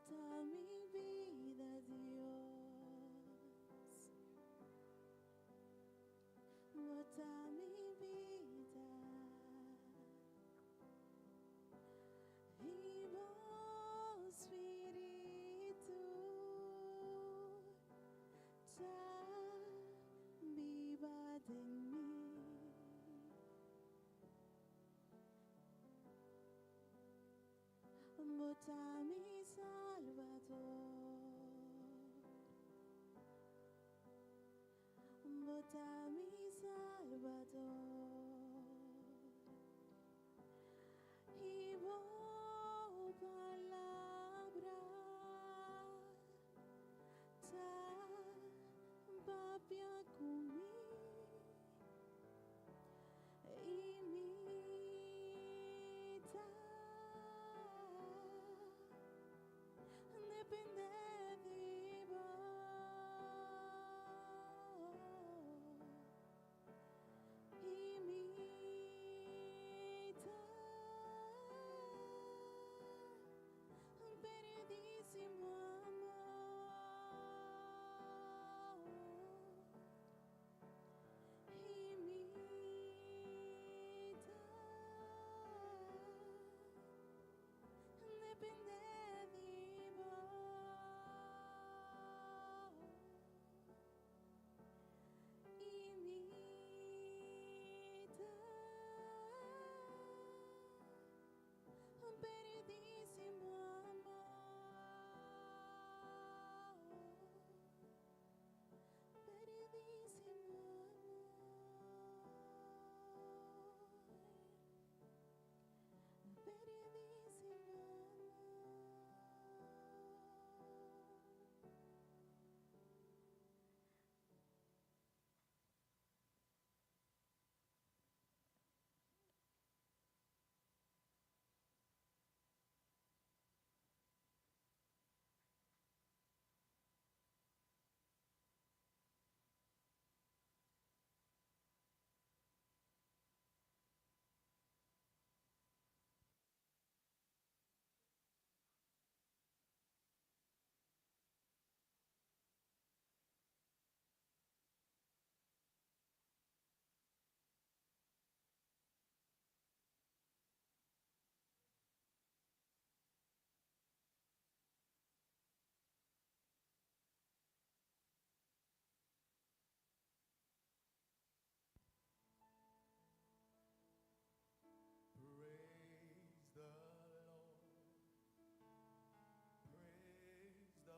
Bota mi vida, Dios. Bota mi vida. I bo spiritu ta biba den mi. Bo ta mi Salvador. Bo ta mi Salvador. I bo palabra ta papia ku mi. I mi ta dependé di bo. I mi ta perdísimo amor. I mi ta dependé di bo. I mi ta perdísimo amor. Perdísimo amor. Perdísimo amor. Praise the Lord. Praise the Lord. Praise ye the Lord. Yes, God. Yes, God. Yes, God. Yes, God.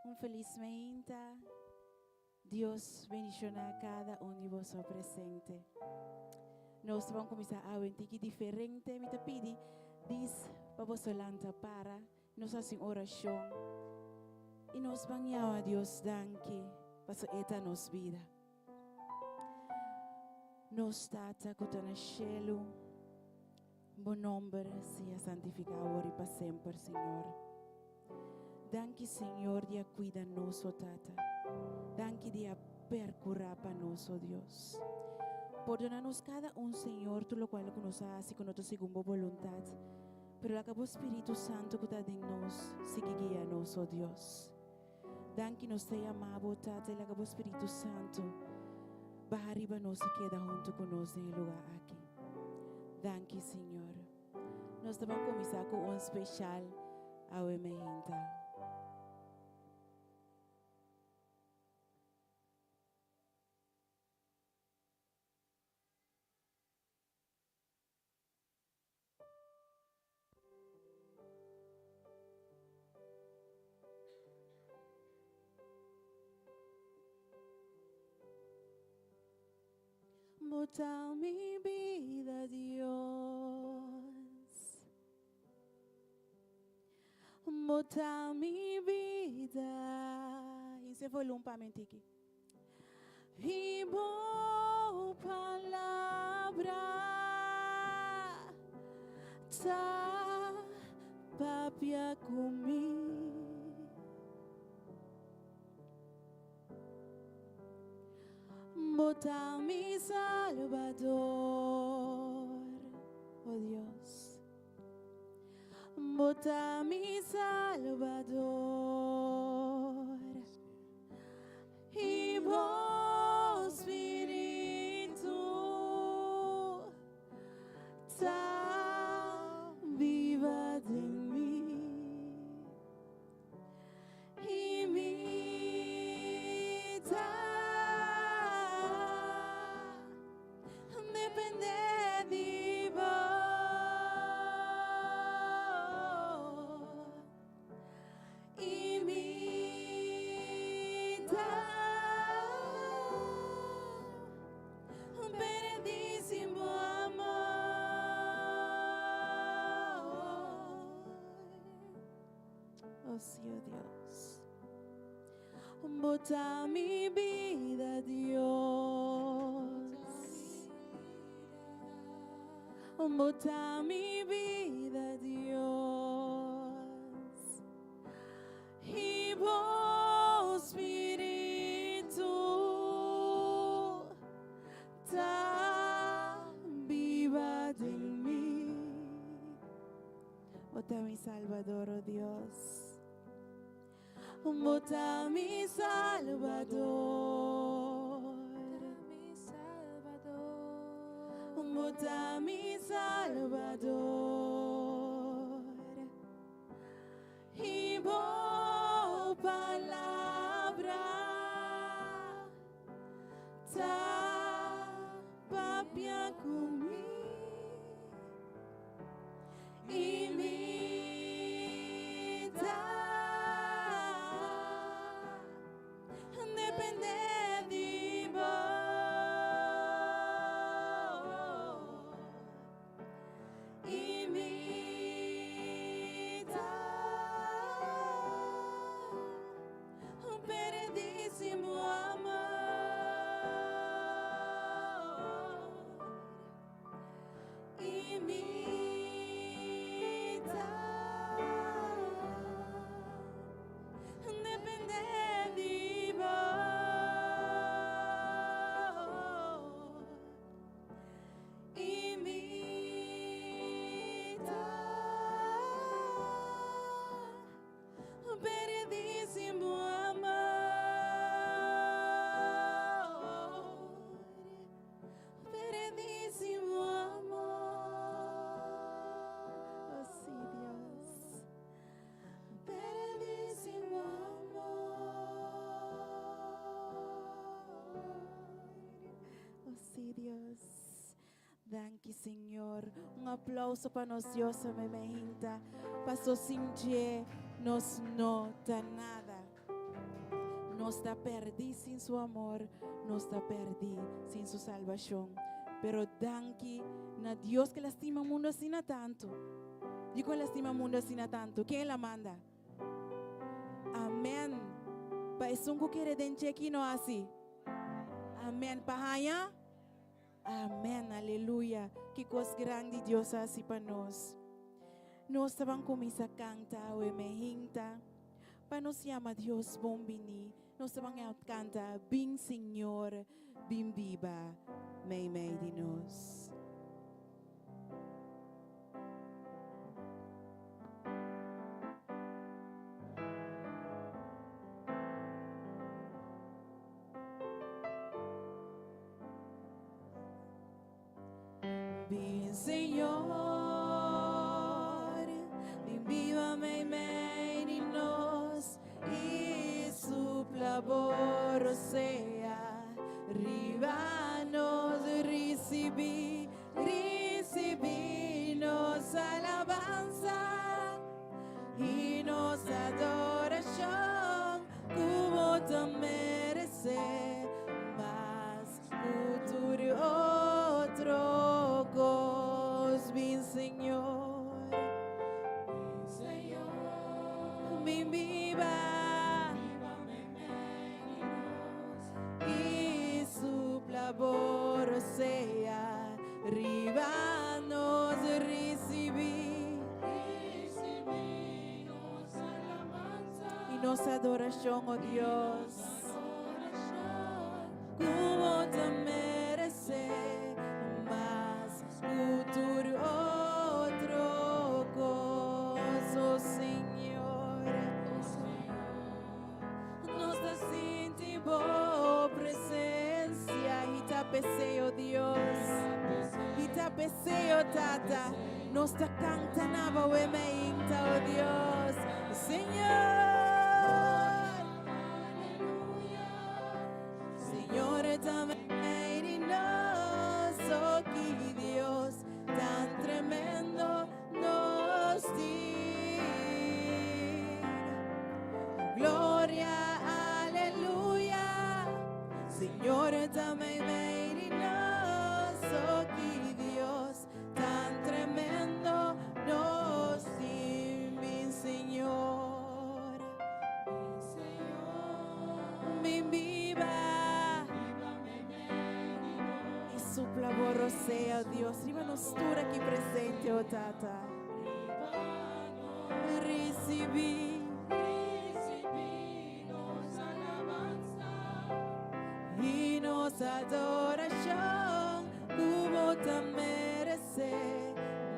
Un felis mainta. Dios bendishoná kada un di boso presente. Nos ta ban kuminsá awe un tiki diferente. Mi ta pidi dis pa boso lanta para. Nos hasi un orashon i nos ban yawa Dios danki pasobra e ta nos bida. Nos Tata ku ta na shelu, bo nomber sea santifiká awor i pa semper, Señor. Danki, Señor, di a kuida nos, o Tata. Danki di a perkurá pa nos, o Dios. Pordona nos kada un, Señor, tur lokual ku nos a hasi ku no ta segun bo boluntat. Pero laga bo Spiritu Santu ku ta den nos sigui guia nos, o Dios. Danki nos ta yama bo, Tata, i laga bo Spiritu Santu baha riba nos i keda huntu ku nos den e lugá aki. Danki, Señor. Nos ta ban kuminsá ku un speshal awe meinta. Bo ta mi bida, Dios. Bo ta mi bida. Hinse volum pa mi tiki. I bo palabra ta papia ku mi. Bo ta mi Salbador, oh Dios. Bo ta mi Salbador. I bo Spiritu ta biba den mi. I mi ta depende di bo. I mi ta perdí sin bo amor. Oh sí, oh Dios. Bo ta mi bida, Dios. Bo ta mi bida, Dios. I bo Spiritu ta biba den mi. Bo ta mi Salbador, oh Dios. Bo ta mi Salbador. Bo ta mi Salbador. I bo palabra ta papia ku mi. I mi ta depende di bo. I mi ta perdí sin bo amor. I mi ta depende di bo. I mi ta perdí sin bo amor. Perdí sin bo amor. Oh, sí, Dios. Perdí sin bo amor. Oh, sí, Dios. Danki, Señor. Un aplauso pa nos Dios, amén, Paso sin dje nos no ta nada. Nos ta perdí sin su amor, nos ta perdí sin su salvacion. Pero danki na Dios cu el a stima mundo asina tanto. Dicon el a stima mundo asina tanto? Ken el a manda? Amen. Pa esun cu kere den dje ki no haci? Amen. Pa haña? Amen. Aleluya. Ki cos grandi Dios a haci pa nos. Nos ta ban cuminsa canta awe mehinta. Pa nos yama Dios bon bini, nos ta ban canta Bin Señor, bin biba meimei di nos. Bin Señor, bin biba meimei di nos i supla bo rosea riba nos. Risibí, risibí nos alabansa i nos adorashon ku bo ta meresé mas ku tur otro kos. Bin Señor, bin biba i supla bo rosea riba nos. Risibí i nos adorashon, o Dios, ku bo ta meresé mas ku tur otro kos, o Señor. Nos ta sinti bo presensia i ta p'esei, o Dios, i ta p'esei, o Tata, nos ta kanta na bo meinta, o Dios, Señor. Señor ta meimei di nos, o ki Dios tan tremendo nos tin. Gloria, aleluya. Señor ta meimei di nos, o ki Dios tan tremendo nos tin. Bin Señor, bin biba i supla bo rosea, Dios, riba nos tur aki presente, o Tata. Risibí i nos adorashon ku bo ta meresé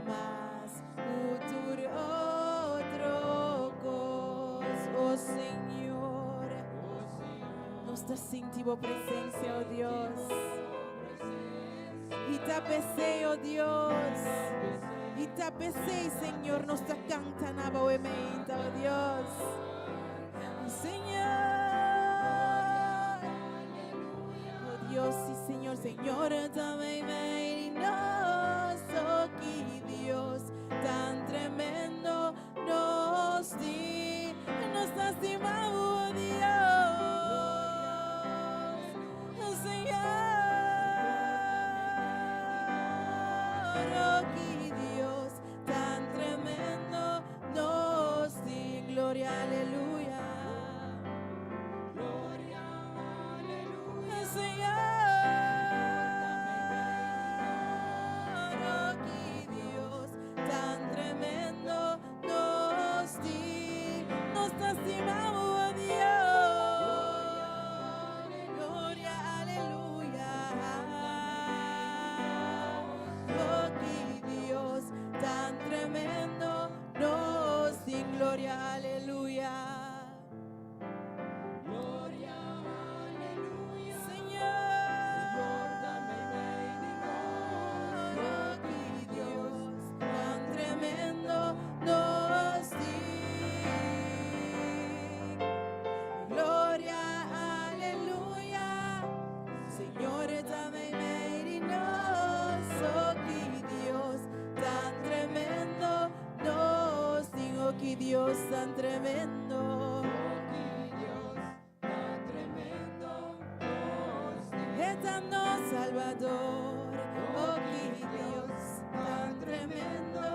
mas ku tur otro kos, o Señor. Nos ta sinti bo presensia, o Dios. I ta p'esei, o Dios. I ta p'esei, Señor, nos ta kanta na bo meinta, o Dios. Señor. O Dios, sí, Señor, Señor, ta meimei di nos, o ki Dios tan tremendo nos tin. Nos ta stima, o Dios, Señor, o ki Dios tan tremendo nos tin. Gloria, aleluya. Señor, o ki Dios tan tremendo nos tin. Nos ta stima, o Dios. Gloria, aleluya. O ki Dios tan tremendo nos tin. Gloria, aleluya. Señor, o ki Dios tan tremendo nos tin. Gloria, aleluya. Señor, ta meimei di nos, o ki Dios tan tremendo nos tin. O ki Dios tan tremendo. E ta nos Salbador, o ki Dios tan tremendo.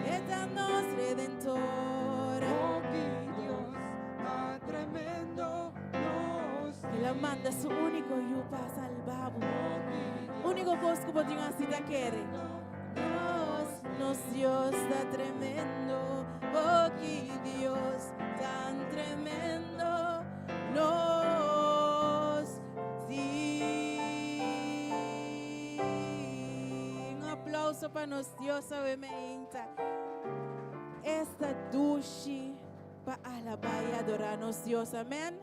E ta nos Redentor. El a manda su úniko yu pa salba bo. Úniko kos ku bo tin hasi ta kere. Nos, nos Dios ta tremendo, oh ki Dios tan tremendo nos tin. Un aplauso pa nos Dios awe meinta. Esta dushi pa alabá i adorá nos Dios. Amén.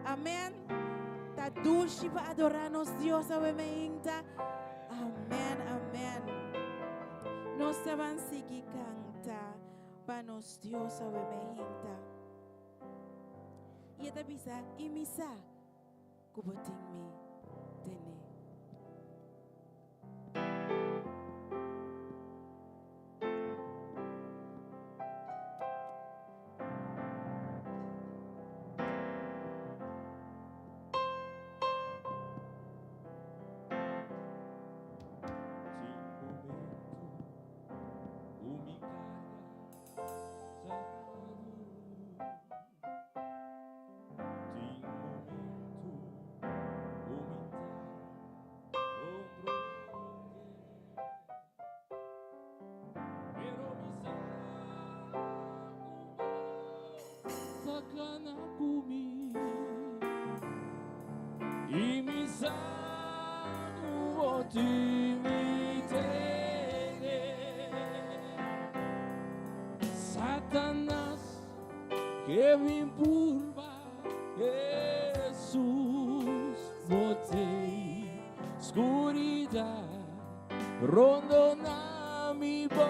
Amén. Ta dushi pa adorá nos Dios awe meinta. Amén, amén. Nos ta ban sigui canta pa nos Dios awe meinta. I e ta bisa, i mi sa ku bo tin mi tene. Satanas ke bin purba Jesus botei skuridat rondona mi bo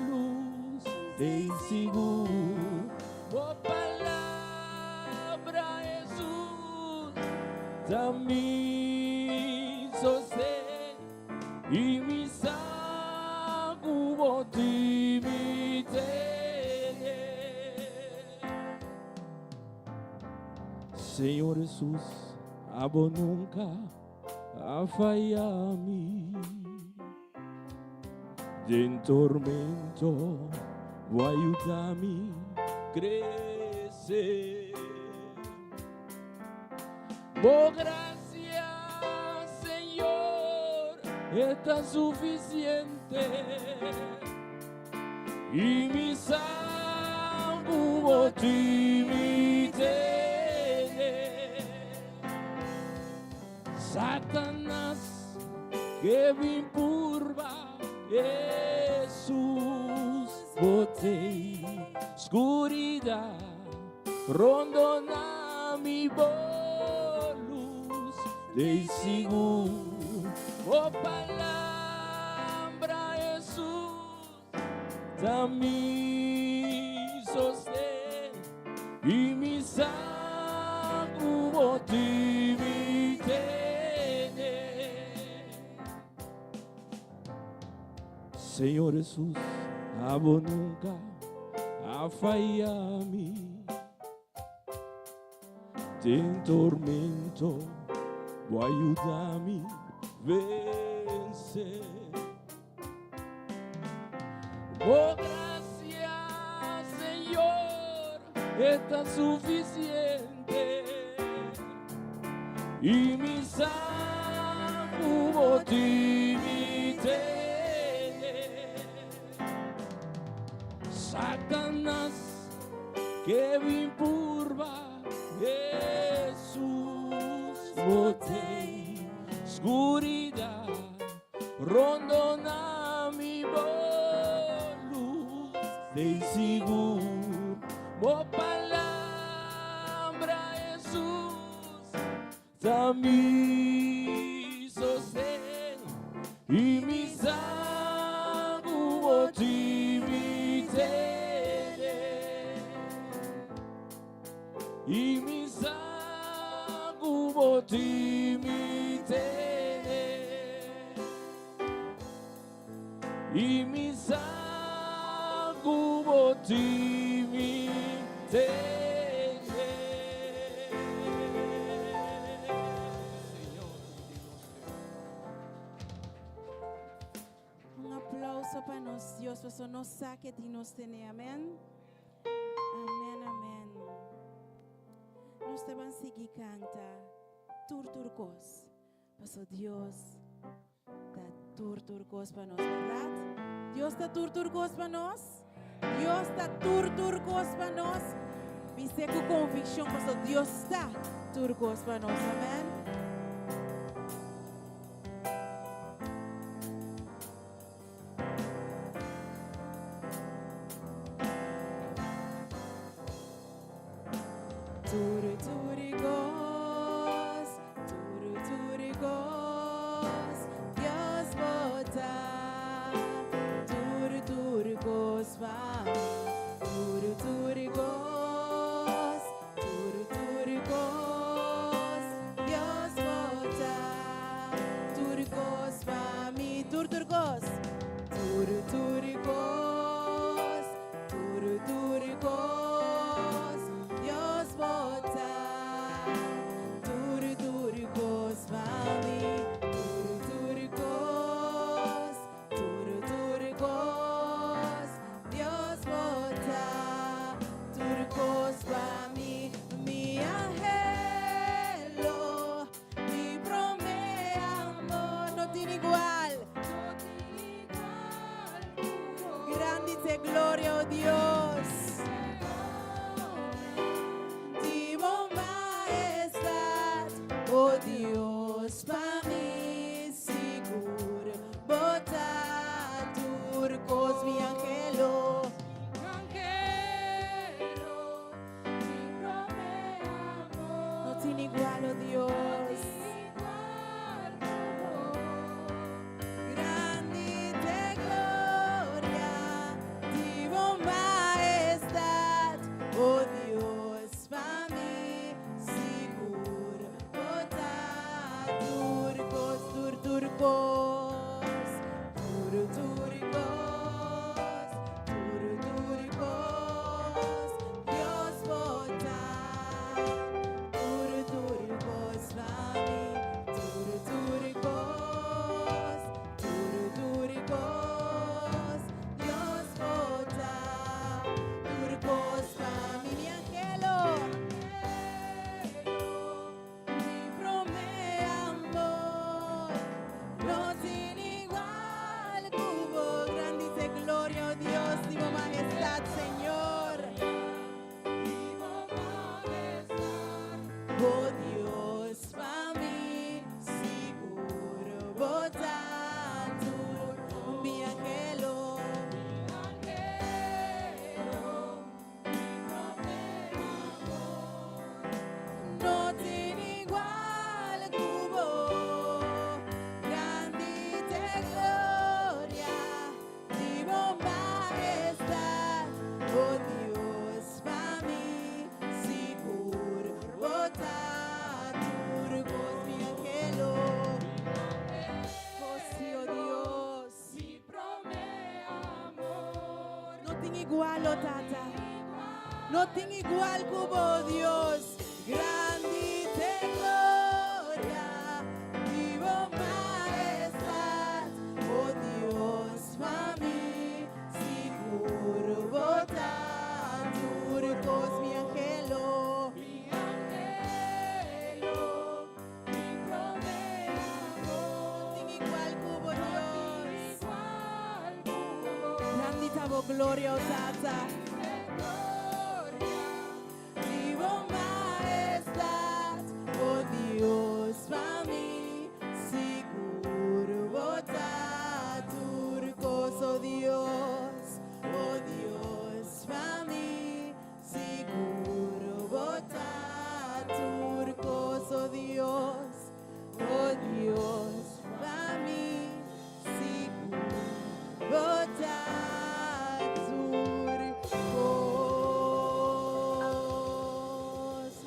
lus den sigur bo palabra Jesus ta mi sosten i mi sa ku bo tin mi tene. Señor Jesus, abo nunka a faya mi. Den tormento bo a yuda mi crece. Bo gracia, Señor, e ta suficiente. I mi sa ku bo tin mi tene. Satanas ke bin purba Hesus botei skuridat rondona mi bo lus dei sigur bo palabra Hesus Ta mi sosten i mi sa ku bo tin mi tene. Señor Hesus, abo nunka a faya mi. Den tormento bo a yuda mi vense. Bo gracia, Señor, e ta suficiente. I mi sa ku bo tin mi tene. Satanas ke bin purba Hesus, bo tei skuridat. Rondona mi bo luz den sigur bo palabra Hesus ta mi sosten i mi sa ku bo tin mi tene I mi sa ku bo tin mi tene. I mi sa ku bo tin mi tene. Señor, di nos Dios. Un aplauso pa nos Dios, pasobra nos sa ke tin nos tene. Amen. Amen, amen. Nos ta ban sigui canta tur tur cos. Paso Dios ta. tur tur kos pa nos, bèrdat? Dios ta tur tur kos pa nos? Dios ta tur tur kos pa nos? Bis'é ku konvikshon pasobra Dios ta tur kos pa nos. Amèn. Tur tur kos, tur tur kos, Dios bo ta. Tur tur kos pa mi. Tur tur kos, tur tur kos, Dios bo ta. Tur kos pa mi. Tur tur kos, tur tur kos. Tur tur kos, Dios bo ta. Tur tur kos pa mi. Tur tur kos, tur tur kos, Dios bo ta. Tur kos pa mi. Mi anhelo, mi promé amor no tin igual. Grandi te gloria, oh Dios. Di bo majestad, oh Dios, pa mi sigur bo ta tur kos, mi anhelo. No tin igual, oh Dios. Grandi te gloria di bo majestad, oh Dios, pa mi sigur bo ta tur kos, tur tur kos, tur tur kos, tur tur kos, Dios bo ta. Tur tur kos pa mi, tur tur kos, tur tur kos, Dios bo ta. Tur kos pa mi, mi anhelo, mi promé amor, no tin igual ku bo. Grandi te gloria, oh Dios, di bo majestad, Señor. Oh Dios, pa mi sigur bo ta tur mi anhelo. No tin igual ku bo. Grandi te gloria di bo majestad, oh Dios, pa mi sigur bo ta tur kos, mi anhelo. Oh sí, oh Dios. No tin igual, oh Tata. No tin igual ku bo, Dios. Grandi te gloria di bo majestad, oh Dios, pa mi sigur bo ta tur kos, mi anhelo. No tin igual ku bo, Dios. Grandi ta bo gloria, oh Tata. Di bo majestad, oh Dios, pa mi sigur bo ta tur kos, oh Dios, oh Dios, pa mi sigur bo ta tur kos, oh Dios, oh Dios, pa mi sigur bo ta tur kos.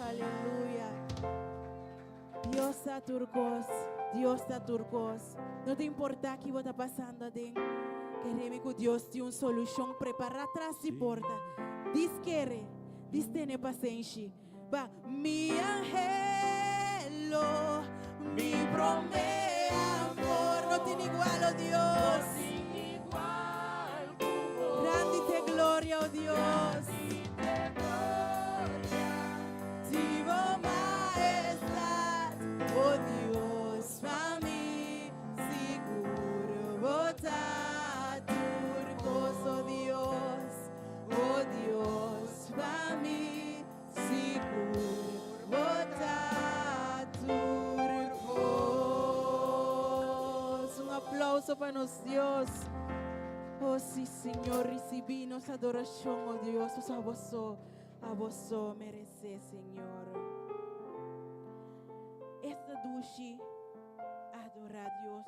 Aleluya. Dios ta tur kos. Dios ta tur kos. No ta importá ki bo ta pasando aden. Keremi ku Dios tin un solushon prepará tras di porta. Dis kere, dis tene pasenshi. Ba mi anhelo, mi promé amor. No tin igual, oh Dios. Grandi te gloria, oh Dios. Di bo majestad, oh Dios, pa mi sigur. aplauso pa nos Dios. Oh sí, Señor, risibí nos adorashon, oh Dios, abo so, abo so meresé, Señor. Esta dushi adorá Dios.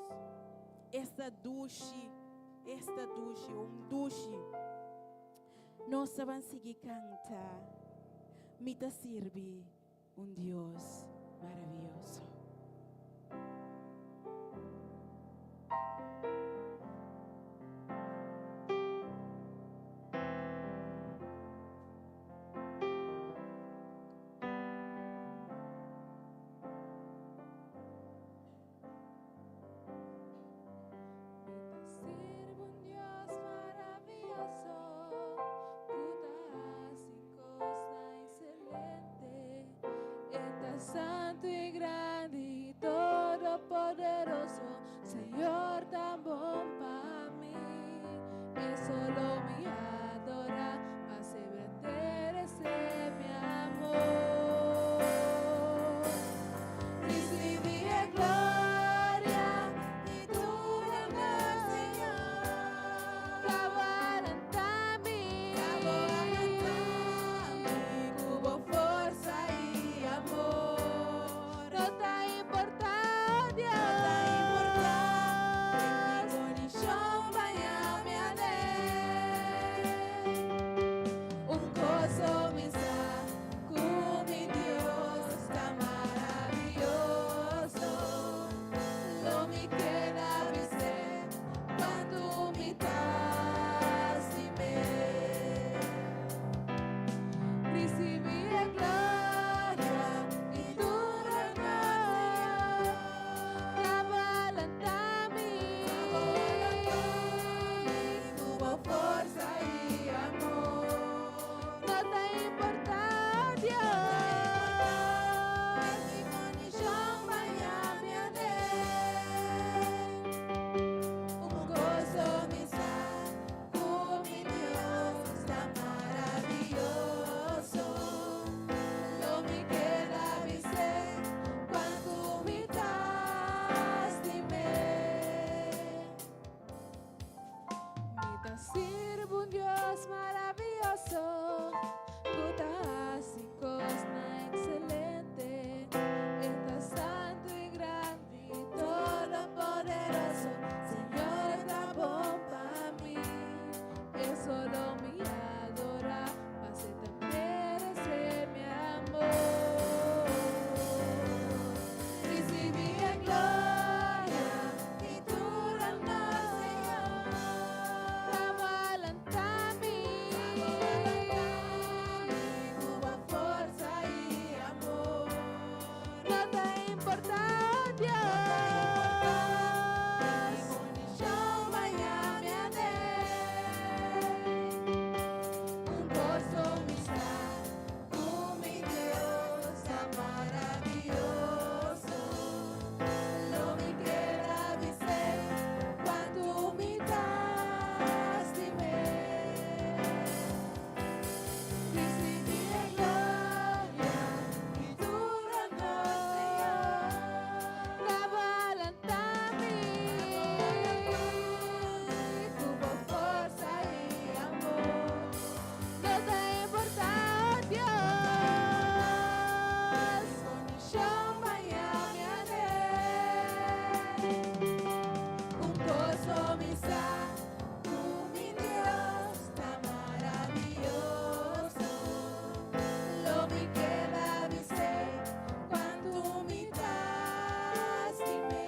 Esta dushi, esta dushi, un dushi. Nos ta ban sigui kanta, Mi ta sirbi un Dios maravioso. Mi ta sirbi un Dios maravioso, ku ta hasi kosnan ekselente. E ta santu i grandi i todopoderoso, Señor ta bon pa mi. E solo mi adorá, pa semper meresé mi amor. Risibí e gloria i tur honor, Señor. Ta bo a lanta mi, ta bo a lanta mi ku bo forsa i amor. No ta importá, Dios, no ta importá, den mi kondishon baña mi aden. Un kos so mi sa, ku mi Dios ta maravioso. Lo mi keda bis'é kuantu mi ta stim'é. Risibí e gloria i tur honor, Señor. Ta bo a lanta mi, ta bo a lanta mi ku bo forsa i amor. No ta importá, Dios, no ta importá, den mi kondishon baña mi aden. Un kos so mi sa, ku mi Dios ta maravioso. Lo mi keda bis'é kuantu mi ta stim'é. Mi ta sirbi un Dios maravioso, ku ta hasi kosnan ekselente. E ta santu i grandi i todopoderoso, Señor ta bon pa mi. E solo mi adorá, pas'é ta meresé mi amor. Risibí e gloria i tur honor, Señor. Ta bo a lanta mi, ta bo a lanta mi ku bo forsa i amor. No ta importá, Dios, no ta importá, den mi kondishon baña mi aden. Un kos so mi sa, ku mi Dios ta maravioso. Lo mi keda bis'é kuantu mi ta stim'é. Risibí e gloria i tur honor, Señor. Ta bo a lanta mi, ku bo forsa i amor. No ta importá, Dios, kondishon baña mi aden. Un kos so mi sa, ku mi Dios ta maravioso. Lo mi keda bis'é kuantu mi ta stim'é.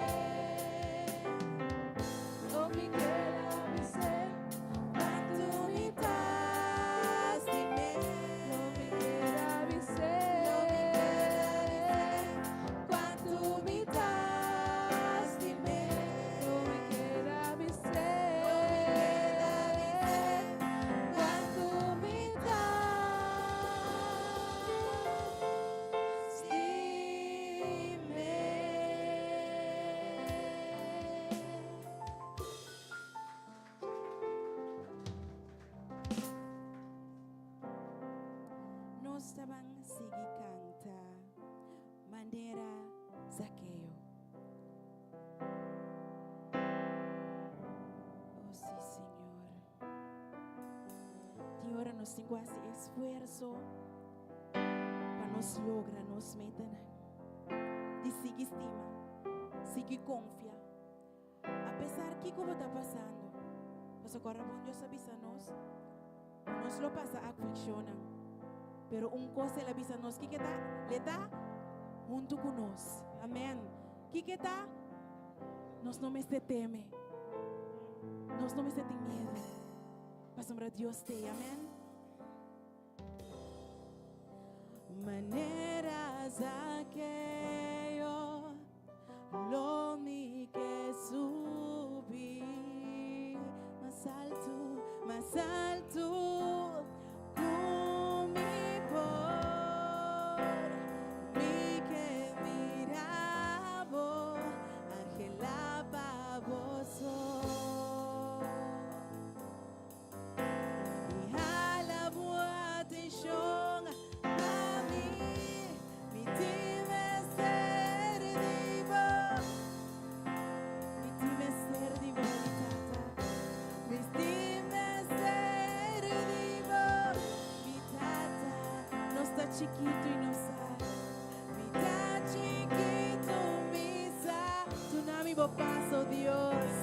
Lo mi keda bis'é kuantu mi ta stim'é. Lo mi keda bis'é, lo mi keda bis'é kuantu mi ta stim'é. Lo mi keda bis'é. nos tin ku hasi esfuerso pa nos logra nos metanan. Di sigui stima, sigui konfia, apesar kiko bo ta pasando. Pasobra kòrda bon Dios a bisa nos ku nos lo pasa aflikshonnan, pero un kos el a bisa nos kiko ta? Le ta huntu ku nos. Amèn. Kiko ta? Nos no mester teme. Nos no mester tin miedu. Pasobra Dios t'ei. Amèn. Manera Zakeo lo mi ke subi mas altu, mas altu ku mi por. Mi ke mira bo, anhela pa bo so. I hala bo atenshon pa mi, mi tin mester di bo. Mi tin mester di bo, mi Tata. Mi tin mester di bo, mi Tata. Nos ta chikitu i nos sa. Mi ta chikitu, mi sa. Duna mi bo pas, o Dios.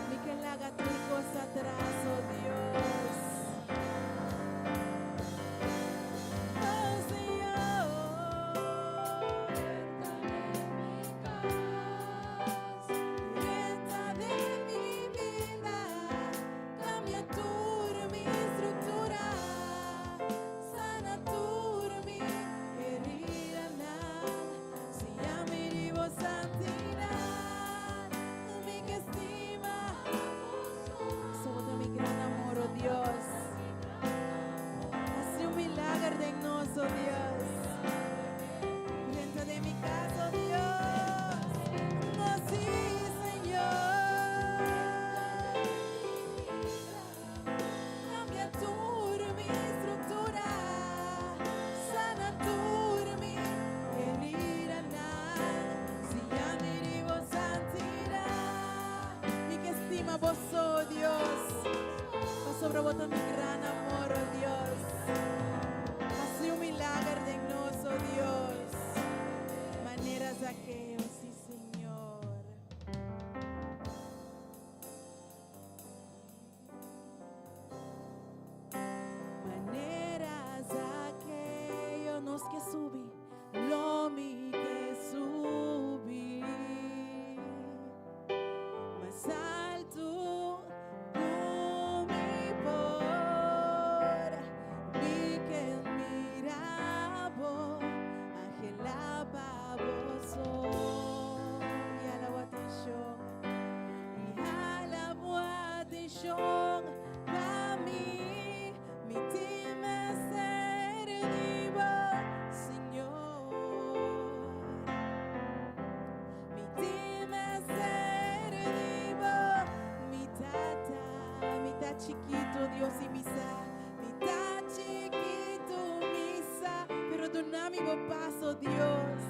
Mi ke laga tur kos atras, oh Dios. Oh Señor. Drenta den mi bida, kambia tur mi struktura, sana tur mi heridanan, siña mi di bo santidat. Mi ke stima Pasobra mi gran amor, oh Dios. Hasi un milager den nos, oh Dios. Drenta den mi kas, oh Dios. Oh sí, Señor. Cambia tur mi struktura, sana tur mi heridanan, siña mi di bo santidat. Mi ke stima bo so, oh Dios, pasobra bo ta mi gran amor, oh Dios. Hasi un milager den nos, oh Dios, manera Zakeo, sí, Señor. Manera Zakeo nos ke subi, lo mi ke subi mas altu ku mi por. Mi ke mira bo, anhela pa bo so. I hala bo atenshon. I hala bo atenshon pa mi, mi tin mester di bo, Señor. Mi tin mester di bo, mi Tata. Mi ta chikitu, Dios, i mi sa. Mi ta chikitu, mi sa. Pero duna mi bo pas, o Dios.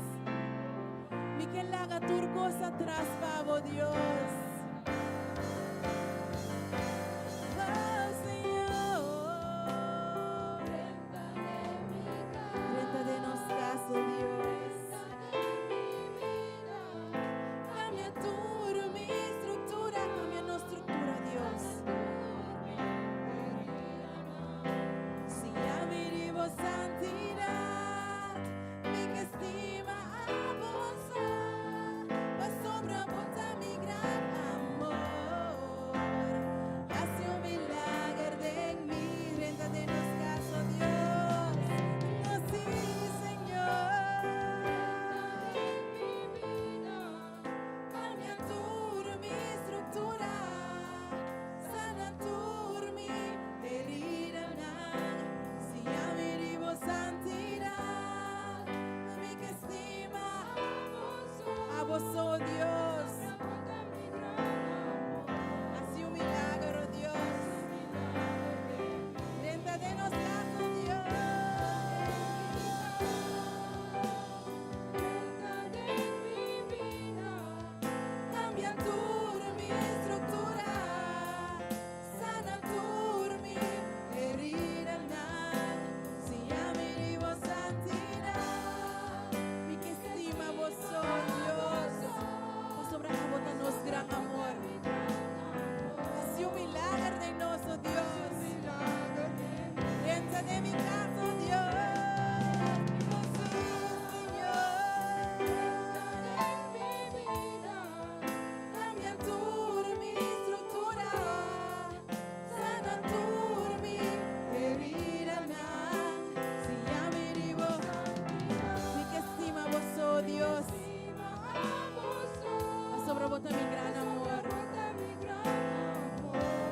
Mi ke laga tur kos atras pa bo, Dios. Oh, Señor. Drenta den nos kas, oh Dios. Kambia tur mi struktura, kambia nos struktura, Dios. Siña mi di bo santidat, mi ke stima abo sa, pasobra bo ta mi gran. Pasobra bo ta mi gran amor.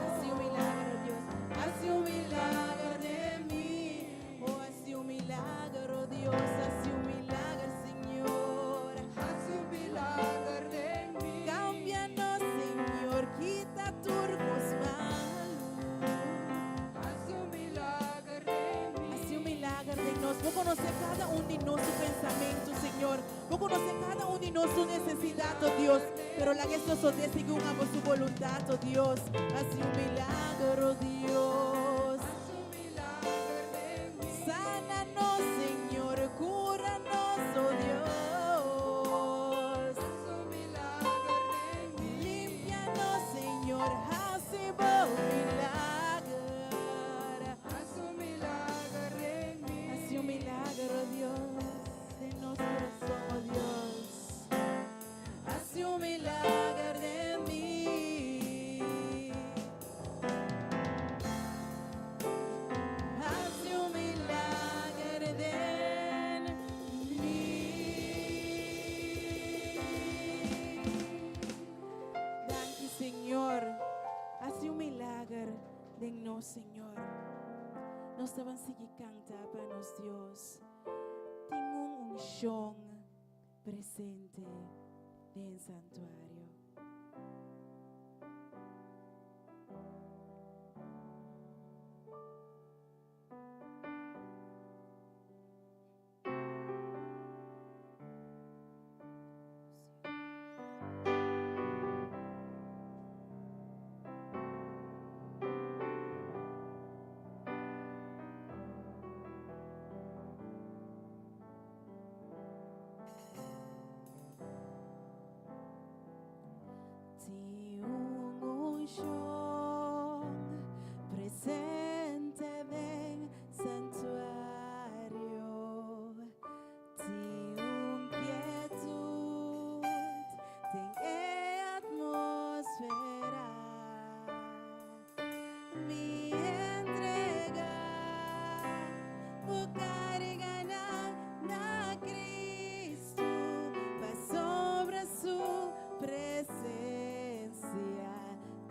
Hasi un milagro, Dios. Hasi un milagro den mi. Oh, hasi un milagro, Dios. Hasi un milagro, Señor. Hasi un milagro den mi. Cambia nos, Señor. Kita tur cos malo. Hasi un milagro den mi. Hasi un milagro den nos. Bo conoce cada un di nos pensamento, Señor. Bo conoce cada un di nos necesidad, oh Dios. Pero laga sosode segun abo su voluntad, oh Dios. Hasi un milagro, Dios. Hasi un milagro den mi. Sánanos, Señor, cúranos, oh Dios. Hasi un milagro den mi. Límpianos, Señor, hasi un milagro. Hasi un milagro den mi. Hasi un milagro, Dios, den nos curason, oh Dios. Hasi un milagro den mi. Hasi un milagro den mi. Danki, Señor. Hasi un milagro den nos, Señor. Nos ta bay sigui canta pa nos Dios. Tin un uncion presente den santuario. Tin un uncion presente den santuario. Tin un quietud den e atmosfera. Mi entrega, bo carga na Cristo, pasobra su presencia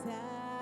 ta.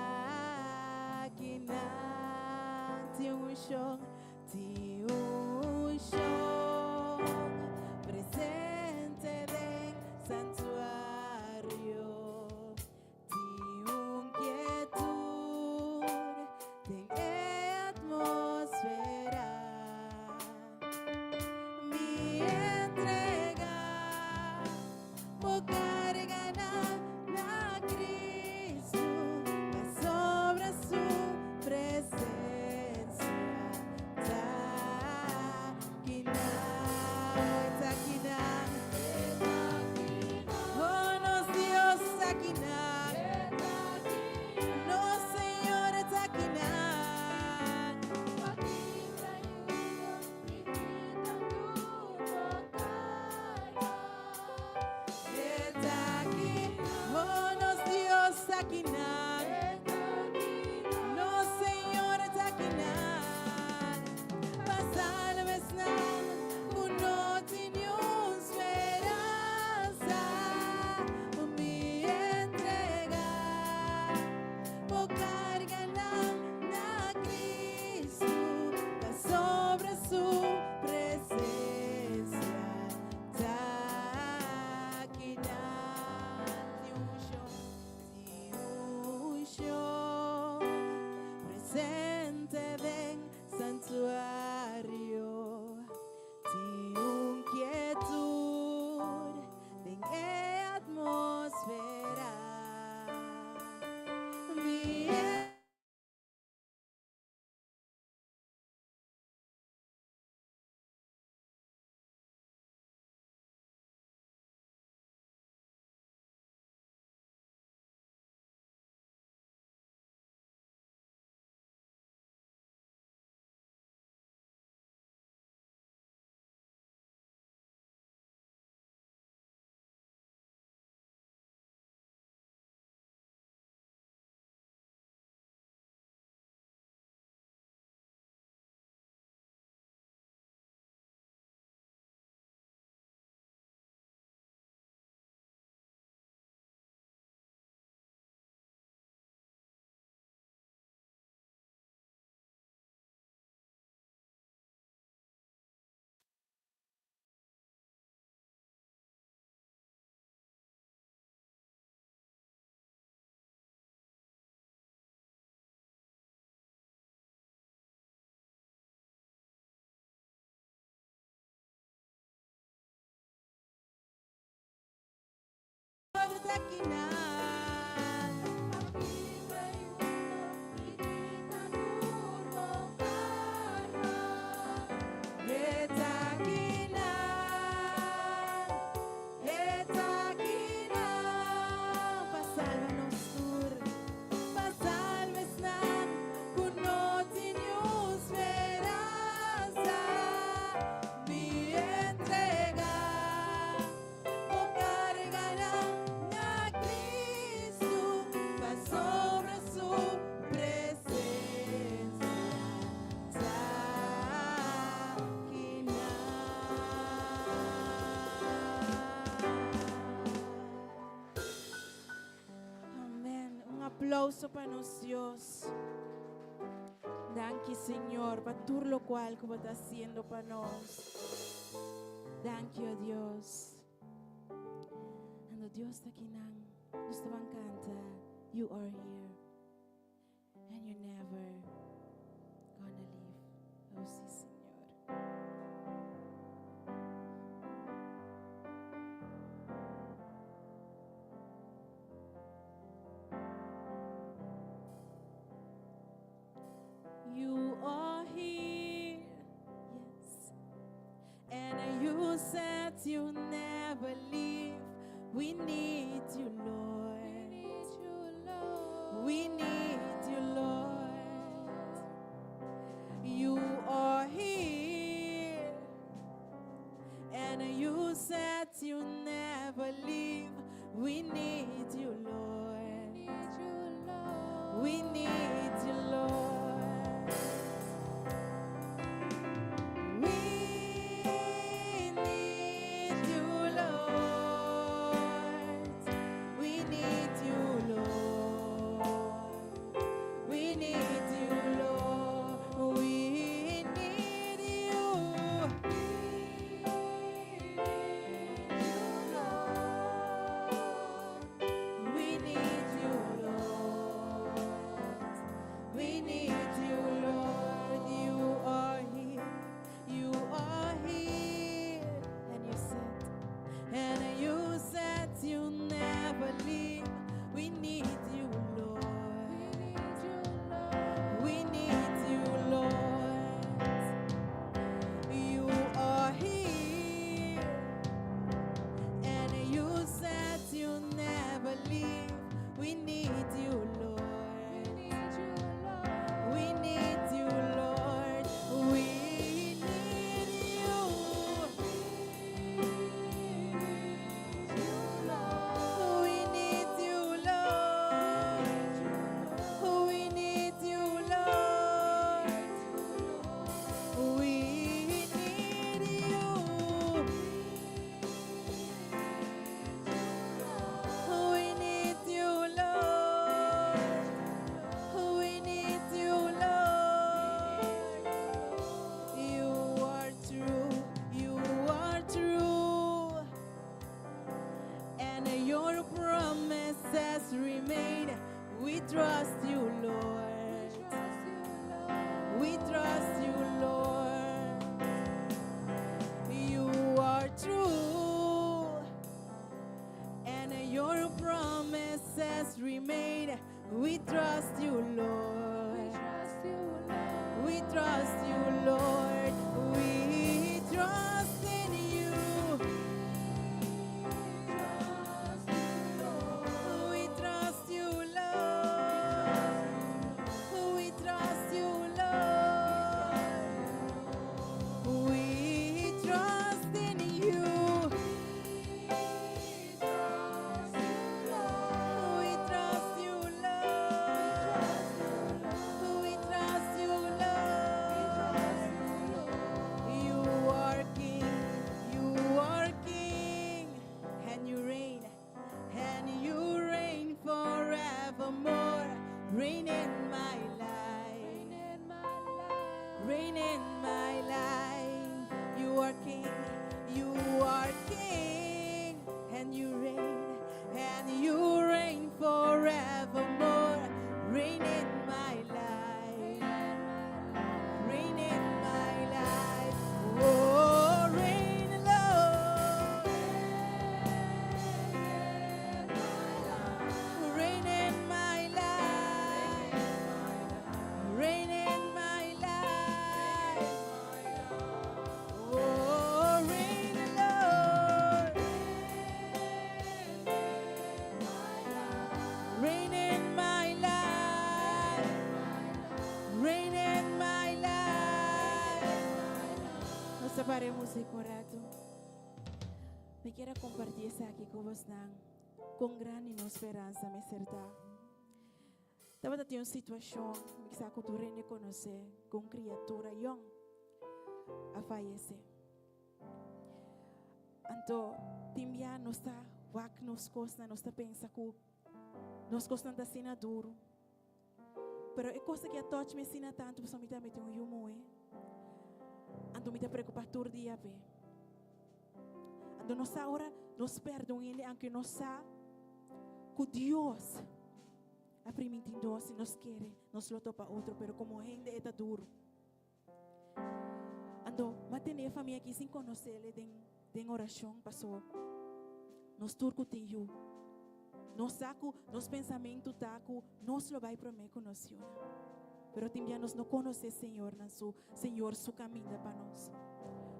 T'akinan. Pa kibra yugo i kita tur bo karga. E t'akinan, e t'akinan, pa salba nos tur, pa salba esnan ku no tin speransa. Mi entrega, bo karganan na Kristu, pasobra su presensia t'akinan. Amèn. Un aplouso pa nos Dios. Danki, Señor, pa tur loke ku Bo ta hasiendo pa nos. Danki, oh Dios. Anto Dios t'akinan. Nos ta bai kanta. You are here. And you're never gonna leave. Oh, sí, Señor. You are here, yes. And you said you never leave. We need you, Lord. We need you, Lord. We need you, Lord. You are here. And you said you never leave. We need you, We Lord. need you, Lord. We need you, Lord. We need you, Lord. We need you, Lord. We need you, Lord. We need you. We need you, Lord. We need you, Lord. We need you, Lord. You are here. You are here. And you said you never leave. We need you, We Lord. need you, Lord. We need you, Lord. You are here. And you said you never leave. We need you, We Lord. need you, Lord. We need you, Lord. We need you. We need you, Lord. We need you, Lord. We need you, Lord. We need you. We need you, Lord. We need you, Lord. You are true. You are true. And your promises remain. We trust you, We Lord. trust you, Lord. We trust you, Lord. You are true. And your promises remain. We trust you, We Lord. trust you, Lord. We trust you, Lord. We trust in you. Trust you, Lord. We trust you, Lord. We trust you, Lord. We trust in you. We trust you, Lord. We trust you, Lord. Para e muziek un rato. Mi kier a comparti esaki cu bosnan. Con grandi nos speransa mester ta. Tabata tin un situacion, mi sa cu tur hende conoce, cu un criatura yong a fayece. Anto, tin bia nos ta wak nos cosnan, nos ta pensa cu nos cosnan ta asina duro. Pero e cosa que a touch mi asina tanto, pasobra mi tambe tin un yu muhe. Anto mi ta preocupa tur dia p'e. Anto nos sa ora nos perde un hende, aunke nos sa cu Dios a priminti nos, si nos kere, nos lo topa otro, pero como hende e ta duro. Anto, m'a tene e famia aki sin conoce'le den den oracion, paso nos tur cu tin yu, nos sa cu nos pensamento ta cu nos lo bay prome cu nos yunan. Pero tin bia nos no conoce Señor nan su Señor su caminda pa nos.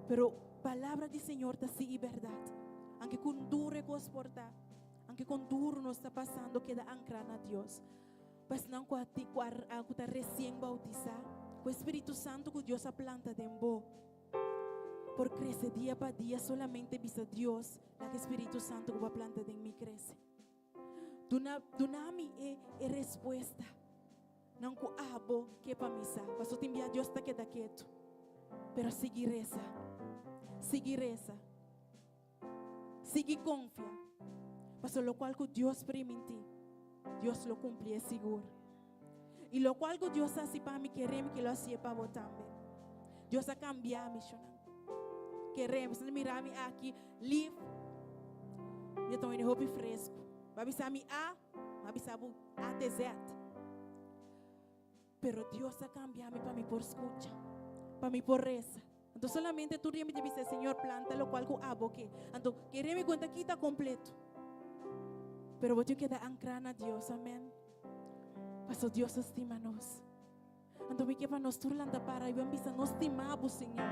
Pero palabra di Señor ta si y berdad. Aunke con duro e cos por ta, aunke con duro nos ta pasando, keda ancra na Dios. Pa esnan ku a ti ku a ku ta resien boutisá, ku e Spiritu Santu ku Dios a planta den bo por krese dia pa dia, solamente bisa Dios, Laga e Spiritu Santu ku bo a planta den mi krese. Duna duna mi e e respuesta nan ku abo ke pa mi sa. Paso tin bia Dios ta keda ketu. Pero sigui resa. Sigui resa. Sigui konfia, pasobra lokual ku Dios primintí, Dios lo kumplié sigur. I lokual ku Dios hasi pa mi, kere mi ke lo hasié pa bo tambe. Dios a kambia mi, shonnan. Kere mi, si mira mi aki lif, mi ta tuma hopi fresku. Bo a bisa mi A, mi a bisa bo A te Z. Pero Dios a cambia mi pa mi por scucha, pa mi por reza. Anto solamente tur dia mi ta bisa, Señor, planta locual cu abo ke. Anto kere mi cuenta kita completo. Pero bo tin keda ancra na Dios, amen. Paso Dios a stima nos. Anto mi ke pa nos tur lanta para y bo bisa, nos stima bo, Señor.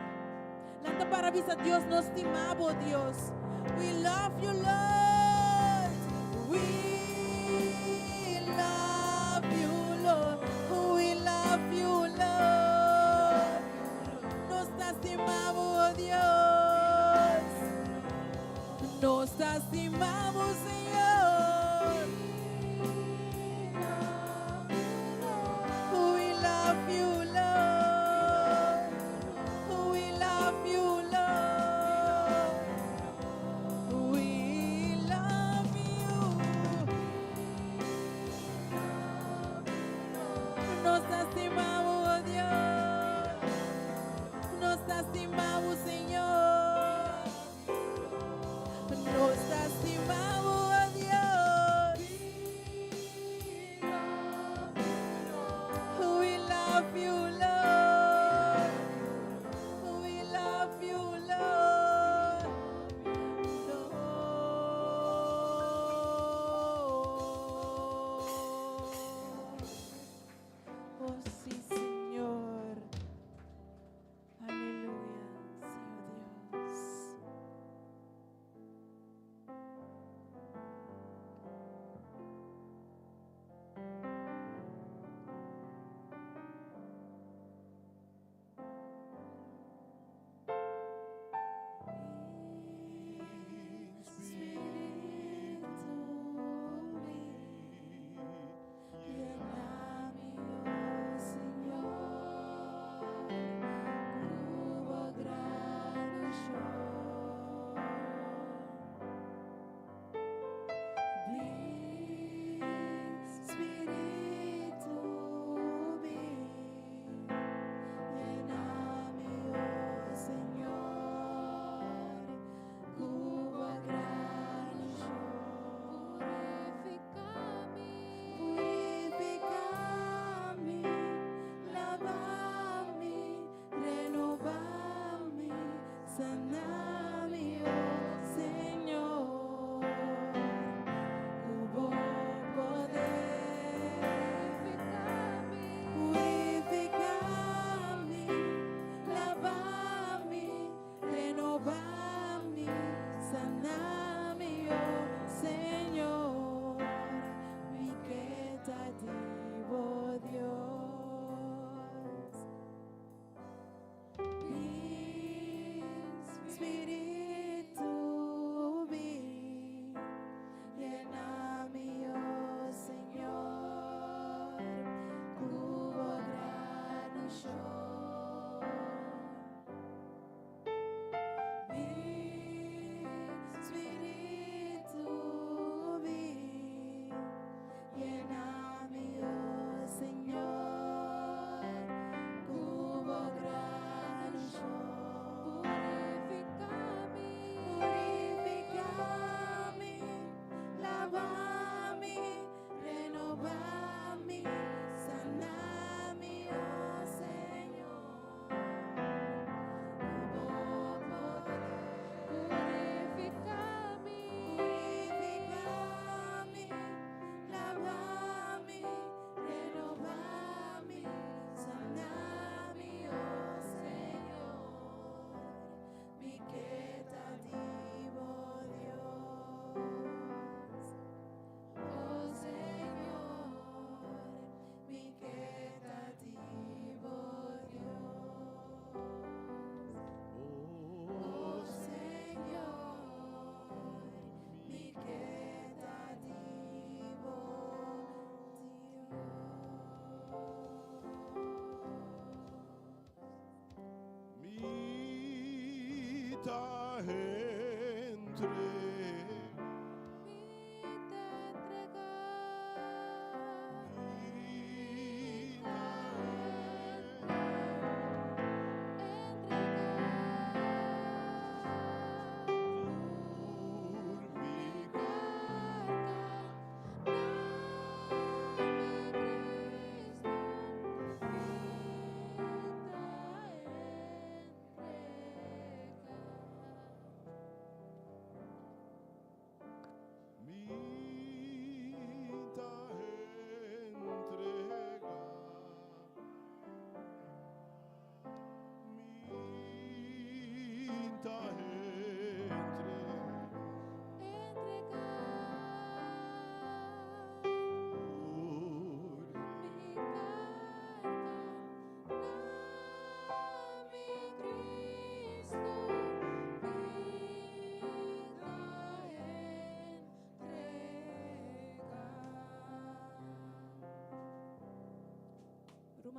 Lanta para bisa Dios, nos stima bo, Dios. We love you, Lord. We love you, Lord. We love you, Lord. Nos ta stima bo, Dios. Nos ta stima bo, Señor. We love you, Lord. We love you, Lord. We love you.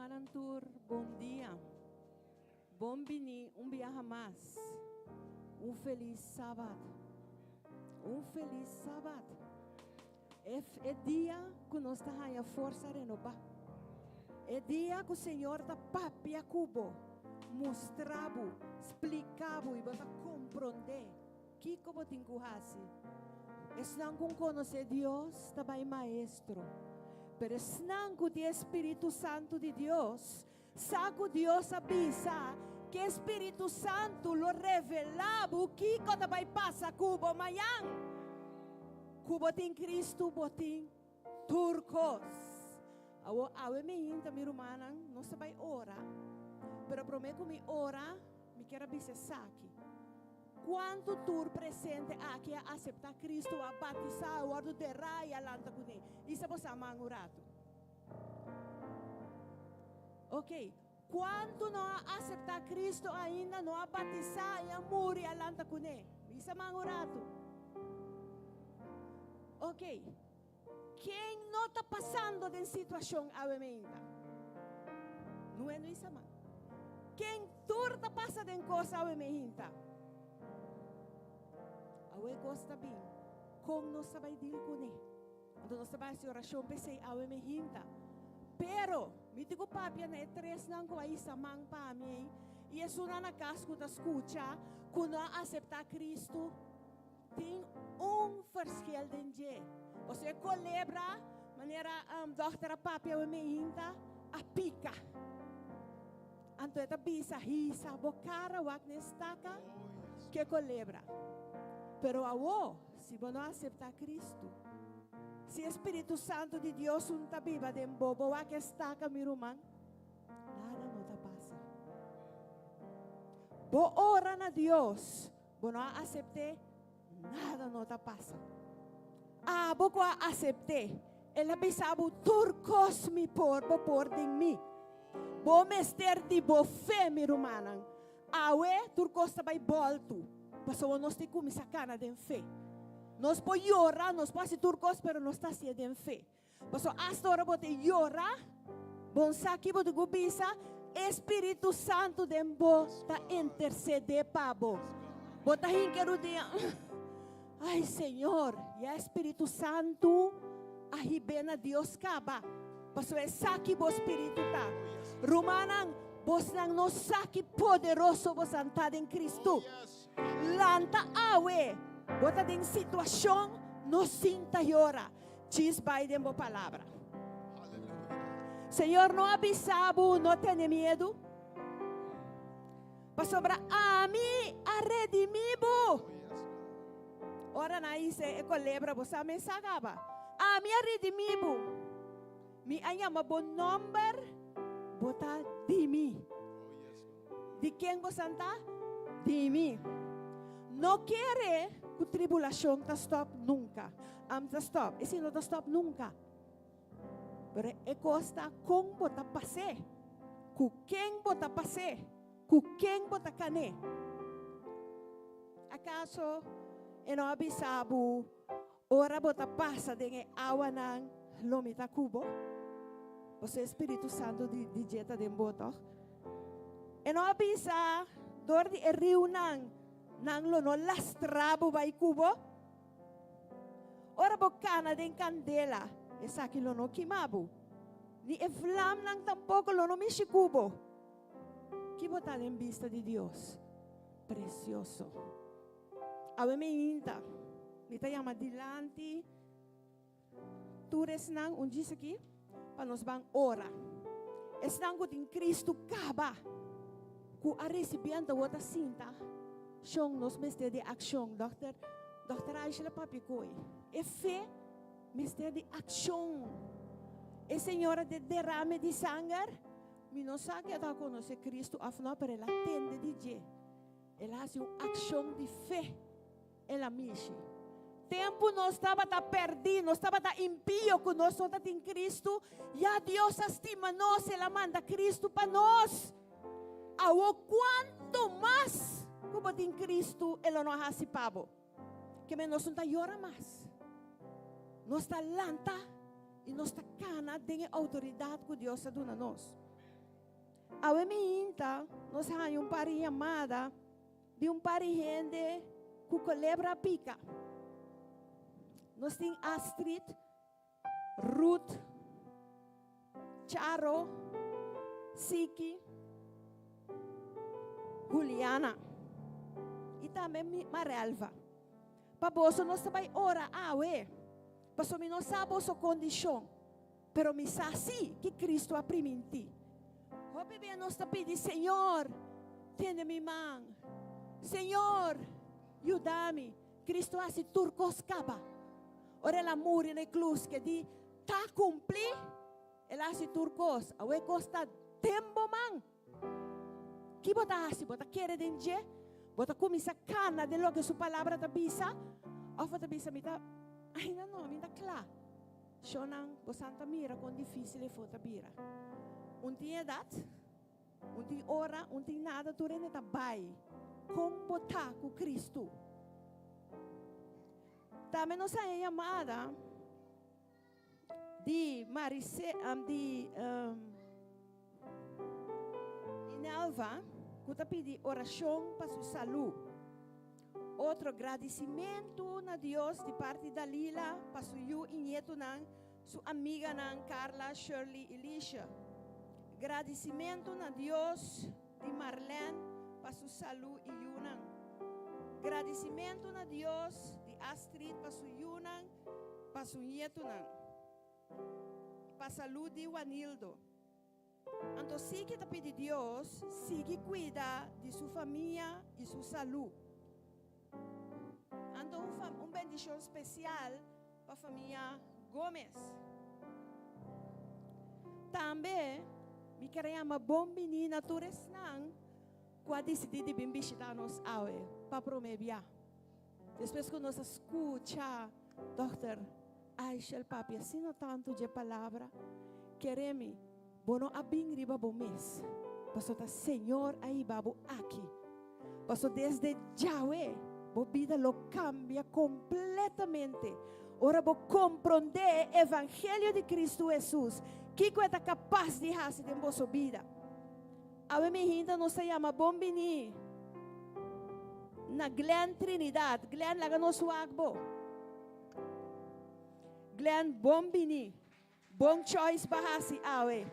Rumannan tur, bon dia. Bon bini un biaha mas. Un felis Sabat. Un felis Sabat. E, e dia ku nos ta haña forsa renobá. E dia ku Señor ta papia ku bo, mustra bo, splika bo i bo ta komprondé kiko bo tin ku hasi. Esnan ku konosé Dios ta bai maestro, pero esnan ku tin e Spiritu Santu di Dios sa ku Dios a bisa ku e Spiritu Santu lo revelá bo kiko ta bai pasa ku bo mañan. Ku bo tin Kristu, bo tin tur kos. Awor, awe mi hinta mi rumannan, nos ta bai ora, pero promé ku mi ora, mi kier a bisa esaki. Kuantu tur presente aki a aseptá Kristu, a batisá, a wòrdu derá i a lanta kuné? Isa bo sa man un ratu. Ok, kuantu no a aseptá Kristu ainda, no a batisá i a muri i a lanta kuné? Bisa man un ratu. Ok, ken no ta pasando den situashon awe meinta? Nue no isa man. Ken tur ta pasa den kos awe meinta? Awe kos ta bin, kon nos ta bai deal kuné? Anto nos ta bai hasi orashon p'esei awe meinta. Pero, mi tin ku papia na e tresnan ku a isa man pa mi ei, i esunnan na kas ku ta skucha, ku no a aseptá Kristu. Tin un verschil den dje. Pasobra e kolebra, manera dòkter a papia awe meinta, a pika. Anto e ta bisa, Hisa bo kara wak n'e staka ku e kolebra. Pero awo, si bo no aseptá Kristu, si e Spiritu Santu di Dios un ta biba den bo, bo wak e staka, mi ruman, nada no ta pasa. Bo ora na Dios. Bo no a asept'é, nada no ta pasa. Abo ku a asept'é, el a bisa bo, Tur kos mi por, bo por den mi. Bo mester di bo fe, mi rumannan. Awe tur kos ta bai bòltu, pasobra nos tin kuminsá kana den fe. Nos por yora, nos por hasi tur kos, pero nos ta hasié den fe. Pasobra asta ora bo ta yora, bon sa ki bo tin ku bisa, e Spiritu Santu den bo ta intersedé pa bo. Bo ta hinka rudia, Ai Señor, ya e Spiritu Santu a hib'é na Dios kaba, pasobra e sa ki bo spiritu ta. Rumannan, bosnan no sa ki poderoso bosan ta den Kristu. Lanta awe, bo ta den situashon, no sinta yora. Djis bai den bo palabra. Señor no a bisa bo no tene miedu? Pasobra ami a redimí bo. Ora nan a hise e kolebra, bo sa mes a kaba. Ami a redimí bo. Mi a yama bo nomber, bo ta di mi. Di ken bo santa? Di mi. No kere ku tribulashon ta stòp nunka. Am ta stòp. Esei no ta stòp nunka. Pero e kos ta kon bo ta pas'é, ku ken bo ta pas'é, ku ken bo ta kan'é. Akaso e no a bisa bo ora bo ta pasa den e awanan lo mi ta ku bo? Pasobra e Spiritu Santu di dje ta den bo, tòg? E no a bisa, Dor di e riunan nan lo no lastra bo bai ku bo? Ora bo kana den kandela, esaki lo no kima bo, ni e vlamnan tampoko lo no mishi ku bo. Ki bo ta den bista di Dios? Presioso. Awe meinta, mi ta yama dilanti. Tur esnan un djis aki pa nos ban ora. Esnan ku tin Kristu kaba, ku a risibí anto awor ta sinta, shon nos mester di akshon. Dòkter, Dòkter Aishla papia ku oy. E fe mester di akshon. E señora de derame di sanger, mi no sa ku e ta konosé Kristu òf no, pero el a tende di dje. El a hasi un akshon di fe. El a mishi. Tempu nos tabata pèrdí, nos tabata impío ku nos no ta tin Kristu, ya Dios a stima nos, El a manda Kristu pa nos. Awor kuantu mas ku bo tin Kristu, E lo no a hasi pa bo. Keme nos no ta yora mas. Nos ta lanta i nos ta kana den e outoridat ku Dios a duna nos. Awe mainta nos a haña un par di yamada di un par di hende ku kolebra a pika. Nos tin Astrid, Ruth, Charo, Siki, Juliana i tambe Marelva. Pa boso nos ta bai ora awe, pasobra mi no sa boso kondishon. Pero mi sa sí ki Cristo a primintí. Hopi bia nos ta pidi, Señor, tene mi man. Señor, yuda mi. Cristo a hasi tur kos kaba. Ora el a muri na e krus, ke di, Ta kumplí, el a hasi tur kos. Awe kos ta den bo man. Ki bo ta hasi? Bo ta kere den dje? Bo ta kuminsá kana den loke su palabra ta bisa? Òf bo ta bisa, Mi ta, ainda no, mi ta kla. Shonnan, bosan ta mira kon difísil e for ta bira. Un tin edat, un tin ora, un tin nada, tur hende ta bai. Kon bo ta ku Kristu? Tambe nos haña yamada di Marise, di di Nelva ku ta pidi orashon pa su salú. Otro gradisimentu na Dios di parti Dalila pa su yu i nietunan, su amiganan Carla, Shirley i Lisha. Gradisimentu na Dios di Marlene pa su salú i yunan. Gradisimentu na Dios di Astrid pa su yunan, pa su nietunan. Pa salú di Wanildo. Anto Siki ta pidi Dios sigui kuida di su famia i su salú. Anto un un bendishon spesial pa famia Gomez. Tambe mi ker a yama bon bini na tur esnan ku a disidí di bin bishitá nos awe pa promé bia. Despues ku nos a skucha Dòkter Aishel papia asina tantu dje palabra, kere mi, bo no a bin riba bo mes, pasobra ta Señor a hiba bo aki. Pasobra desde djawe bo bida lo kambia kompletamente ora bo komprondé e evangelio di Kristu Hesus, kiko e ta kapas di hasi den boso bida. Awe mi hinta nos ta yama bon bini na Glenn Trinidad. Glenn laga nos wak bo. Glenn bon bini. Bon choice pa hasi awe.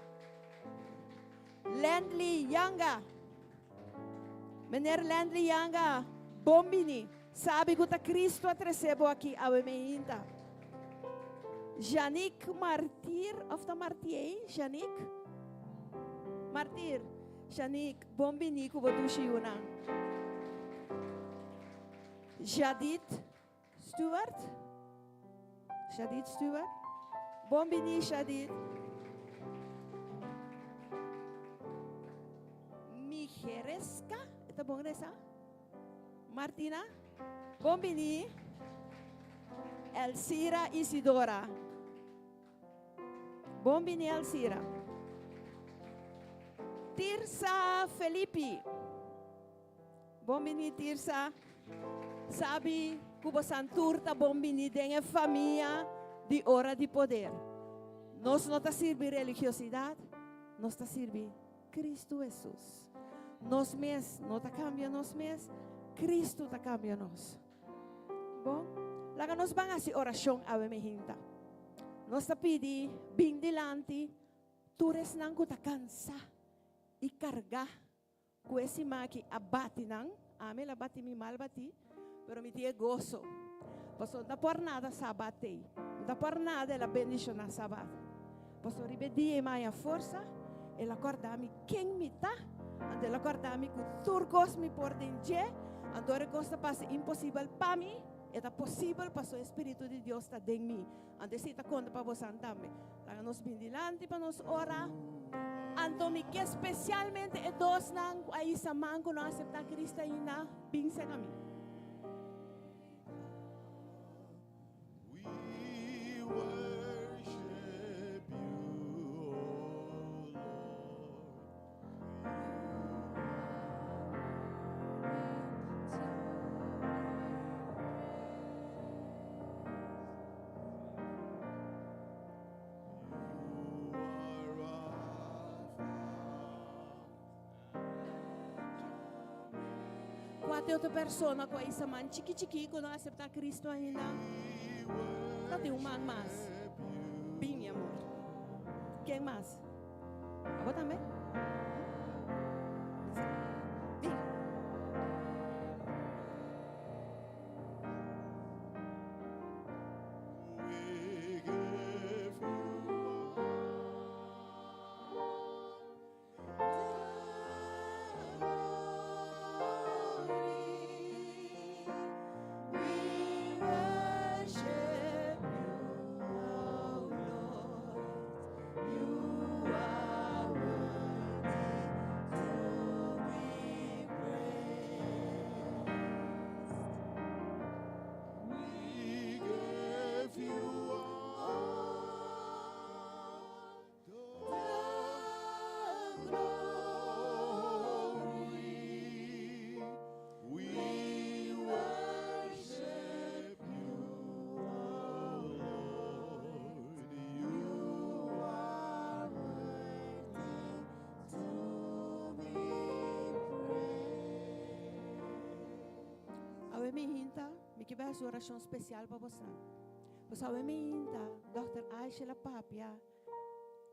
Landley Yanga. Meneer Landley Yanga, bon bini. Sabi ku ta Cristo a trese bo aki awe mi hinta. Janik Martir of ta Martier? Janik? Martir. Janik, bon bini ku bo dushi yunan. Jadit Stewart? Jadit Stewart? Bon bini Jadit. Mijereska, e ta bon resa? Martina, bon bini. Elcira Isidora. Bon bini Elcira. Tirsa Felipi. Bon bini Tirsa. Sabi ku bosan tur ta bon bini den e famia di Ora di Poder. Nos no ta sirbi religiosidat, nos ta sirbi Cristo Hesus. Nos mes no ta cambia nos mes, Cristo ta cambia nos. Bon, laga nos ban haci oracion awe mi hinta. Nos ta pidi bin dilanti tur esnan cu ta cansa y carga cu e siman aki a bati nan. Ami el a bati mi mal bati, pero mi tin e goso. Pasobra no ta por nada sabat ei. No ta por nada el a bendiciona sabat. Pasobra riba e dia ei mi a haña forsa, el a kòrda mi ken mi ta, anto el a kòrda mi ku tur kos mi por den dje, anto ora e kos ta parse imposibel pa mi, e ta posibel pasobra e Spiritu di Dios ta den mi. Anto esei ta konta pa bosan tambe. Laga nos bin dilanti pa nos ora. Anto mi ke spesialmente e dosnan ku a hisa man ku no a aseptá Cristo ainda, bin serka mi. We worship you, O Lord. You are Alpha. Ta otro persona ku a hisa man chiki chiki ku no a aseptá Kristu ainda? Ta tin un man mas. Bin, mi amor. Ken mas? Abo tambe? Bin. We give you We worship you, O Lord. You are worthy to be praised. We give you all the glory. We worship you, O Lord. You are worthy to be praised. Awe mainta, mi ke hasi orashon spesial pa boso. Pues awe mainta, Dr. Aisha a papia,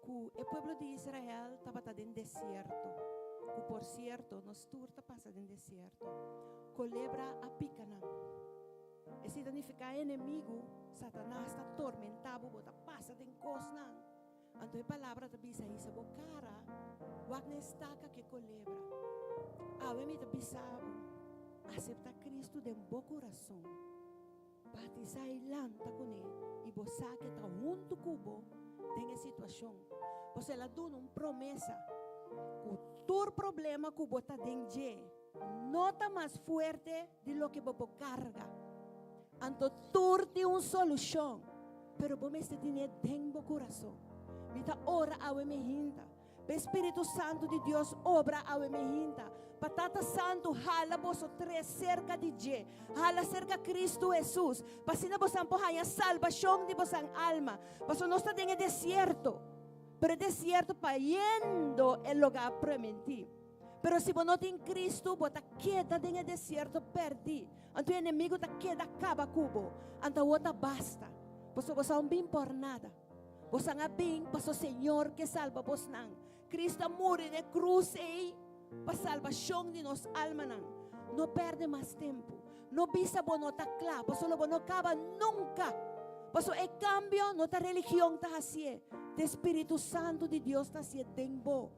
ku e pueblo di Israel tabata den desierto. Ku por sierto, nos tur ta pasa den desierto. Kolebra a pika nan. Esei ta nifiká enemigu, Satanas ta tormentá bo, bo ta pasa den kosnan. Anto e palabra ta bisa hisa bo kara, wak na e staka ku e kolebra. Awe mi ta bisa bo, aseptá Kristu den bo kurason. Batisá i lanta kuné i bo sa ku e ta huntu ku bo den e situashon. Pasobra el a duna un promesa ku tur problema ku bo ta den dje no ta mas fuerte di loke bo por karga. Anto tur tin un solushon, pero bo mester tin'é den bo kurason. Mi ta ora awe mi hinta. Pa e Spiritu Santu di Dios obra awe mi hinta. Pa Tata Santu hala boso tres serka di dje, hala serka Kristu Hesus, pa asina bosan por haña salbashon di bosan alma. Pasobra nos ta den e desierto, pero e desierto pa yendo e lugá promintí. Pero si bo no tin Kristu, bo ta keda den e desierto pèrdí. Anto e enemigu ta keda kaba ku bo. Anto awor ta basta, pasobra bo sa un bin por nada. Bosan a bin paso Señor ke salba bosnan. Cristo a muri na e cruz ei pa salbacion di nos almanan. No perde mas tempo. No bisa bo no ta cla, paso lo bo no caba nunca. Paso e cambio no ta religion ta hacié, ta e Spiritu Santo di Dios ta hacié den bo.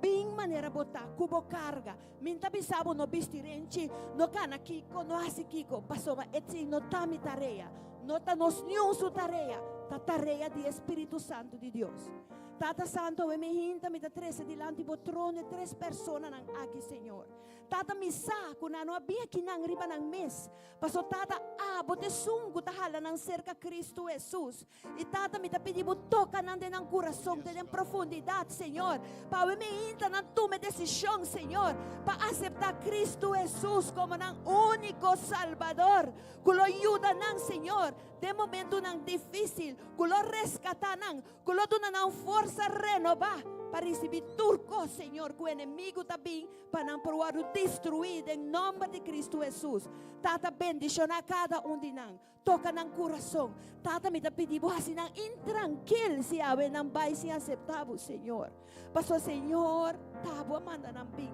Bin manera bo ta, ku bo karga. Mi n'ta bisa bo no bisti renchi, no kana kiko, no hasi kiko, pasobra esei no ta mi tarea. No ta nos niun su tarea, ta tarea di e Spiritu Santu di Dios. Tata Santu, awe mi hinta, mi ta trese dilanti bo trono e tres personanan aki, Señor. Tata, mi sa ku nan no a bin akinan riba nan mes, pasobra Tata, abo ta esun ku ta hala nan serka Kristu Hesus. I Tata, mi ta pidi Bo toka nan den nan kurason, te den profundidat, Señor, pa awe mi hinta nan tuma e desishon, Señor, pa aseptá Kristu Hesus komo nan úniko Salbador, ku lo yuda nan, Señor, den momentunan difísil, ku lo reskatá nan, ku lo duna nan forsa renobá pa risibí tur kos, Señor, ku enemigu ta bin pa nan por wòrdu destruí den nòmber di Kristu Hesus. Tata, bendishoná kada un di nan. Toka nan kurason. Tata, mi ta pidi bo hasi nan intrankil si awe nan bai sin aseptá bo, Señor. Pasobra, Señor, ta bo a manda nan bin.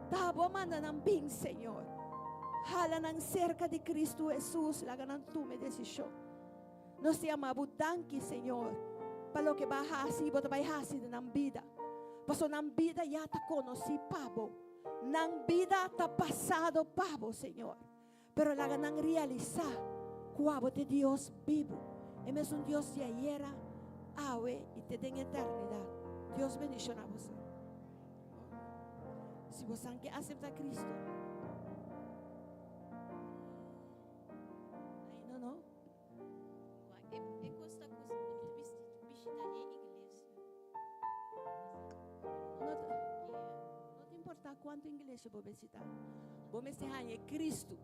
Ta bo a manda nan bin, Señor. Hala nan serka di Kristu Hesus, laga nan tuma e desishon. Nos ta yama bo danki, Señor, pa loke bo a hasi i bo ta bai hasi den nan bida. Pasobra nan bida ya ta konosí pa bo. Nan bida ta pasado pa bo, Señor. Pero laga nan realisá ku abo ta e Dios bibu, e mesun Dios di ayera, awe i te den eternidat. Dios bendishoná boso. Si bosan ke aseptá Kristu, ainda no. E, e kos ta ku mi ta bishita e iglesia. No ta, no ta importá kuantu iglesia bo bishitá. Bo mester haña e Kristu.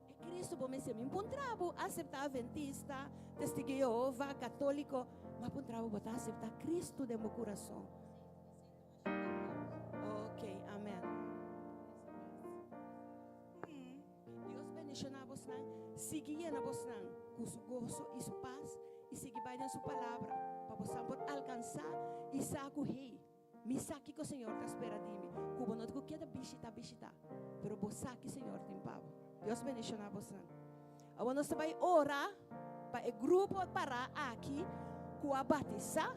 E Kristu bo mester. Mi puntra bo aseptá Adventista, Testigo di Jehova, Katóliko, ma puntra bo bo ta aseptá Kristu den bo kurason. Ok, amen. Sigui yena bosnan ku su goso i su pas i sigui bai den su palabra pa bosnan por alkansá i sa ku hey, mi sa kiko Señor ta spera di mi. Ku bo no ta ku keda bishita bishita, pero bo sa ki Señor tin pa bo. Dios bendishoná bosnan. Awor nos ta bai ora pa e grupo pará aki ku a batisá.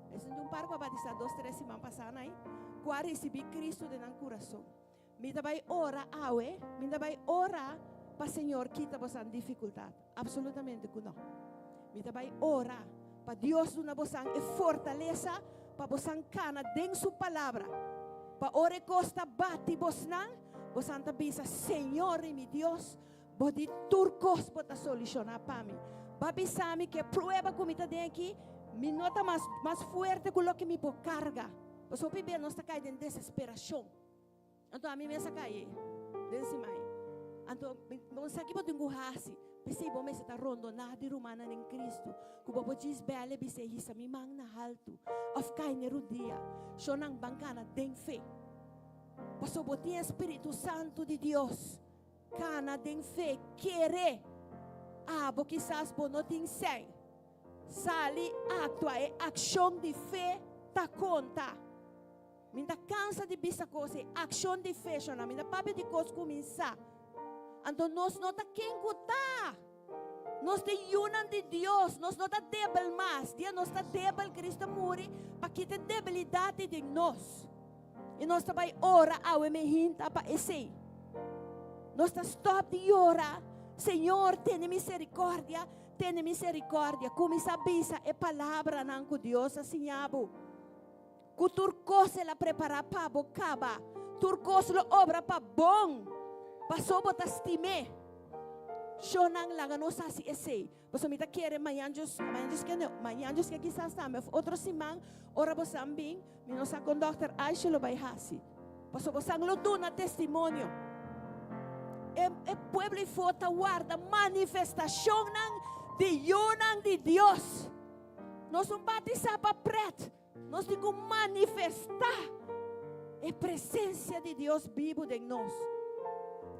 Esun ta un par ku a batisá dos tres siman pasá nai, ku a risibí Kristu den nan kurason. Mi ta bai ora awe, mi ta bai ora pa Señor kita bosan difikultat. Absolutamente ku no. Mi ta bai ora pa Dios duna bosan e fortalesa pa bosan kana den su palabra. Pa ora e kos ta bati bosnan, bosan ta bisa, Señor i mi Dios, bo di tur kos bo ta solushoná pa mi. Bo a bisa mi ku e prueba ku mi ta den aki, mi no ta mas mas fuerte ku loke mi por karga. Pasobra hopi bes nos ta kai den desesperashon. Anto ami mes a kai den simai. Anto bo sa ki bo tin ku hasi. P'esei bo mester ta rondoná di rumannan den Kristu, ku bo por djis bèl e bis'é hisa mi man na haltu òf kai na e rudia. Shonnan ban kana den fe. Pasobra bo tin e Spiritu Santu di Dios. Kana den fe, kere. Abo kisas bo no tin sèn. Sali aktua, e akshon di fe ta konta. Mi ta kansa di bisa kos ei, akshon di fe, shona. Mi ta papia di kos ku mi sa. Anto nos no ta ken ku ta. Nos ta yunan di Dios. Nos no ta debel mas. Dia nos ta debel, Cristo a muri pa kita e debilidat ei den nos. I nos ta bai ora awe mi hinta pa esei. Nos ta stop di yora, Señor, tene misericordia, tene misericordia. Cuminsa bisa e palabranan cu Dios a siña bo. Cu tur cos el a prepara pa bo caba. Tur cos lo obra pa bon, paso bo ta stim'é. Shownan laga nos haci esei. Pasobra mi ta kere mañan djos, mañan djos ke no, mañan djos ke kisas tambe of otro siman ora bosan bin, mi no sa kon dòkter Aisha lo bai hasi. Pasobra bosan lo duna testimonio. E, e pueblo ifo ta warda manifestashonnan di yunan di Dios. Nos no batisá pa pret, nos tin ku manifestá e presensia di Dios bibu den nos.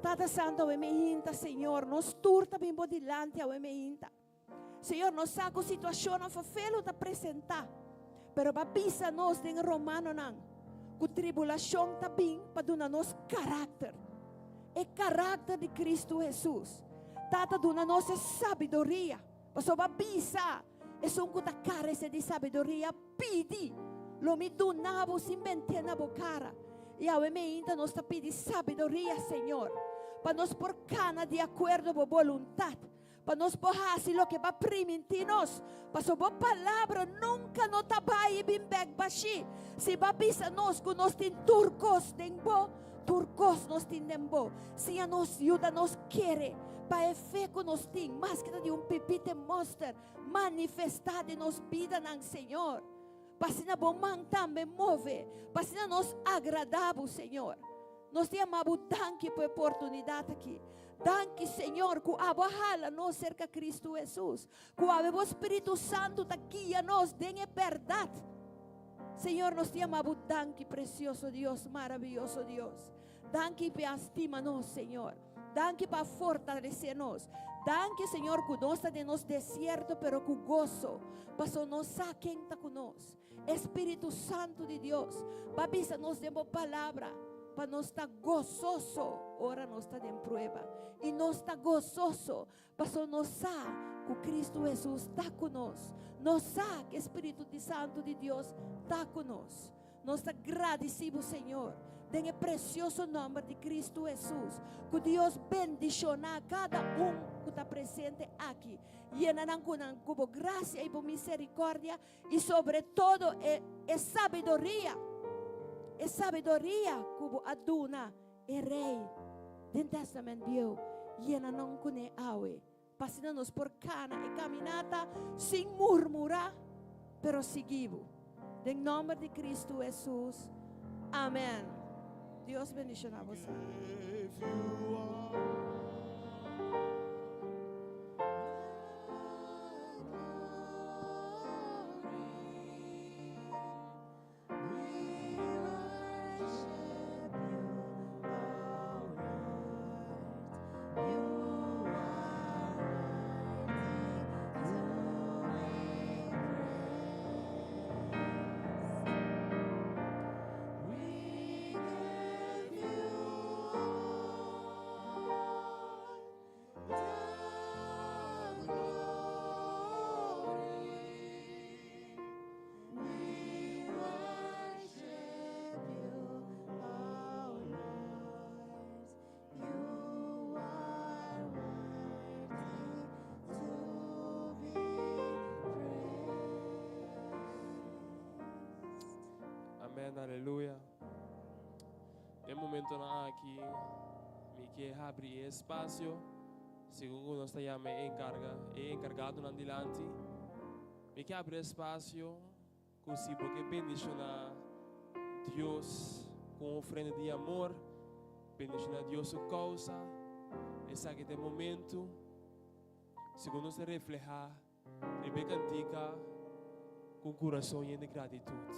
Tata Santo, awe mi hinta, Señor, nos tur ta bin bo dilanti awe mi hinta. Señor, nos sa ku situashonnan ferfelu ta presentá, pero bo a bisa nos den Romanonan ku tribulashon ta bin pa duna nos karakter, e karakter di Kristu Hesus. Tata, duna nos e sabiduria, pasobra bo a bisa esun ku ta karese di sabiduria, Pidi, lo mi duna bo sin bent'é na bo kara. I awe meinta nos ta pidi sabiduria, Señor, pa nos por kana di akuerdo bo boluntat, pa nos por hasi loke bo a primintí nos, pasobra bo palabra nunka no ta bai i bin bèk bashí. Si bo a bisa nos ku nos tin tur kos den bo, tur kos nos tin den bo. Siña nos, yuda nos kere pa e fe ku nos tin, maske ta di un pipite mòster, Manifestá den nos bidanan, Señor, pa asina bo man tambe move, pa asina nos agradá bo, Señor. Nos ta yama bo danki pa e oportunidat aki. Danki, Señor, ku abo a hala nos serka Kristu Hesus, ku awe bo Spiritu Santu ta guia nos den e bèrdat. Señor, nos ta yama bo danki, presioso Dios, maraviyoso Dios. Danki pa a stima nos, Señor. Danki pa a fortalece nos. Danki, Señor, cu nos ta den nos desierto, pero cu goso, paso nos sa ken ta cu nos. E Spiritu Santu di Dios ba bisa nos den bo palabra pa nos ta gososo ora nos ta den prueba. Y nos ta gososo paso nos sa cu Cristo Hesus ta cu nos. Nos sa cu e Spiritu di Santu di Dios ta cu nos. Nos ta gradici bo Señor den e precioso nomber di Cristo Hesus. Cu Dios bendiciona cada un cu ta presente aki. Yena nan cu nan cu bo gracia y bo misericordia y sobre todo e e sabiduria, e sabiduria cu bo a duna e rey den Testament Bieu. Yena nan cune awe. Pa asina nos por kana e kaminata sin murmurá, pero sigui bo. Den nòmber di Kristu Hesus. Amèn. Dios bendishoná boso. Amen, aleluya. Den momentonan aki mi ke habri e espasio, segun ku nos ta yama e enkarga, e enkargadonan dilanti. Mi ke habri espasio ku si bo ke bendishoná Dios ku un ofrenda di amor, bendishoná Dios su kousa, esaki ta e momento. Segun nos ta reflehá Riba e kantika ku un kurason yen di gratitut.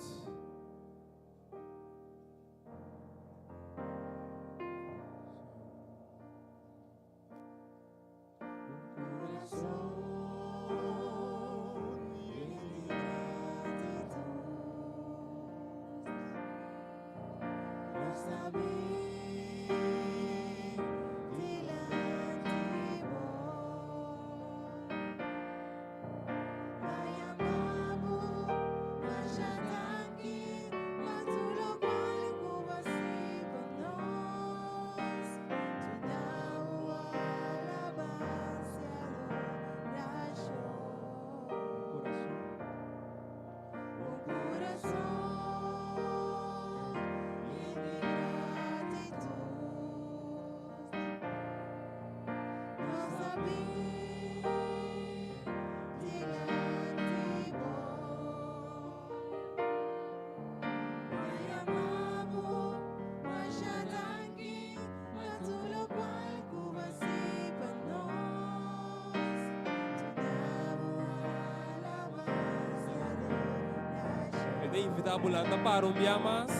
E ta invitá bo lanta para un bia mas.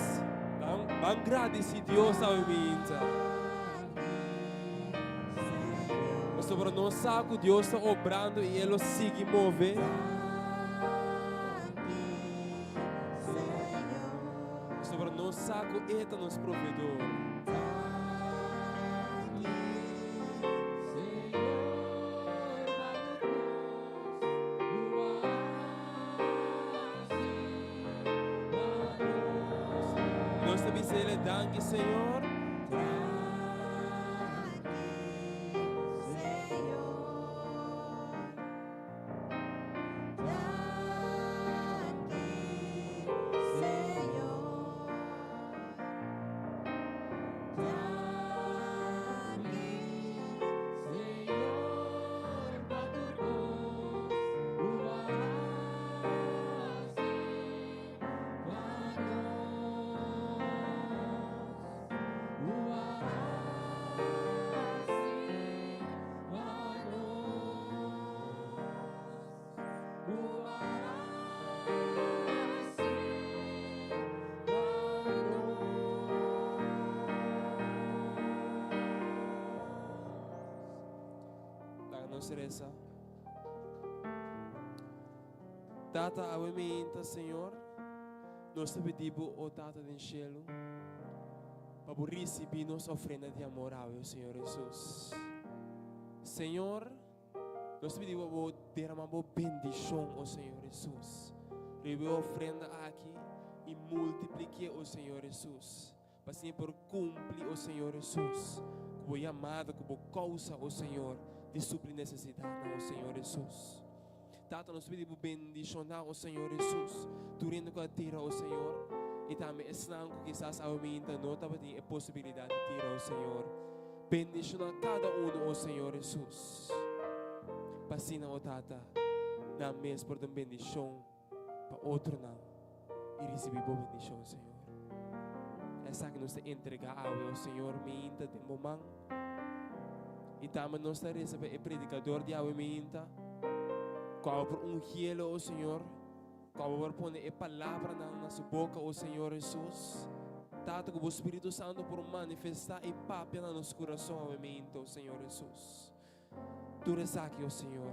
Ban gradisí Dios awe minta. Pasobra nos sa ku Dios ta obrando i e lo sigui move. Pasobra nos sa ku e ta nos proveedor. Nos ta bisa el danki, Señor. Laga nos reza. Tata, awe meinta, Señor, nos ta pidi Bo, o Tata den shelu, pa Bo ricibi nos ofrenda di amor awe, o Señor Jesus. Señor, nos ta pidi Bo pa Bo derama Bo bendicion, o Señor Jesus, riba e ofrenda aki y multiplique, o Señor Jesus, pa asina por cumpli, o Señor Jesus, cu Bo yamada, cu Bo causa, o Señor, di supli necesidadnan, o Señor Jesus. Tata, nos pidi Bo bendiciona, o Señor Jesus, tur hende cu a tira, o Señor, y tambe esnan cu kisas awe minta no tabatin e posibilidad di tira, o Señor. Bendiciona cada uno, o Señor Jesus, pa asina, o Tata, nan mes por ta un bendicion pa otronan y ricibi Bo bendicion, Señor. Esaki nos ta entrega awe, o Señor, minta den Bo man. Y tambe nos ta reza pa e predicador di awe minta, cu awe por ungielo, o Señor, cu awe por pone e palabranan na su boca, o Señor Jesus. Tata, cu Bo Spiritu Santo por manifesta y papia na nos curason awe minta, o Señor Jesus. Tur esaki, o Señor,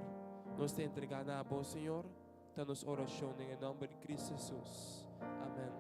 nos ta entrega na Bo, Señor. Ta nos oracion den e nomber di Cristo Jesus. Amen.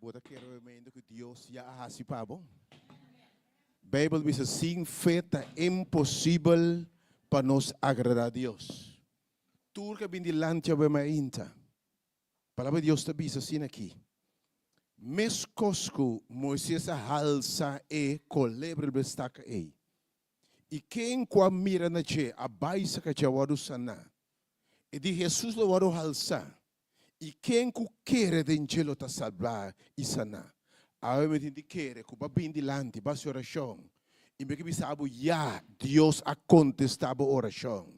Bo ta kere obviamente ku Dios ya a hasi pa bo? Beibel bisa sin fe ta imposibel pa nos agradá Dios. Tur ke bin dilanti awe mainta, Palabra di Dios ta bisa asina aki, Meskos ku Moises a halsa e kolebra riba e staka ei, i ken ku a mira na dje a bai saka dje a wòrdu saná, e di Hesus lo wòrdu halsá, i ken ku kere den dje lo ta salbá i saná. Awe mi tin di kere ku bo a bin dilanti, bo a hasi orashon, i mi ke bisa bo, ya, Dios a kontestá bo orashon.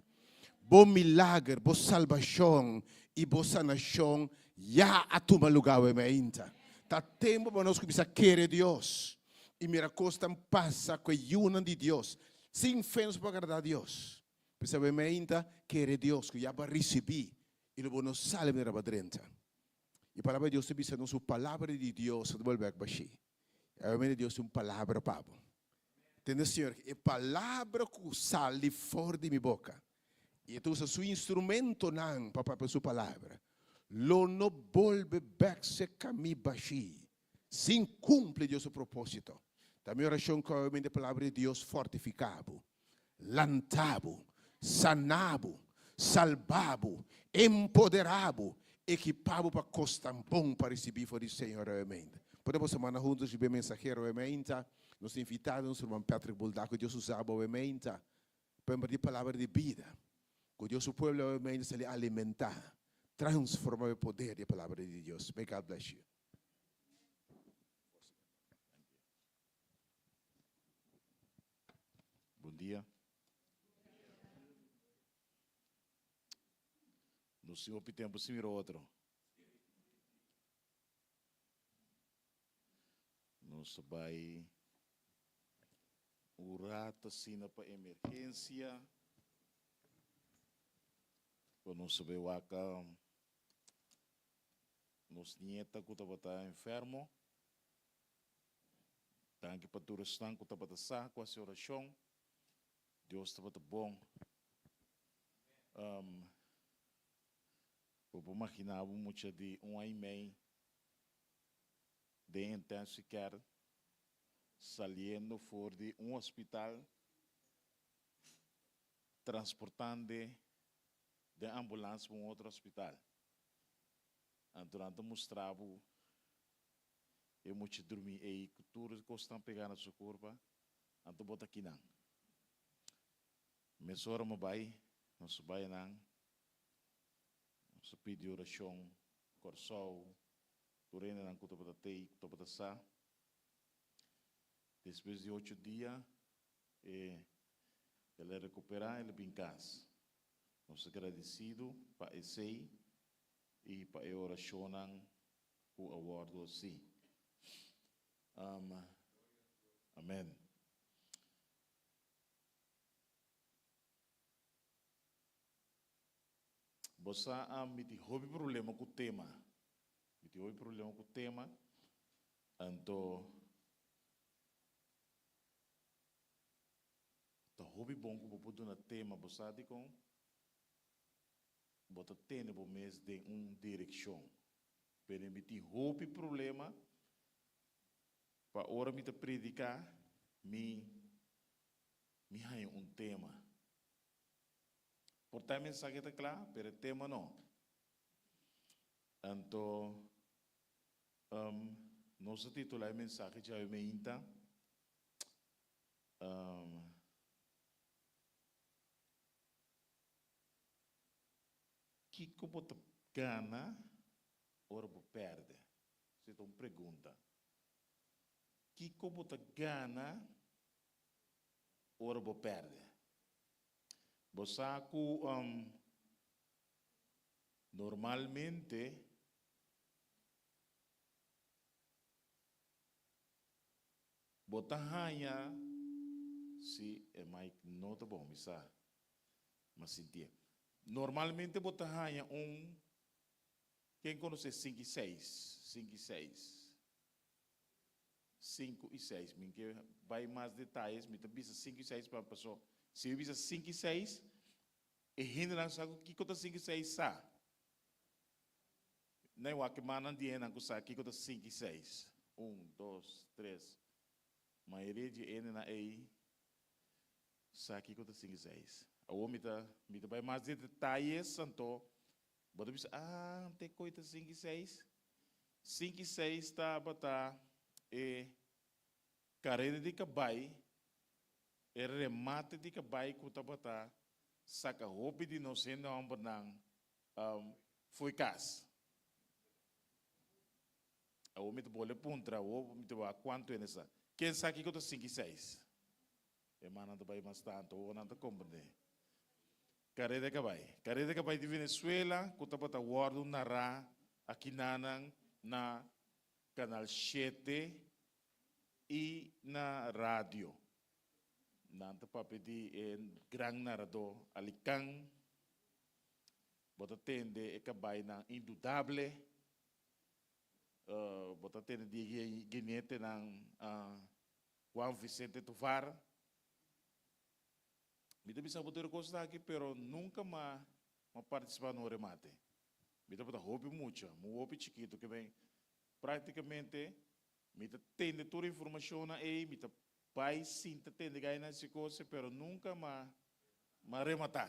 Bo milager, bo salbashon i bo sanashon ya a tuma lugá awe mainta. Ta tempu pa nos kuminsá kere Dios i mira kosnan pasa ku e yunan di Dios. Sin fe nos por agradá Dios. P'esei awe mainta, kere Dios ku ya bo a risibí i lo bo no sali manera bo a drenta. E palabra di Dios ta bisa nos ku palabra di Dios no ta bolbe bek bashí. Awe Dios tin un palabra pa bo. Tende Señor, e palabra ku sali for di mi boka, i e ta usa su instrumentonan pa papia su palabra, lo no bolbe bek serka mi bashí, sin kumpli Dios su propósito. Ta mi orashon ku awe e palabra di Dios fortifiká bo, lanta bo, sana bo, salba bo, empoderá bo, ekipá bo pa kosnan bon pa risibí for di Señor awemente. Pone boso mannan huntu riba e mensahero awemente. Nos ta invitá nos ruman Patrick Buldak ku Dios usa bo awemente pa impartí palabra di bida. Ku Dios su pueblo awemente sali alimentá, transformá pa e poder di e palabra di Dios. May God bless you. Bon dia. Nos tin hopi tempu sin mira otro. Nos a bai un rato asina pa emergencia. Pa nos a bai wak nos nieta ku tabata enfermo. Danki pa tur esnan ku tabata sa ku hasi orashon. Dios tabata bon. Um, bo por magina bo mucha di un aña i mei den intensive care saliendo for di un hospital transportando den ambulans pa un otro hospital. Anto nan ta mustra bo E mucha drumi ei ku tur e kosnan pegá na su kurpa, anto bo ta kinan. Mesora mo bai, nos bai nan, nos a pidi orashon, Kòrsou, tur hendenan ku tabata tei, ku tabata sa. Despues di ocho dia, e el a rekuperá, el a bin kas. Nos ta gradisidu pa esei i pa e orashonnan ku a wòrdu hasi. Amen. Bo sa mi tin hopi problema ku tema. Mi tin hopi problema ku tema. Anto ta hopi bon ku bo por duna tema. Bo sa dikon? Bo ta tene bo mes den un direkshon. Pero mi tin hopi problema pa ora mi ta prediká mi mi haña un tema. Por ta e mensahe ta kla, pero e tema no. Anto nos a titulá e mensahe djawe meinta Kiko bo ta gana ora bo pèrdè? Esei ta un pregunta. Kiko bo ta gana ora bo pèrdè? Bo sa ku normalmente bo ta haña, si e mic no ta bon, mi sa. Ma sintié. Normalmente bo ta haña un, ken konosé sinku i seis? Sinku i seis. Sinku i seis. Mi ke bai mas detayes, mi ta bisa sinku i seis pa paso si mi bisa sinku i seis, e hendenan sa ku kiko ta sinku i seis sa. Nei wak e mannan di hendenan ku sa kiko ta sinku i seis. Un, dos, tres. Mayoria di e hendenan ei sa kiko ta sinku i seis. Awor mi ta mi ta bai mas den detayes, anto bo ta bisa, ah, te koi ta sinku i seis? Sinku i seis tabata e kareda di kabai, e remate di kabai ku tabata saka hopi di nos hende hòmbernan Fo'i kas. Awor mi ta bole puntra, awor mi ta wak kuantu hende sa. Ken sa kiko ta sinku i seis? E mannan ta bai mas tantu, awor nan ta komprendé. Kareda kabai. Kareda kabai di Venezuela ku tabata wòrdu nará akinanan na Kanal shete i na radio. Nan ta papia di e gran naradó Alikán. Bo ta tende e kabainan indudable. Bo ta tende di e ginetenan Juan Vicente Tovar. Mi ta bisa bo tur e kosnan aki, pero nunka m'a partisipá na un remate. Mi tabata hopi mucha, mu hopi chikitu, ke men práktikamente mi ta tende tur e informashonnan ei, mi ta bai sinta tende gainan si kos, pero nunka m'a rematá.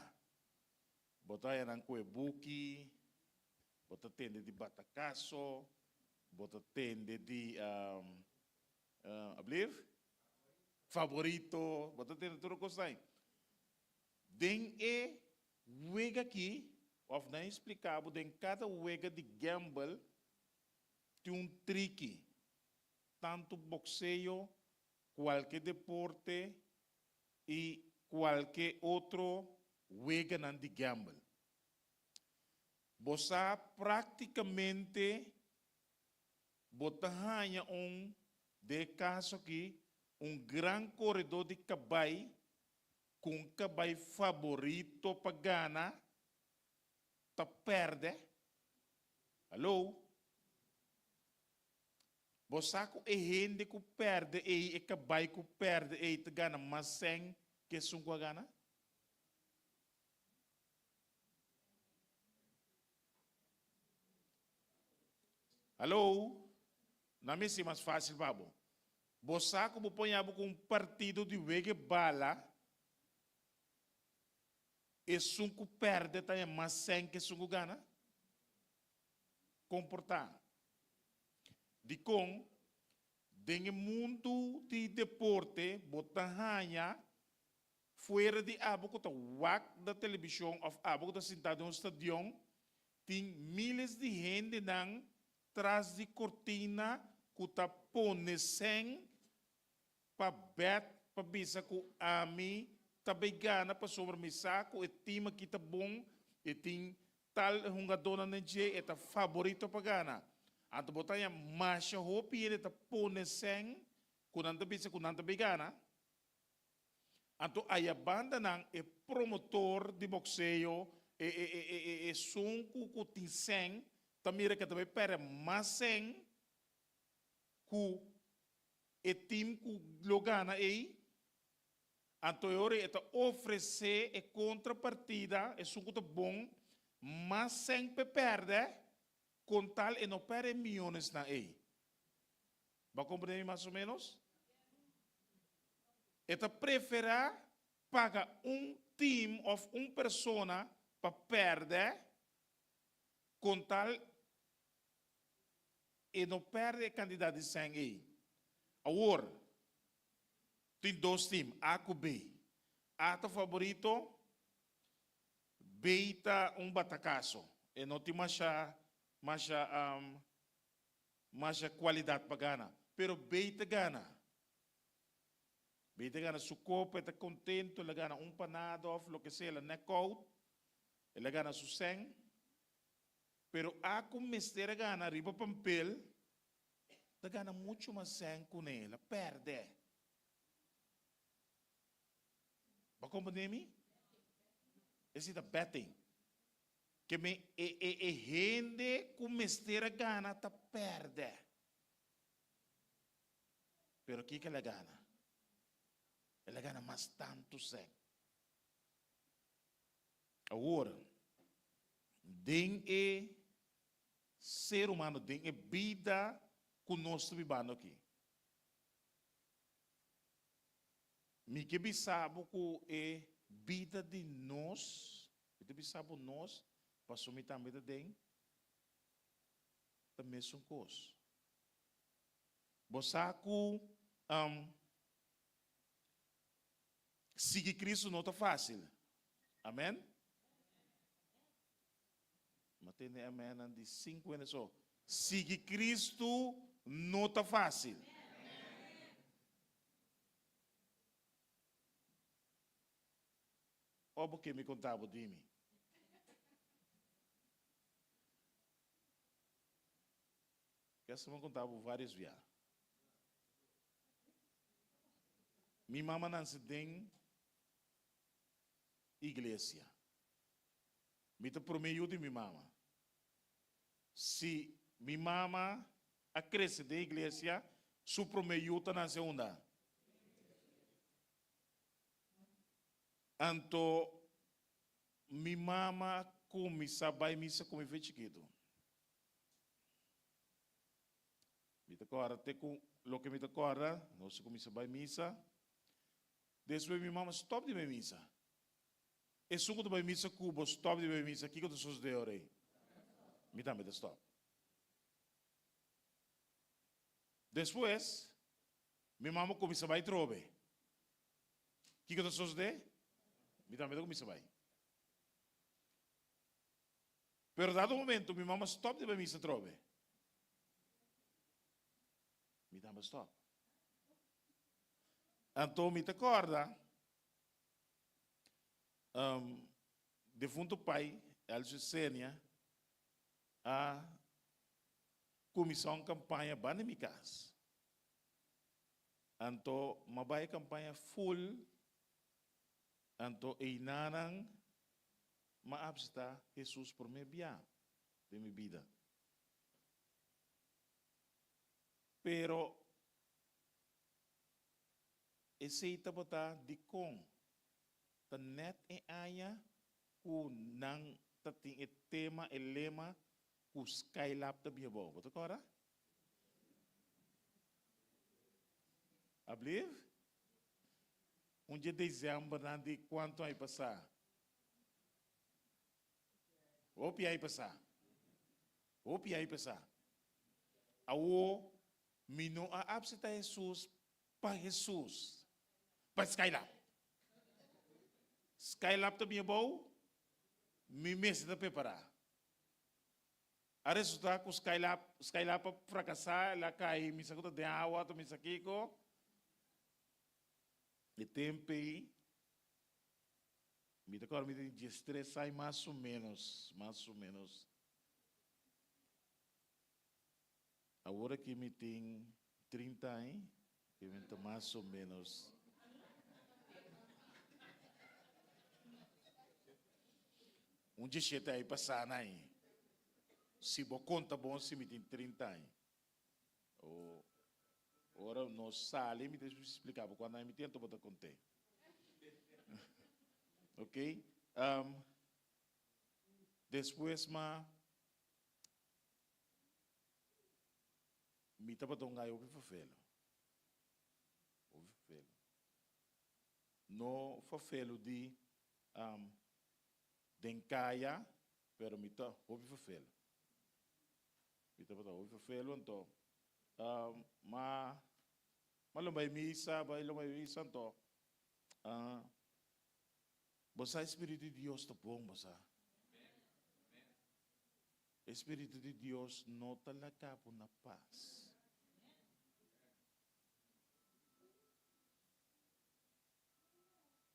Bo ta haña nan ku e buki, bo ta tende di batakaso, bo ta tende di ablief? Favorito, bo ta tende tur e kosnan. Den e wega aki, òf nan espliká bo den kada wega di gamble tin un triki, tantu bokseo, kualke deporte i kualke otro weganan di gamble. Bo sa práktikamente bo ta haña un, den e kaso aki, un gran koredó di kabai ku un kabai faborito pa gana ta pèrdè. Haló? Bo sa ku e hende ku pèrdè ei, e kabai ku pèrdè ei ta gana mas sèn ku esun ku a gana? Haló? Na mi si mas fásil pa bo. Bo sa ku bo poña bo ku un partido di wega bala, esun ku pèrdè ta haña mas sèn ku esun ku gana? Komportá. Dikon? Den e mundu di deporte bo ta haña fuera di abo ku ta wak na telebishon òf abo ku ta sintá den un stadion, tin míles di hendenan tras di kortina ku ta pone sèn pa bèt pa bisa ku ami ta bay gana pasobra mi sa ku e team aki ta bon, e tin tal hungadónan den dje, e ta faborito pa gana. Anto bo ta haña masha hopi hende ta pone sèn ku nan ta bisa ku nan ta bay gana. Anto aya banda nan e promotor di bokseo, e e e e e esun ku ku tin sèn ta mira ku e ta bay pèrdè mas sèn ku E team ku lo gana ei, anto e ora ei e ta ofresé e kontrapartida, esun ku ta bon, mas sèn p'e pèrdè, kon tal e no pèrdè e mionesnan ei. Bo a komprendé mi mas o ménos? E ta preferá paga un team òf un persona pa pèrdè, kon tal E no perde e kantidat di sèn ei. Awor, tin dos tim, A ku B. A ta faborito, B ta un batakaso. E no tin masha, masha, masha kualidat pa gana. Pero B ta gana. B ta gana su kopa, e ta kontento, el a gana un panada òf loke sea, el a nèkout, el a gana su sèn. Pero a ku mester a gana riba pampel ta gana muchu mas sèn kuné, el a pèrdè. Bo a komprendé mi? Esei ta betting. Ke men e e e hende ku mester a gana ta pèrdè. Pero kiko el a gana? El a gana mas tantu sèn. Awor, den e ser humano, den e bida ku nos ta bibando aki. Mi ke bisa bo ku e bida di nos, mi ta bisa bo nos, pasobra mi tambe ta den, ta mesun kos. Bo sa ku sigui Cristo no ta fácil. Amen? Mi a tende amennan di sinku hende so. Sigui Cristo no ta fácil. O bo ke mi konta bo di mi? Kesta mi a konta bo varios bia. Mi mama nanse den iglesia. Mi ta prome yu di mi mama. Si mi mama a krese den iglesia, su prome yu ta nanse unda? Anto mi mama a kuminsá bai misa ku mi fe chikitu. Mi ta kòrda te ku loke mi ta kòrda, nos a kuminsá bai misa. Despues mi mama stòp di bai misa. Esun ku ta bai misa ku bo stòp di bai misa, kiko ta sosodé ora ei? Mi tambe ta stòp. Despues, mi mama kuminsá bai trobe. Kiko ta sosodé? Mi tambe ta kuminsá bai. Pero dado momento mi mama stòp di bai misa trobe. Mi tambe stòp. Anto mi ta kòrda Defunto pai, Elcio Senia, a kuminsá un kampaña banda di mi kas. Anto m'a bai e kampaña ful, anto einanan m'a apseptá Hesus promé bia den mi bida. Pero Esei tabata dikon ta nèt e aña ku nan ta tin e tema, e lema ku Skylab ta bia bou. Bo ta kòrda? Ablief? Un dje desèmber nan di kuantu aña pasá? Hopi aña pasá. Hopi aña pasá. Awor mi no a apseptá Hesus Pa Hesus. Pa Skylab. Skylab ta bin abou, mi mester ta prepará. A resultá ku Skylab, Skylab a frakasá, el a kai, mi sa ku ta den awa, ta mi sa kiko. E tempu ei, mi ta kòrda mi tin diestres aña mas o ménos, mas o ménos. Awor aki mi tin 30 aña, ki mi ta mas o menos un diesshete aña pasá na aña. Si bo konta bon si mi tin 30 aña. O ora nos sali mi ta splika bo kuantu aña mi tin anto bo ta kont'é. Ok, despues ma. Mi tabata un gai hopi fafelo. Hopi fafelo. No fafelo di den kaya, pero mi ta hopi fafelo. Mi tabata hopi fafelo, anto ma ma lo bai misa, bai lo bai misa, anto bo sa e Spiritu di Dios ta bon, bo sa. E Spiritu di Dios no ta laga bo na pas.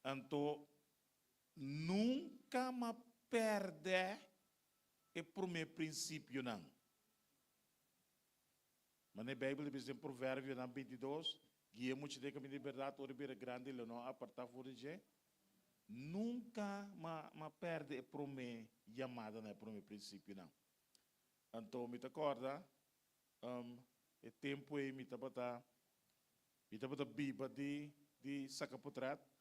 Anto, nunka m'a pèrdè e promé prinsipionan. Manera e Beibel ta bisa den Proverbionan 22, Guia mucha den kaminda di bèrdat, ora e bira grandi lo no apartá for di dje. Nunka m'a pèrdè e promé yamadanan, e promé prinsipionan. Anto mi ta kòrda e tempu ei mi tabata mi tabata biba di di saka potrèt.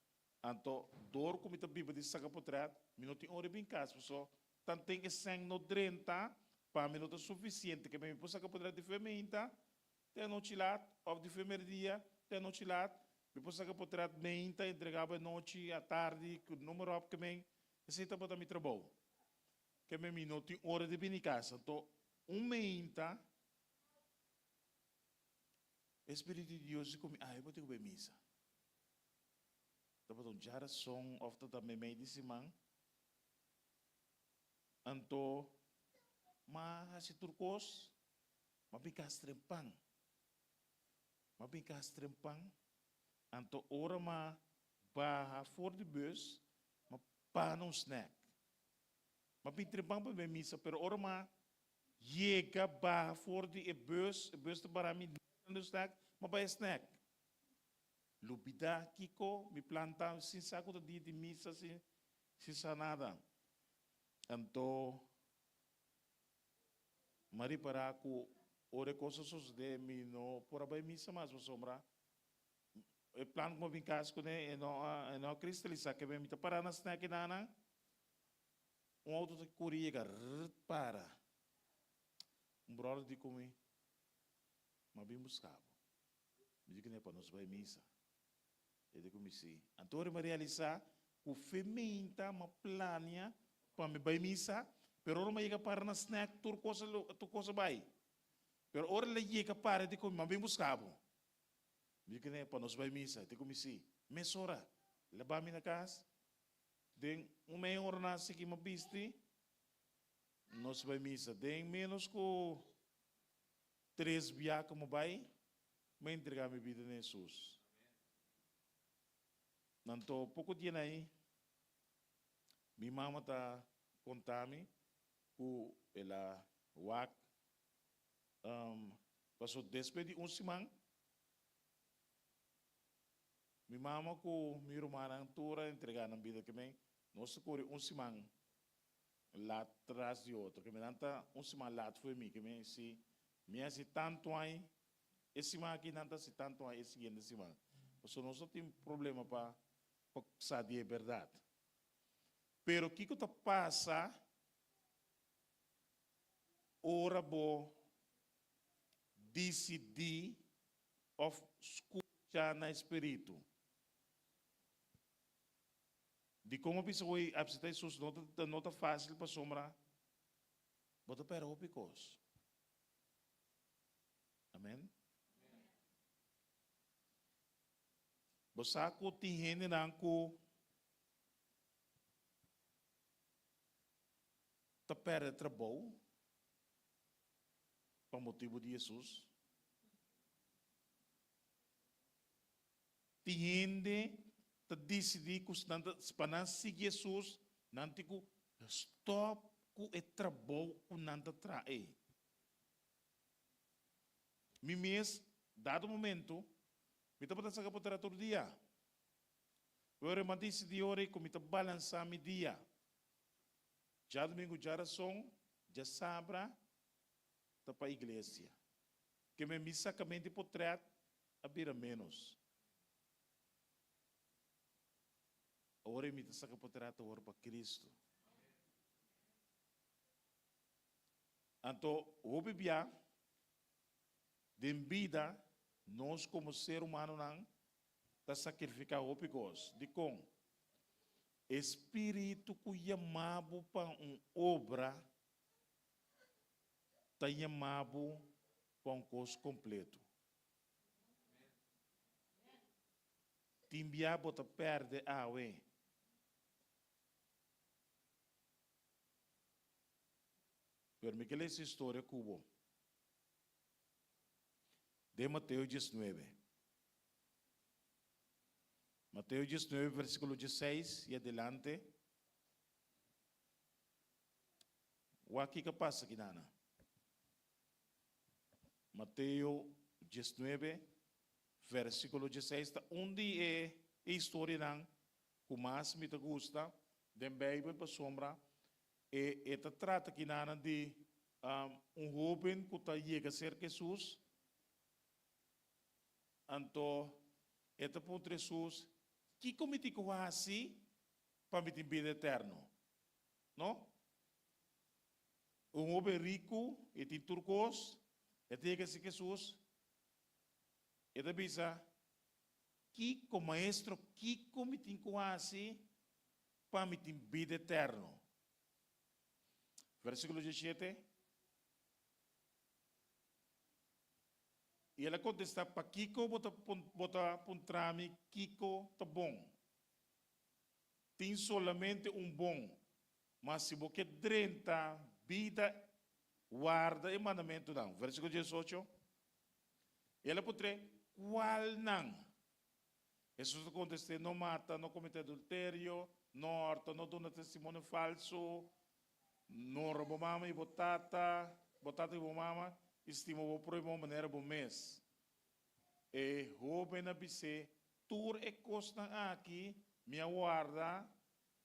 Anto dor ku mi ta biba di saka potrèt, mi no tin ora di bin kas pasobra tanten e sèn no drenta. Pa mi no ta sufisiente ke mi por saka potrèt di fe meinta te anochi lat òf di fe merdia te anochi lat. Mi por saka potrèt meinta entregá bo anochi, atardi, ku número òp ke men. Esei tabata mi trabou. Ke men mi no tin ora di bini kas. Anto un meinta e Spiritu di Dios di ku mi, Ai, bo tin ku bai misa. Tabata un djarason òf tabata meimei di siman. Anto m'a hasi tur kos, m'a bin kas trempan. M'a bin kas trempan, anto ora m'a baha for di bus, m'a pana un snack. M'a bin trempan pa bai misa, pero ora m'a yega baha for di e bus, e bus ta bara mi na e snack, m'a bai e snack. Lubida kiko mi planta sin sa ku ta dia di misa, sin sin sa nada. Anto m'a ripará ku ora e kos a sosodé mi no por a bai misa mas pasobra e plan ku m'a bin kas kuné e no a e no a kristalisá ke mi ta pará na snack enanan un outo ta kuri yega rrrt para. Un bròder di ku mi, M'a bin buska bo. Mi di kuné pa nos bai misa. E di ku mi si. Anto ora mi a realisá ku fe meinta m'a plania pa mi bai misa, pero ora mi a yega para na snack tur kos a tur kos a bai. Pero ora el a yega para e di ku mi, m'a bin buska bo. Mi di kuné pa nos bai misa. E di ku mi si. Mesora el a ba mi na kas, den un meia ora nan a sigui m'a bisti, nos bai misa. Den ménos ku tres bia ku mi bai, Mi a entregá mi bida na Hesus. Anto poko dia nai, mi mama ta konta mi ku el a wak paso despues di un siman, mi mama ku mi rumannan tur a entregá nan bida ke men. Nos ta kore un siman lat tras di otro, ke men nan ta un siman lat fo'i mi, ke men si mi hasi tantu ai E siman aki nan ta hasi tantu ai e siguiente siman. Pasobra nos no tin problema pa pa sa di e bèrdat. Pero kiko ta pasa ora bo disidí òf skucha na e spiritu? Dikon bo bisa hoy apseptá Hesus no ta no ta fásil pasobra bo ta pèrdè hopi kos. Amen. Bo sa ku tin hendenan ku ta pèrdè trabou pa motibu di Hesus? Tin hende ta disidí ku nan ta pa nan sigui Hesus nan tin ku stòp ku e trabou ku nan ta traha ei. Mi mes, dado momento, mi tabata saka por tera tur dia. Pero mi a disidí ora ku mi ta balansá mi dia. Djadumingu djarason, djasabra ta pa iglesia. Keme mi sakamenti potrèt a bira ménos. Ora mi ta saka potrèt awor pa Kristu. Anto hopi bia den bida nos komo ser humanonan ta sakrifiká hopi kos. Dikon? E spiritu ku yama bo pa un obra ta yama bo pa un kos kompleto. Tin bia bo ta pèrdè awe. Pero mi ke lesa historia ku bo. Den Mateo diesnuebe. Mateo diesnuebe versikulo diesseis i adelante. Wak kiko a pasa kinana. Mateo diesnuebe versikulo diesseis ta un di e historianan ku mas mi ta gusta den Beibel pasobra E e ta trata kinanan di un hóben ku ta yega serka Hesus, anto e ta puntra Hesus, Kiko mi tin ku hasi pa mi tin bida eterno? No? Un hoben riku, e tin tur kos, e ta yega serka Hesus, e ta bisa, Kiko, Maestro, kiko mi tin ku hasi pa mi tin bida eterno? Versíkulo diesshete. I el a kontestá, Pakiko bo ta bo ta puntra mi kiko ta bon? Tin solamente un bon, ma si bo ke drenta bida, warda e mandamentunan. Versíkulo diesocho. I el a puntr'é, Kualnan? Hesus a kontest'é, No mata, no kometé adulterio, no hòrta, no duna testimonio falsu, No honra bo mama i bo tata, bo tata i bo mama, i stima bo próhimo manera bo mes. E hóben a bis'é, Tur e kosnan aki mi a warda,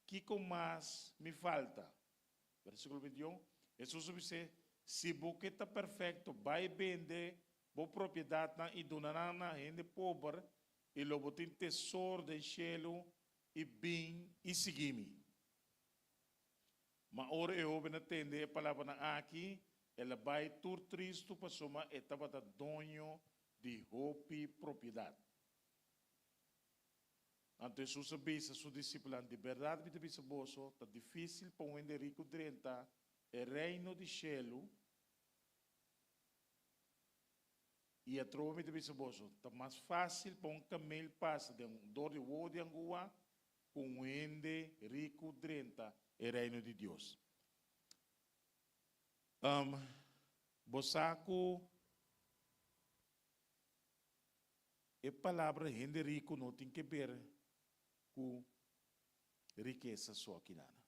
kiko mas mi falta? Versíkulo 21, Hesus a bis'é, Si bo ke ta perfekto, bai bende bo propiedatnan i duna nan na hende pober, i lo bo tin tesoro den shelu, i bin i sigui mi. Ma ora e hóben a tende e palabranan aki, el a bai tur tristu pasobra e tabata doño di hopi propiedat. Anto Hesus a bisa su disipelnan, Di bèrdat mi ta bisa boso, ta difísil pa un hende riku drenta e Reino di shelu. I atrobe mi ta bisa boso, ta mas fásil pa un kamel pasa den un dor di wowo di angua ku un hende riku drenta e Reino di Dios. Bo sa ku e palabra hende riku no tin ke ber ku rikesa so akinana.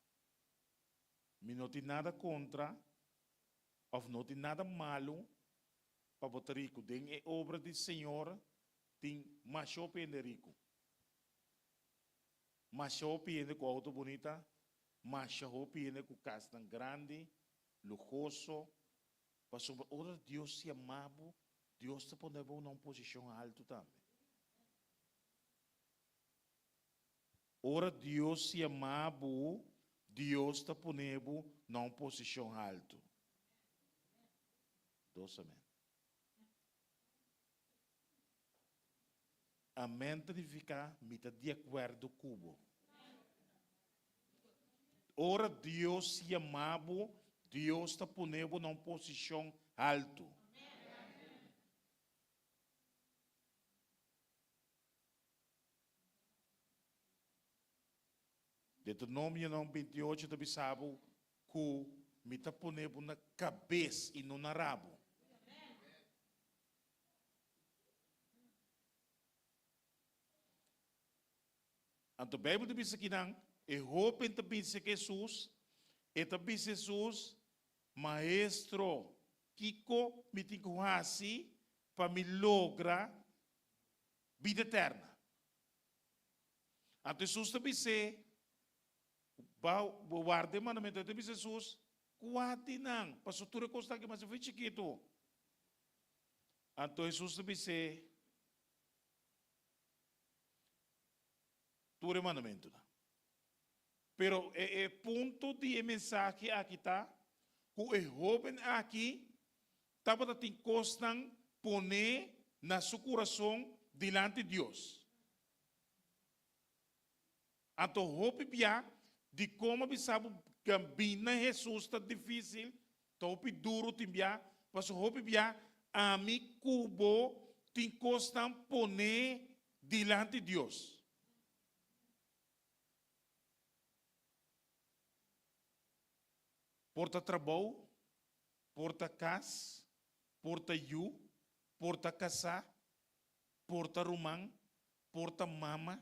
Mi no tin nada kontra òf no tin nada malu pa bo ta riku. Den e obra di Señor tin masha hopi hende riku. Masha hopi hende ku outo bunita, masha hopi hende ku kasnan grandi, luhoso, pasobra ora Dios yama bo, Dios ta pone bo na un posishon haltu tambe. Ora Dios yama bo, Dios ta pone bo na un posishon haltu. Dos amen. Amen ta nifiká mi ta di akuerdo ku bo. Ora Dios yama bo, Dios ta pone bo na un posishon haltu. Deuteronomio nan 28 ta bisa bo ku mi ta pone bo na kabes i no na rabo. Anto Bijbel ta bisa kinan, e hoben ta bisa ku Hesus, e ta bisa Hesus, Maestro, kiko mi tin ku hasi pa mi logra bida eterna? Anto Hesus ta bis'é, Bo warda e mandamentu. E ta bisa Hesus, Kua di nan? Pasobra tur e kosnan aki mas e chikitu. Anto Hesus ta bis'é tur e mandamentunan. Pero e e punto di e mensahe aki ta ku e hóben aki tabata tin kosnan poné na su kurason dilanti Dios. Anto hopi bia di komo bisa bo bin na Hesus ta difísil, ta hopi duru tin bia, pasobra hopi bia ami ku bo tin kosnan poné dilanti Dios. Por ta trabou, por ta kas, por ta yu, por ta kasá, por ta ruman, por ta mama,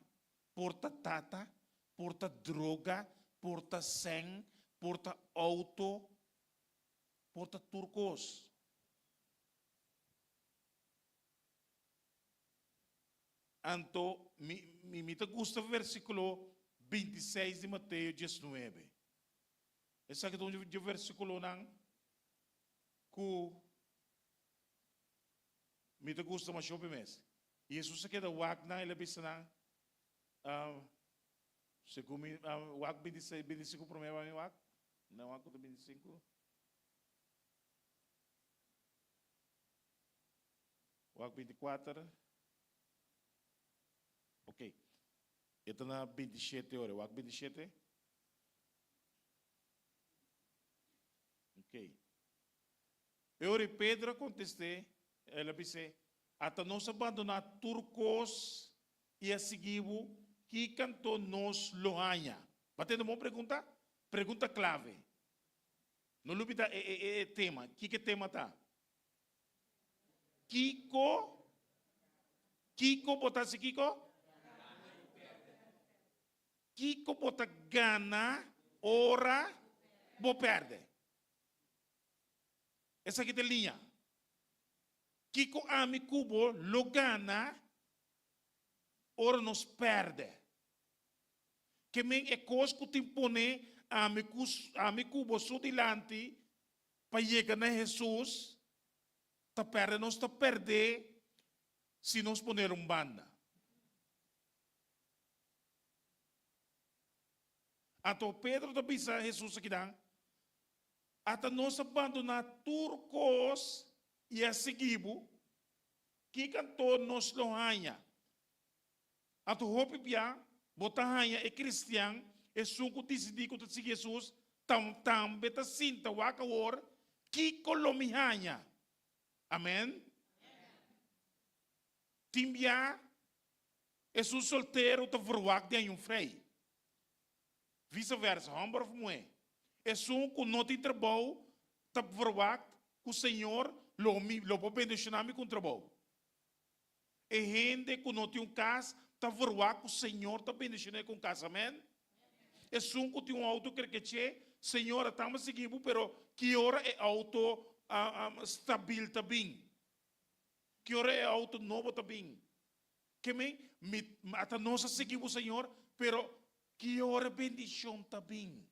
por ta tata, por ta droga, por ta sèn, por ta outo, por ta tur kos. Anto mi mi mi ta gusta versíkulo 26 di Mateo 19. Esaki ta un dje versíkulonan ku mi ta gusta masha hopi mes. I Hesus a keda wak nan, el a bisa nan, Segun mi wak 26, 25 promé ba mi wak, nan wak ku ta 25. Wak 24. Ok. E ta na 27 ora. Wak 27. Ok. E ora ei Pedro a kontest'é, el a bis'é, Ata nos a bandoná tur kos i a sigui bo, kiko anto nos lo haña? Bo a tende bon pregunta? Pregunta klave. No lubidá e, e, e tema. Kiko e tema ta? Kiko? Kiko bo ta hasi kiko? Kiko bo ta gana ora bo pèrdè? Esaki ta e liña. Kiko ami ku bo lo gana ora nos pèrdè? Ke men e kos ku tin pone ami ku ami ku bo su dilanti pa yega na Hesus ta pèrdè nos ta pèrdè si nos ponel un banda. Anto Pedro ta bisa Hesus akinan, Ata nos a bandoná tur kos i a sigui bo, kiko anto nos lo haña? Anto hopi bia bo ta haña e kristian, esun ku disidí ku ta sigui Hesus, tambe ta sinta wak awor, Kiko lo mi haña? Amen. Tin bia esun soltero ta verwagt di haña un frei. Vise versa, hòmber òf muhé. Esun ku no tin trabou ta verwagt ku Señor lo mi lo por bendishoná mi ku un trabou. E hende ku no tin un kas ta verwagt ku Señor ta bendishon'é ku un kas. Amèn. Esun ku tin un outo krekeché, Señor a tamba sigui bo, pero ki ora e outo stabil ta bin? Ki ora e outo nobo ta bin? Ke men, mi ata nos a sigui bo, Señor, pero ki ora bendicion ta bin?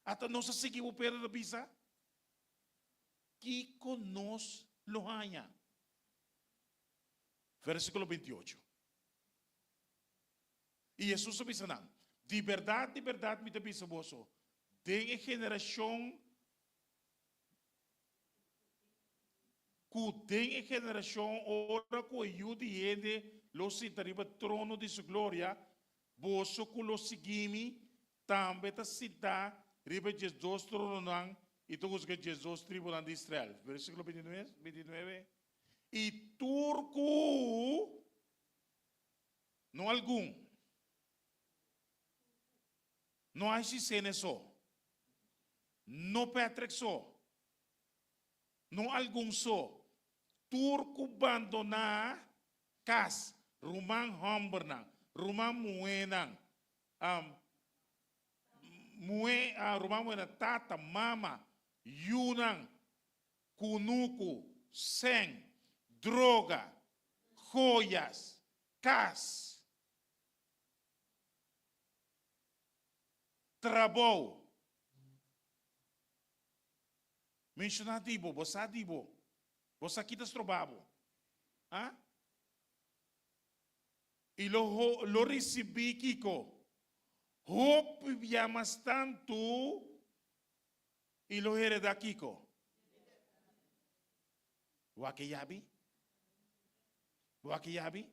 Ata nos a sigui bo, Pedro ta bisa, kiko nos lo haña? Versículo 28. I Hesus a bisa nan, Di berdad, di berdad mi ta bisa boso, den e generacion Ku den e generashon ora ku e Yu di hende lo sinta riba trono di su gloria, boso ku lo sigui mi tambe ta sintá riba e diesdos trononan i ta husga e diesdos tribunan di Israel. Versíkulo 29, I tur ku, no algun, no Aishisene so, no Patrick so, No algun so. Tur ku bandoná kas, ruman hòmbernan, ruman muhénan, muhé, ruman muhénan, tata, mama, yunan, kunuku, sèn, droga, joyas, kas, trabou. Menshoná di bo, bo sa di bo. Bo sa ki ta stroba bo. Ha? I lo ho, lo risibí kiko? Hopi bia mas tantu i lo heredá kiko? Wak e yabi? Wak e yabi?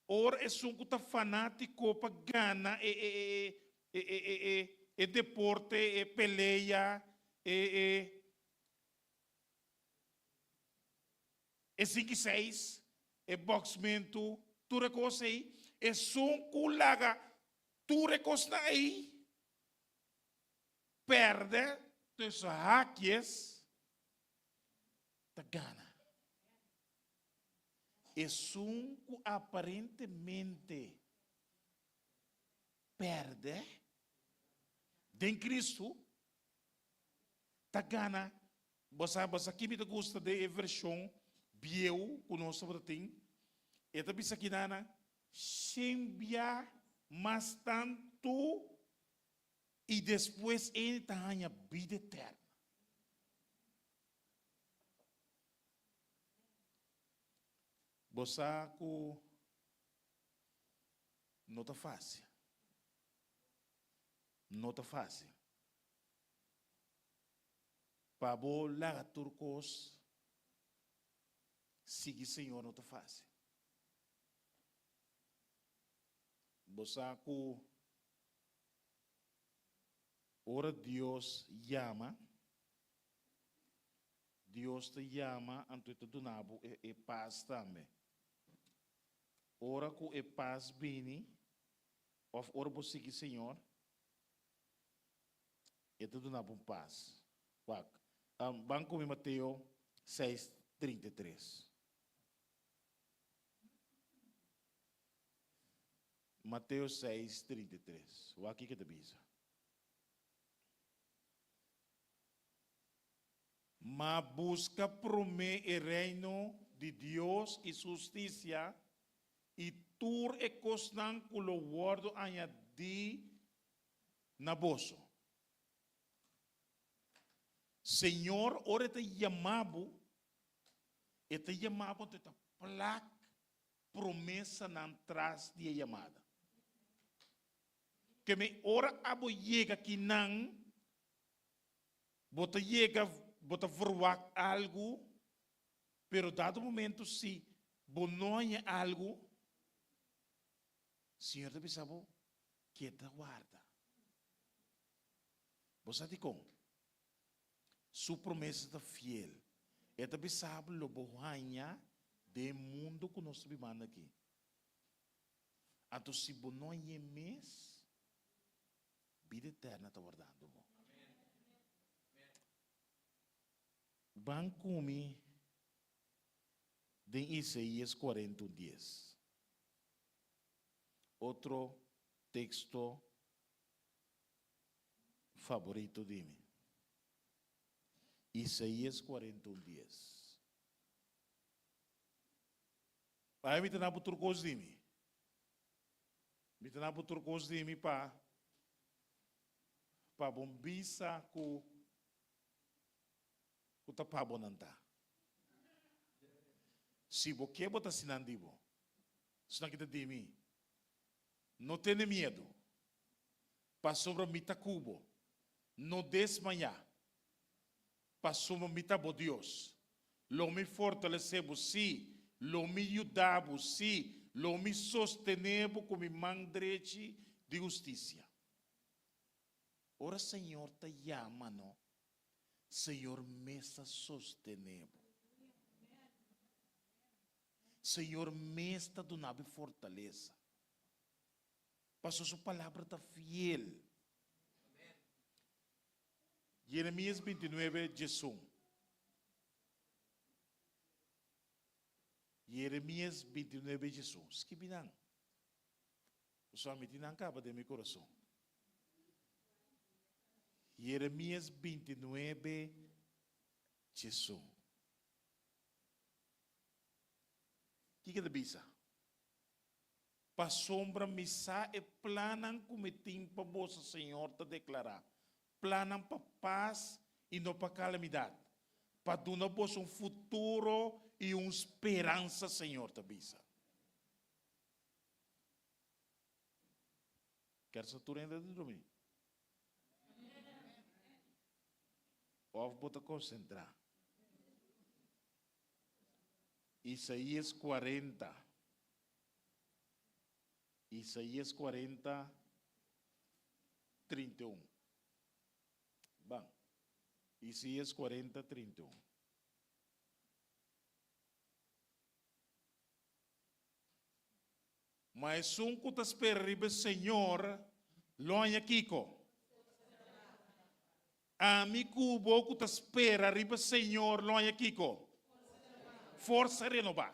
Ora esun ku ta fanátiko pa gana e e e e e e e deporte, e pelea, e e e sinku i seis, e bòksmentu, tur e kos ei, esun ku laga tur e kosnan ei pèrdè tussen haakjes ta gana. Esun ku aparentemente pèrdè den Kristu ta gana. Bo sa, bo sa ki mi ta gusta den e vershon bieu ku nos tabata tin? E ta bisa kinana, Shen bia mas tantu i despues e ta haña bida eterna. Bo sa ku no ta fásil. No ta fásil. Pa bo laga tur kos. Sigui Señor no ta fácil. Bo sa ku ora Dios yama, Dios ta yama anto e ta duna bo e pas tambe. Ora ku e pas bini òf ora bo sigui Señor, e ta duna bo un pas. Wak, ban ku mi Mateo seis, 33. Mateo seis, 33. Wak kiko e ta bisa. Ma buska promé e Reino di Dios i su hustisia, i tur e kosnan ku lo wòrdu añadí na boso. Señor ora e ta yama bo, e ta yama bo anto e ta plak promesanan tras di e yamada. Keme ora abo yega kinan, bo ta yega, bo ta verwagt algu, pero dado momento si bo no haña algu, Señor ta bisa bo, keda warda. Bo sa dikon? Su promesa ta fiel. E ta bisa bo lo bo haña den e mundu ku nos ta bibando aki. Anto si bo no hañ'é mes, bida eterna ta wardando bo. Ban ku mi den Isaías 41 dies. Otro teksto faborito di mi. Isaías 41 dies. Ai mi ta na bo tur kos di mi. Mi ta na bo tur kos di mi pa pa bo bisa ku ku ta pa bo nan ta. Si bo ke bo ta sinan di bo. Esnan ki ta di mi, No tene miedu, pasobra mi ta ku bo. No desmayá, pasobra mi ta bo Dios. Lo mi fortalesé bo, sí, lo mi yuda bo, sí, lo mi sostené bo ku mi man drechi di hustisia. Ora Señor ta yama no, Señor mes ta sostené bo. Señor mes ta duna bo fortalesa. Pasobra su palabra ta fiel. Jeremías 29, 11. Jeremías 29, 11. Skibi nan. Pasobra mi tin nan kaba den mi kurason. Jeremías 29, 11. Kiko ta bisa? Pasobra mi sa e plannan ku mi tin pa boso, Señor ta deklará, plannan pa pas i no pa kalamidat, pa duna boso un futuro i un speransa, Señor ta bisa. Ker sa tur hende ta drumí? Òf bo ta konsentrá? Isaías 40. Isaías 40, 31. Ban. Isaías 40, 31. Ma esun ku ta spera riba e Señor lo haña kiko? Ami ku bo ku ta spera riba Señor lo haña kiko? Forsa renobá.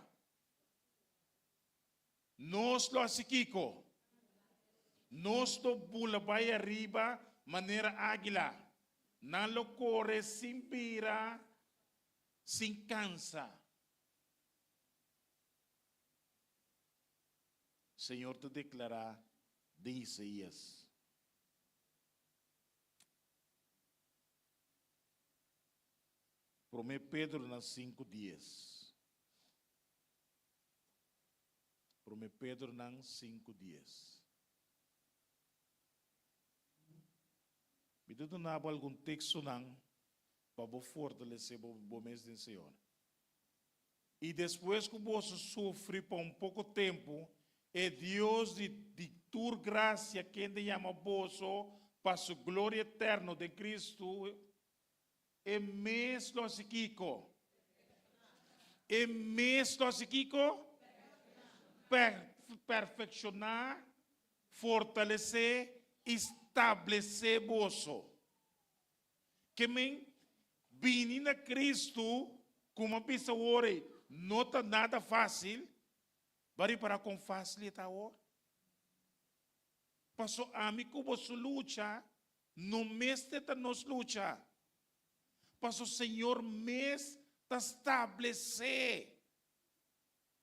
Nos lo hasi kiko? Nos lo bula bai ariba manera águila. Nan lo kore sin bira, sin kansa. Señor ta deklará den Isaías. Promé Pedronan sinku dies. Promé Pedronan sinku dies. Mi ta duna bo algun tekstonan pa bo fortalesé bo mes den Señor. I despues ku boso sufri pa un poko tempu, e Dios di di tur grasia, kende yama boso pa su gloria eterno den Kristu, e mes lo hasi kiko? E mes lo hasi kiko? Perfekshoná, fortalesé i stablesé boso. Ke men bini na Kristu, komo a bisa awor ei, no ta nada fásil. Bo a ripará kon fásil e ta awor? Paso ami ku bo su lucha no mester ta nos lucha. Paso Señor mes ta stablesé,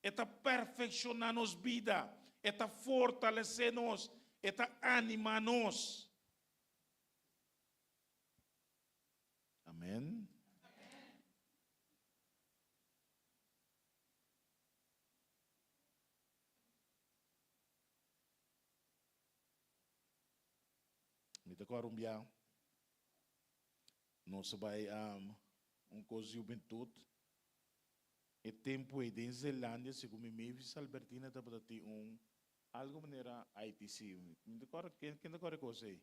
e ta perfekshoná nos bida, e ta fortalesé nos, e ta animá nos. Amen. Mi ta kòrda un bia nos a bai un kos di hubentut. E tempu ei den Zelandia segun mi Mavis Albertina tabata tin un algu manera ITC. Mi ta kòrda ken ta kòrda e kos ei?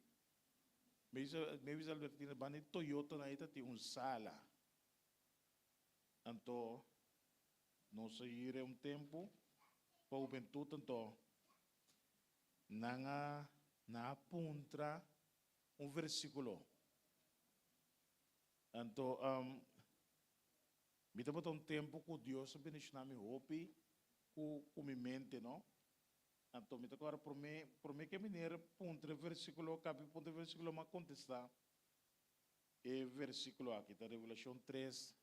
Mavis Albertina banda di Toyota nan ei ta tin un sala. Anto nos a hira un tempu pa hubentut anto nan a nan a puntra un versikulo. Anto mi tabata un tempu ku Dios a bendishoná mi hopi ku ku mi mente no. Anto mi ta kòrda promé promé ke meneer puntra e versikulo kapi puntra e versikulo mi a kontestá. E versíkulo aki ta Revelashon tres,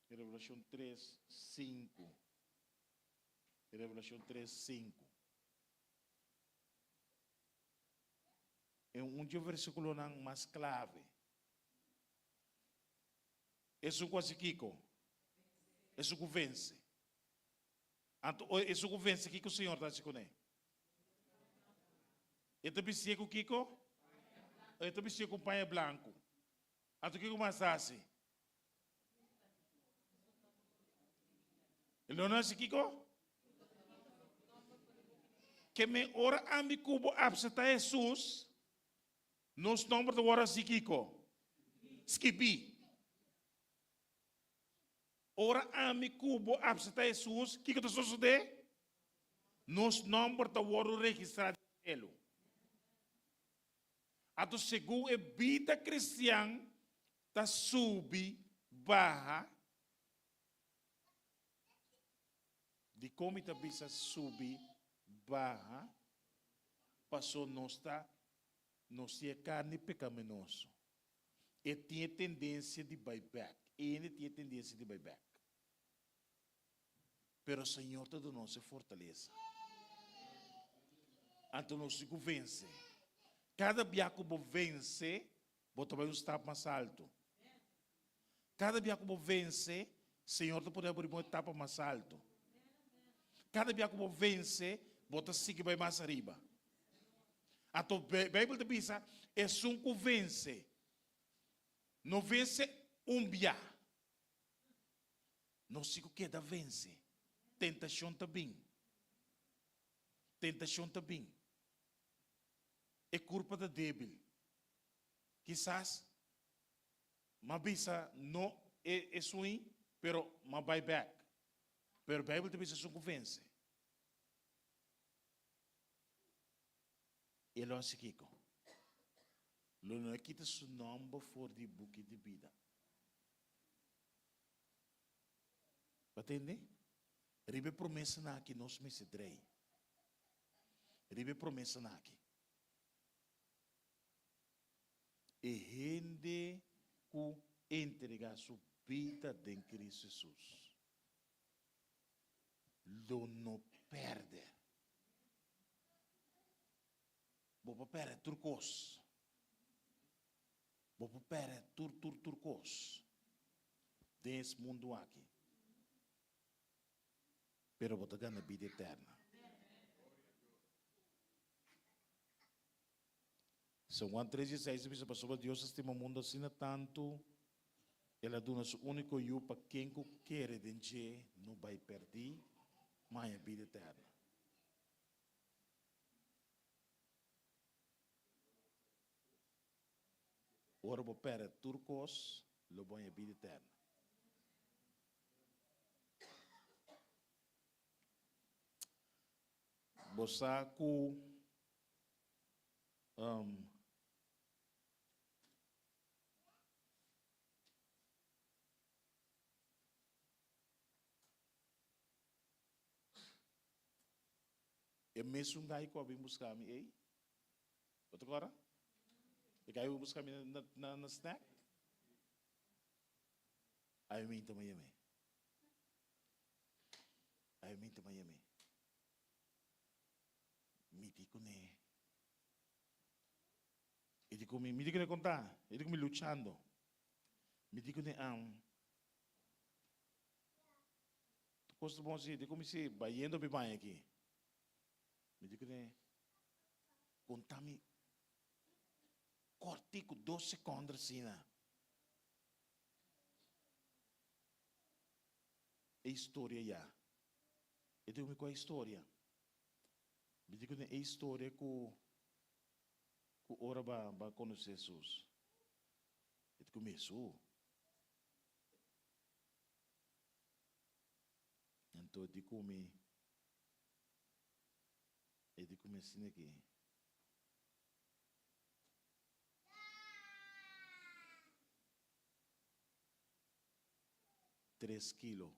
Revelashon tres, sinku. Revelashon tres, sinku. E un dje versíkulonan mas klave. Esun ku hasi kiko? Esun ku vense. Anto esun ku vense kiko Señor ta hasi kuné? E ta bistié ku kiko? E ta bistié ku un paña blanku. Anto kiko mas ta hasi? E lo no hasi kiko? Ke men ora ami ku bo apseptá Hesus, nos nòmber ta wòrdu hasi kiko? Skibí. Ora ami ku bo apseptá Hesus, kiko ta sosodé? Nos nòmber ta wòrdu registrá den shelu. Anto segun e bida kristian ta subi baha, dikon mi ta bisa subi baha? Paso nos ta nos tin e karni pekaminoso. E tin e tendensia di bai bèk. E hende tin e tendensia di bai bèk. Pero Señor ta duna nos e fortalesa. Anto nos tin ku vense. Kada bia ku bo vense, bo ta bai un stap mas altu. Kada bia ku bo vense, Señor ta pone bo riba un etapa mas altu. Kada bia ku bo vense, bo ta sigui bai mas ariba. Anto Beibel ta bisa, esun ku vense, no vense un bia. Nos si ku keda vense. Tentashon ta bin. Tentashon ta bin. E kurpa ta debil. Kisas m'a bisa no e esun pero m'a bai bek. Pero Beibel ta bisa esun ku vense. E lo hasi kiko? Lo no a kita su nòmber for di buki di bida. Bo a tende? Riba e promesanan aki nos mester drei. Riba e promesanan aki. E hende ku entregá su bida den Cristo Jesus lo no pèrdè. Bo por pèrdè tur kos. Bo por pèrdè tur tur tur kos den es mundu aki, pero bo ta gana bida eterna. San Juan tres dieseis ta bisa, Pasobra Dios a stima mundu asina tantu. El a duna su úniko Yu pa ken ku kere den dje no bai pèrdí, ma haña bida eterno. Ora bo pèrdè tur kos, lo bo haña bida eterno. Bo sa ku E mesun gai ku a bin buska mi ei, bo ta kòrda? E gai ku a bin buska mi na na snack? Ai mi ta mayam'é. Ai mi ta mayam'é. Mi di kuné. E di ku mi, mi di ku ne kontá, e di ku mi luchando. Mi di ku ne am, tur kos ta bon si, di ku mi si bayendo mi baña aki. Mi di ku ne, konta mi kòrtiku, dos sekònder asina. E historia ya. E di ku mi kua historia? Mi di ku ne e historia ku. Ku ora ba ba konosé Hesus? E ta ku Hesu. Anto di ku mi, e di ku mi asina aki. Tres kilo.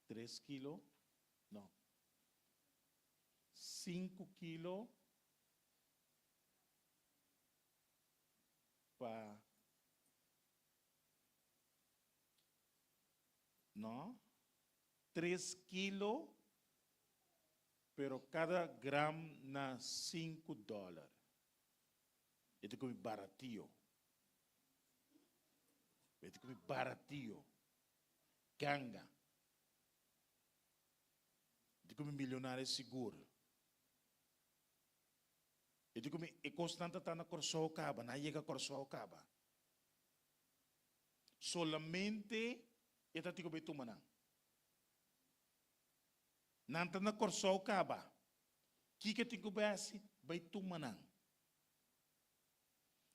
Tres kilo? No. Sinku kilo pa no tres kilo pero kada gram na sinku dòler. E ta kumi baratio. E ta kumi baratio. Ganga. Di ku mi milionario sigur. E di ku mi e kosnan ta ta na Kòrsou kaba, nan a yega Kòrsou kaba. Solamente e ta tin ku bai tuma nan. Nan ta na Kòrsou kaba. Kiko e tin ku bai hasi? Bai tuma nan.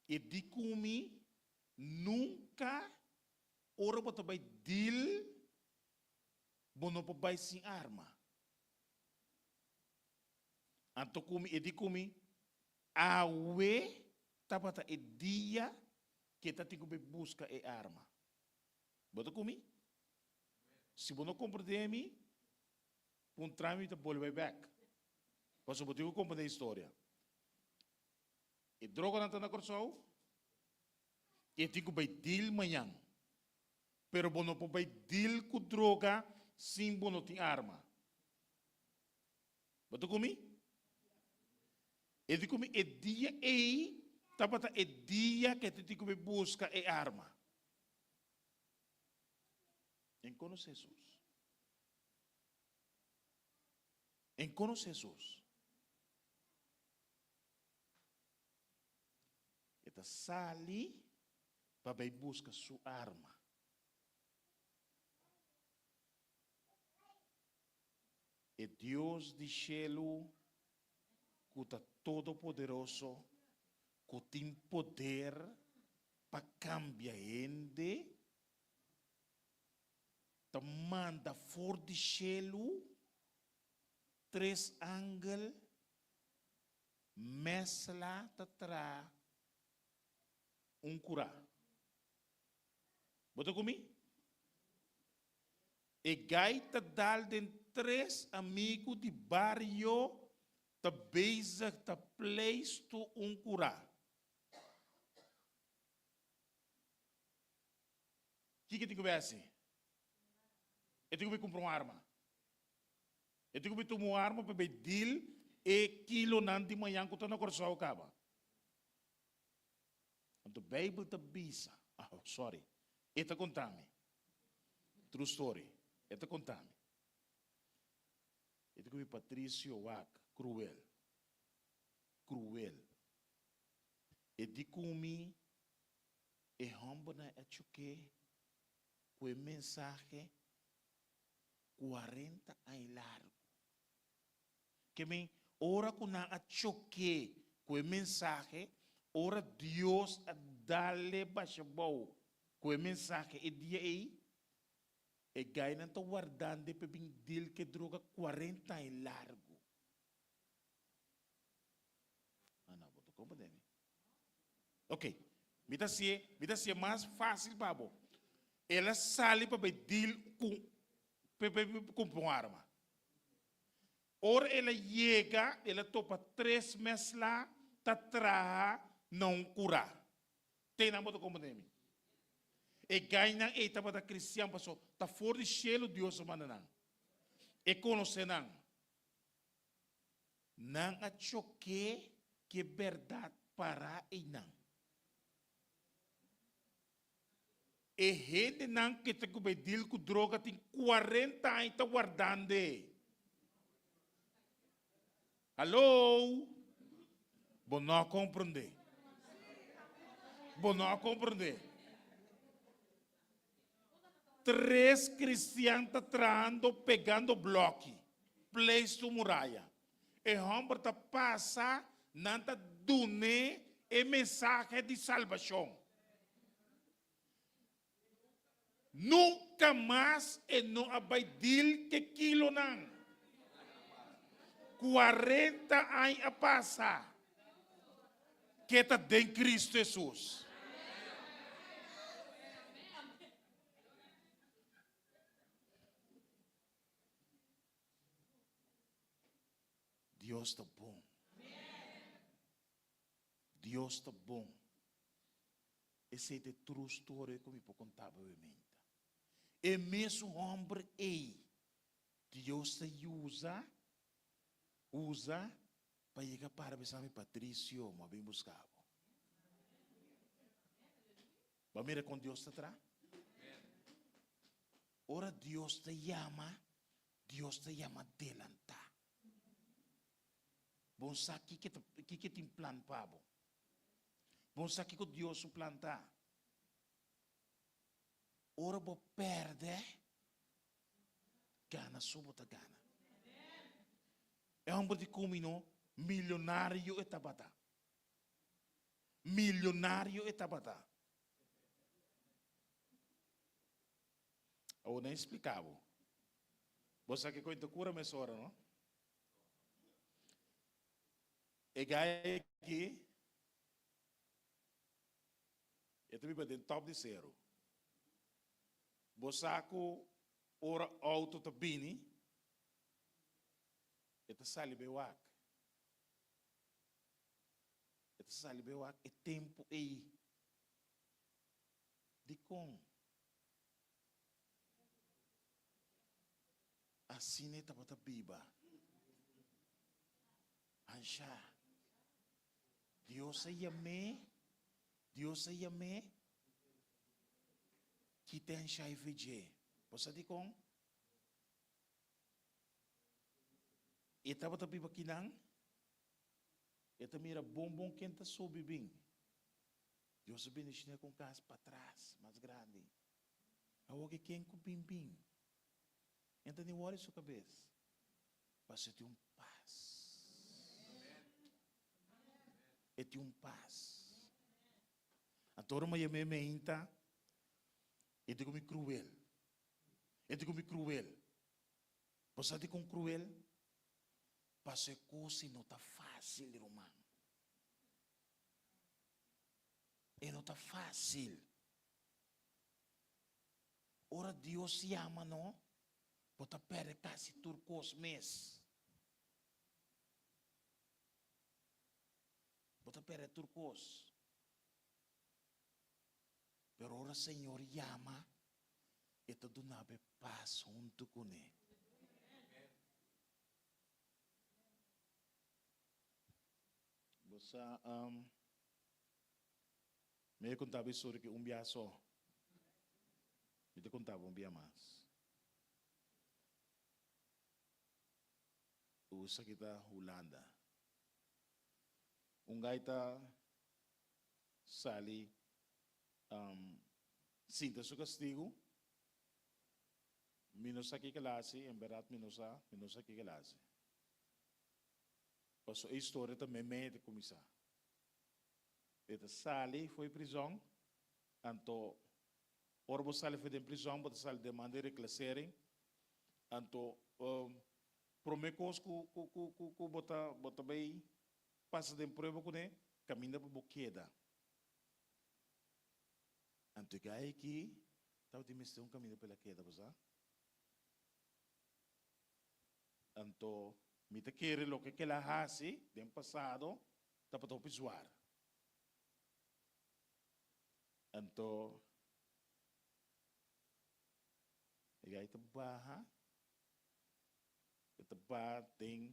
E di ku mi nunka ora bo ta bai deal Bo no por bai sin arma. Anto ku mi, e di ku mi, awe tabata e dia ku e ta tin ku bai buska e arma. Bo ta ku mi? Si bo no komprendé mi, puntra mi, mi ta bolbe bai bèk. Pasobra bo tin ku komprendé e historia. E droganan ta na Kòrsou, i e tin ku bai deal mañan. Pero bo no por bai deal ku droga sin bo no tin arma. Bo ta ku mi? E di ku mi e dia ei tabata e dia ku e ta tin ku bai buska e arma. En konosé Hesus. En konosé Hesus. E ta sali pa bai buska su arma. E Dios di shelu ku ta todopoderoso, ku tin poder pa kambia hende, ta manda for di shelu tres angel Mesla ta traha un kurá. Bo ta ku mi? E gai ta dal den tres amigu di bario ta bezig ta pleistu un kurá. Kiko tin ku bai hasi? E tin ku bai kumpra un arma. E tin ku bai tuma un arma pa bai deal e kilonan di mañan ku ta na Kòrsou kaba. Anto Beibel ta bisa, oh sorry, e ta konta mi, true story, e ta konta mi, e ta ku mi Patricio wak kruel, kruel. E di ku mi. E hòmbernan a chok'é ku e mensahe kuarenta aña largu. Ke men, ora ku nan a chok'é ku e mensahe, ora Dios a dal'é basha bou ku e mensahe e dia ei, e gainan ta wardand'é pa e bin dil ku e droga kuarenta aña largu. Ah, no, bo ta comprende mi. Ok, mi ta hacié, mi ta hacié mas fácil pa bo. El a sali pa bay deal cu, pa bay cumpra un arma. Ora el a yega, el a topa tres mesla ta traha na un curá. Te nan bo ta comprende mi. E gainan ey tabata cristian paso ta for di cielo Dios a manda nan. E conoce nan. Nan a chok'é ku e bèrdat pará einan. E hendenan ku ta ku bai dil ku droga tin kuarenta aña ta wardand'e. Haló! Bo no a komprondé. Bo no a komprondé. Tres kristian ta trahando pegando blòki, pleistu muraya. E hòmber ta pasa, nan ta dun'é e mensahe di salbashon. Nunka mas e no a bai dil ke kilonan. Kuarenta aña a pasa ke ta den Kristu Hesus. Dios ta bon. Dios ta bon. Esei ta e true story ku mi por konta bo e meinta. E mesun hòmber ei Dios ta yusa, usa pa yega para bisa mi, Patricio, mi a bin buska bo. Bo a mira kon Dios ta traha? Ora Dios ta yama, Dios ta yama delantá. Bo sa kiko ta, kiko tin plan pa bo. Bo sa kiko Dios su plan ta. Ora bo pèrdè, gana so bo ta gana. E hòmber di kumi no, milionario e tabata. Milionario e tabata. Awor nan explica bo. Bo sa kiko e ta cura mesora, no? E guy aki, e ta biba den top di seru. Bo sa cu ora auto ta bini, e ta sali bay wak. E ta sali bay wak e tempo ey. Dikon? Asina e tabata biba. Ansha. Dios a yam'é, Dios a yam'é, kita e ansha ei for dje. Bo sa dikon? E tabata biba kinan, e ta mira bon bon ken ta subi bin. Dios a bendiciona cu un cas patras mas grandi. Awor ke ken cu bin bin. En ta ni worry su cabes. Pasobra e tin un pas. E tin un pas. Anto ora mi a yama e meinta, e di cu mi cruel. E di cu mi cruel. Bo sa dicon cruel? Pasobra e cos no ta facil, ruman. E no ta fácil. Ora Dios yama no, bo ta perde casi tur cos mes. Bo ta perde tur cos. Pero ora Señor yama, e ta duna bo e pas hunto cune. Bo sa, mi a konta bo e storia ki un bia so. Mi ta konta bo un bia mas. Esaki ta Hulanda. Un gai ta sali. Sinta su kastigu. Mi no sa kiko el a hasi, en bèrdat mi no sa, mi no sa kiko el a hasi. Pasobra e historia ta meimei ta kuminsá. E ta sali for di prizòn, anto ora bo sali for den prizòn bo ta sali den man di reclassering, anto promé kos ku ku ku ku bo ta bo ta bai pasa den prueba kuné, kaminda pa bo keda. Anto e gai aki tabatin mester un kaminda pa el a keda, bo sa. Anto mi ta kere loke ku el a hasi den pasado tabata hopi zwar. Anto e gai ta baha, e ta baha den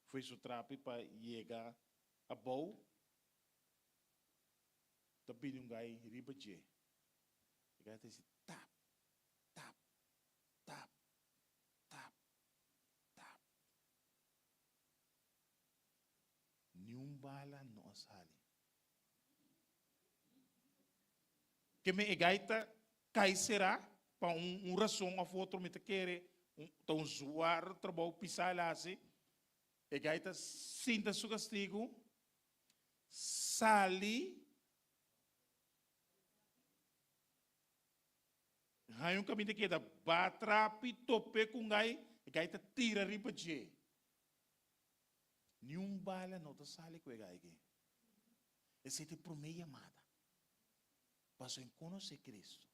fo'i su trapi pa yega abou. Ta bini un gai riba dje. E gai ta disi tap, tap, tap, tap, tap. Niun bala no a sali. Ke men e gai ta kai será pa un un rason of otro mi ta kere un ta un zwar trabou pisá el hasi. E gai ta sinta su kastigu. Sali haña un kaminda keda ba trapi tope ku un gai, e gai ta tira riba dje. Ni un bala no ta sali ku e gai aki. Esei ta e promé yamada. Pasobra en konosé Kristu.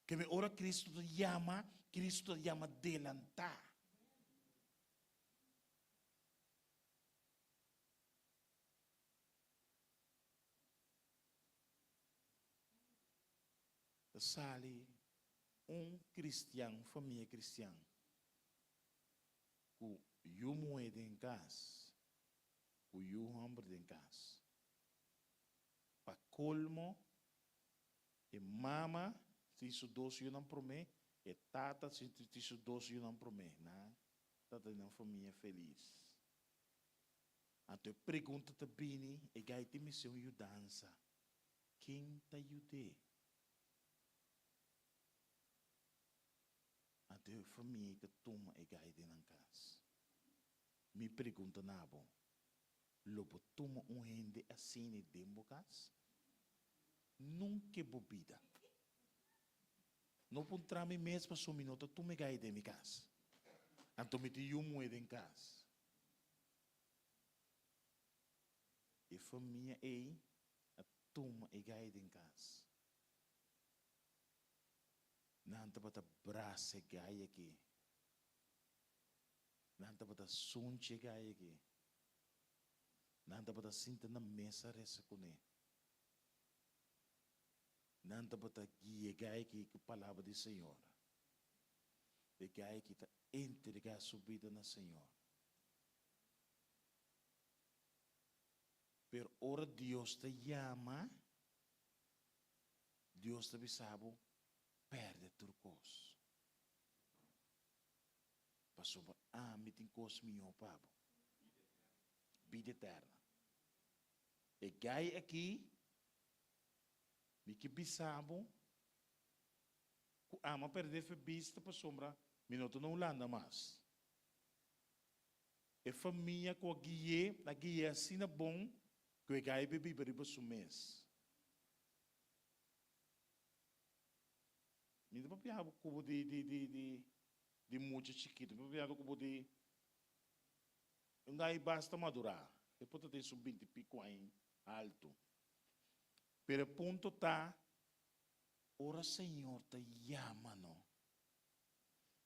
Keme ora Kristu ta yama, Kristu ta yama delantá. Ta sali un cristian, un famia cristian, cu yu muhe den cas, cu yu homber den cas. Pa colmo, e mama tin su dos yunan prome, e tata tin su dos yunan prome. Nan ta den nan famia felis. Anto e pregunta ta bini, e gai tin mester un yudansa. Ken ta yud'é? Anto e famia ei ta tuma e gai den nan kas. Mi pregunta na bo, lo bo tuma un hende asina den bo kas? Nunke bo bida. No puntra mi mes pasobra mi no ta tuma e gai den mi kas. Anto mi tin yu muhé den kas. E famia ei a tuma e gai den kas. Nan tabata brasa e gai aki. Nan tabata sunchi e gai aki. Nan tabata sinta na mesa resa kuné. Nan tabata guia e gai aki ku palabra di Señor. E gai aki ta entregá su bida na Señor. Pero ora Dios ta yama, Dios ta bisa bo, pèrdè tur kos. Pasobra ami tin kos mihó pa bo. Bida eterna. E gai aki, mi ke bisa bo ku ami a pèrdè fe bista pasobra mi no ta na Hulanda mas. E famia ku a gui'é, a gui'é asina bon ku e gai be biba riba su mes. Mi ta papia ku bo di di di di di mucha chikitu, mi ta papia ku bo di un gai basta madurá, e por ta den su binti pico aña altu. Pero e punto ta, ora Señor ta yama no,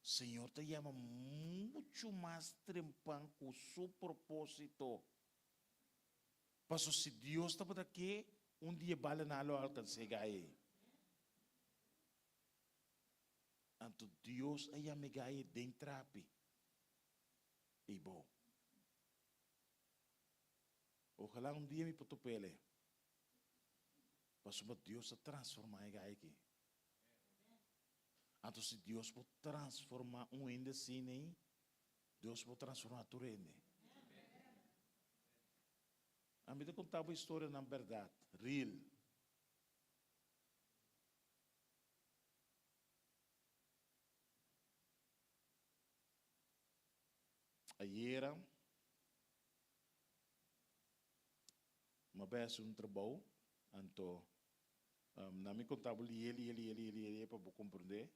Señor ta yama muchu mas trempan ku su propósito. Paso si Dios tabata ke, un di e balanan lo alkans'é gai ei. Anto Dios a yama e gai ei den trapi ei bou. Ojalá un dia mi por top'el. Pasobra Dios a transformá e gai aki. Anto si Dios por transformá un hende asina ei, Dios por transformá tur hende. Ami ta konta bo historianan bèrdat, real. Ayera mi a bai hasi un trabou, anto nan mi konta bo lihe lihe lihe lihe lihe lihe pa bo komprendé.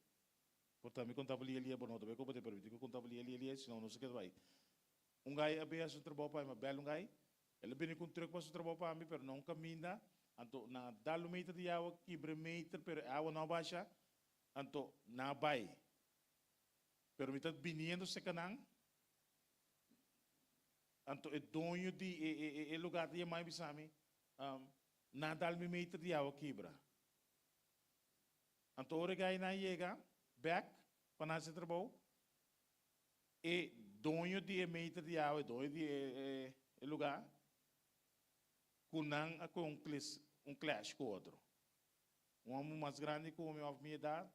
Por ta mi konta bo lihe lihe bo no ta bai komprendé, pero mi tin ku konta bo lihe lihe lihe, sino nos a keda bai. Un gai a bai hasi un trabou pa mi, mi a bèl un gai, el a bini ku un trùk pa hasi un trabou pa mi, pero na un kaminda, anto nan a dal un meter di awa, kibra e meter, pero e awa no a basha, anto nan a bai. Pero mi ta biniendo serka nan, anto e doño di e e e lugar ta yama mi bisa mi, Nan a dal mi meter di awa kibra. Anto ora e gainan yega bek pa nan hasi trabou, e doño di e meter di awa, e doño di e e lugar, ku nan a kohe un klis un clash ku otro. Un homber mas grandi ku mi òf mi edat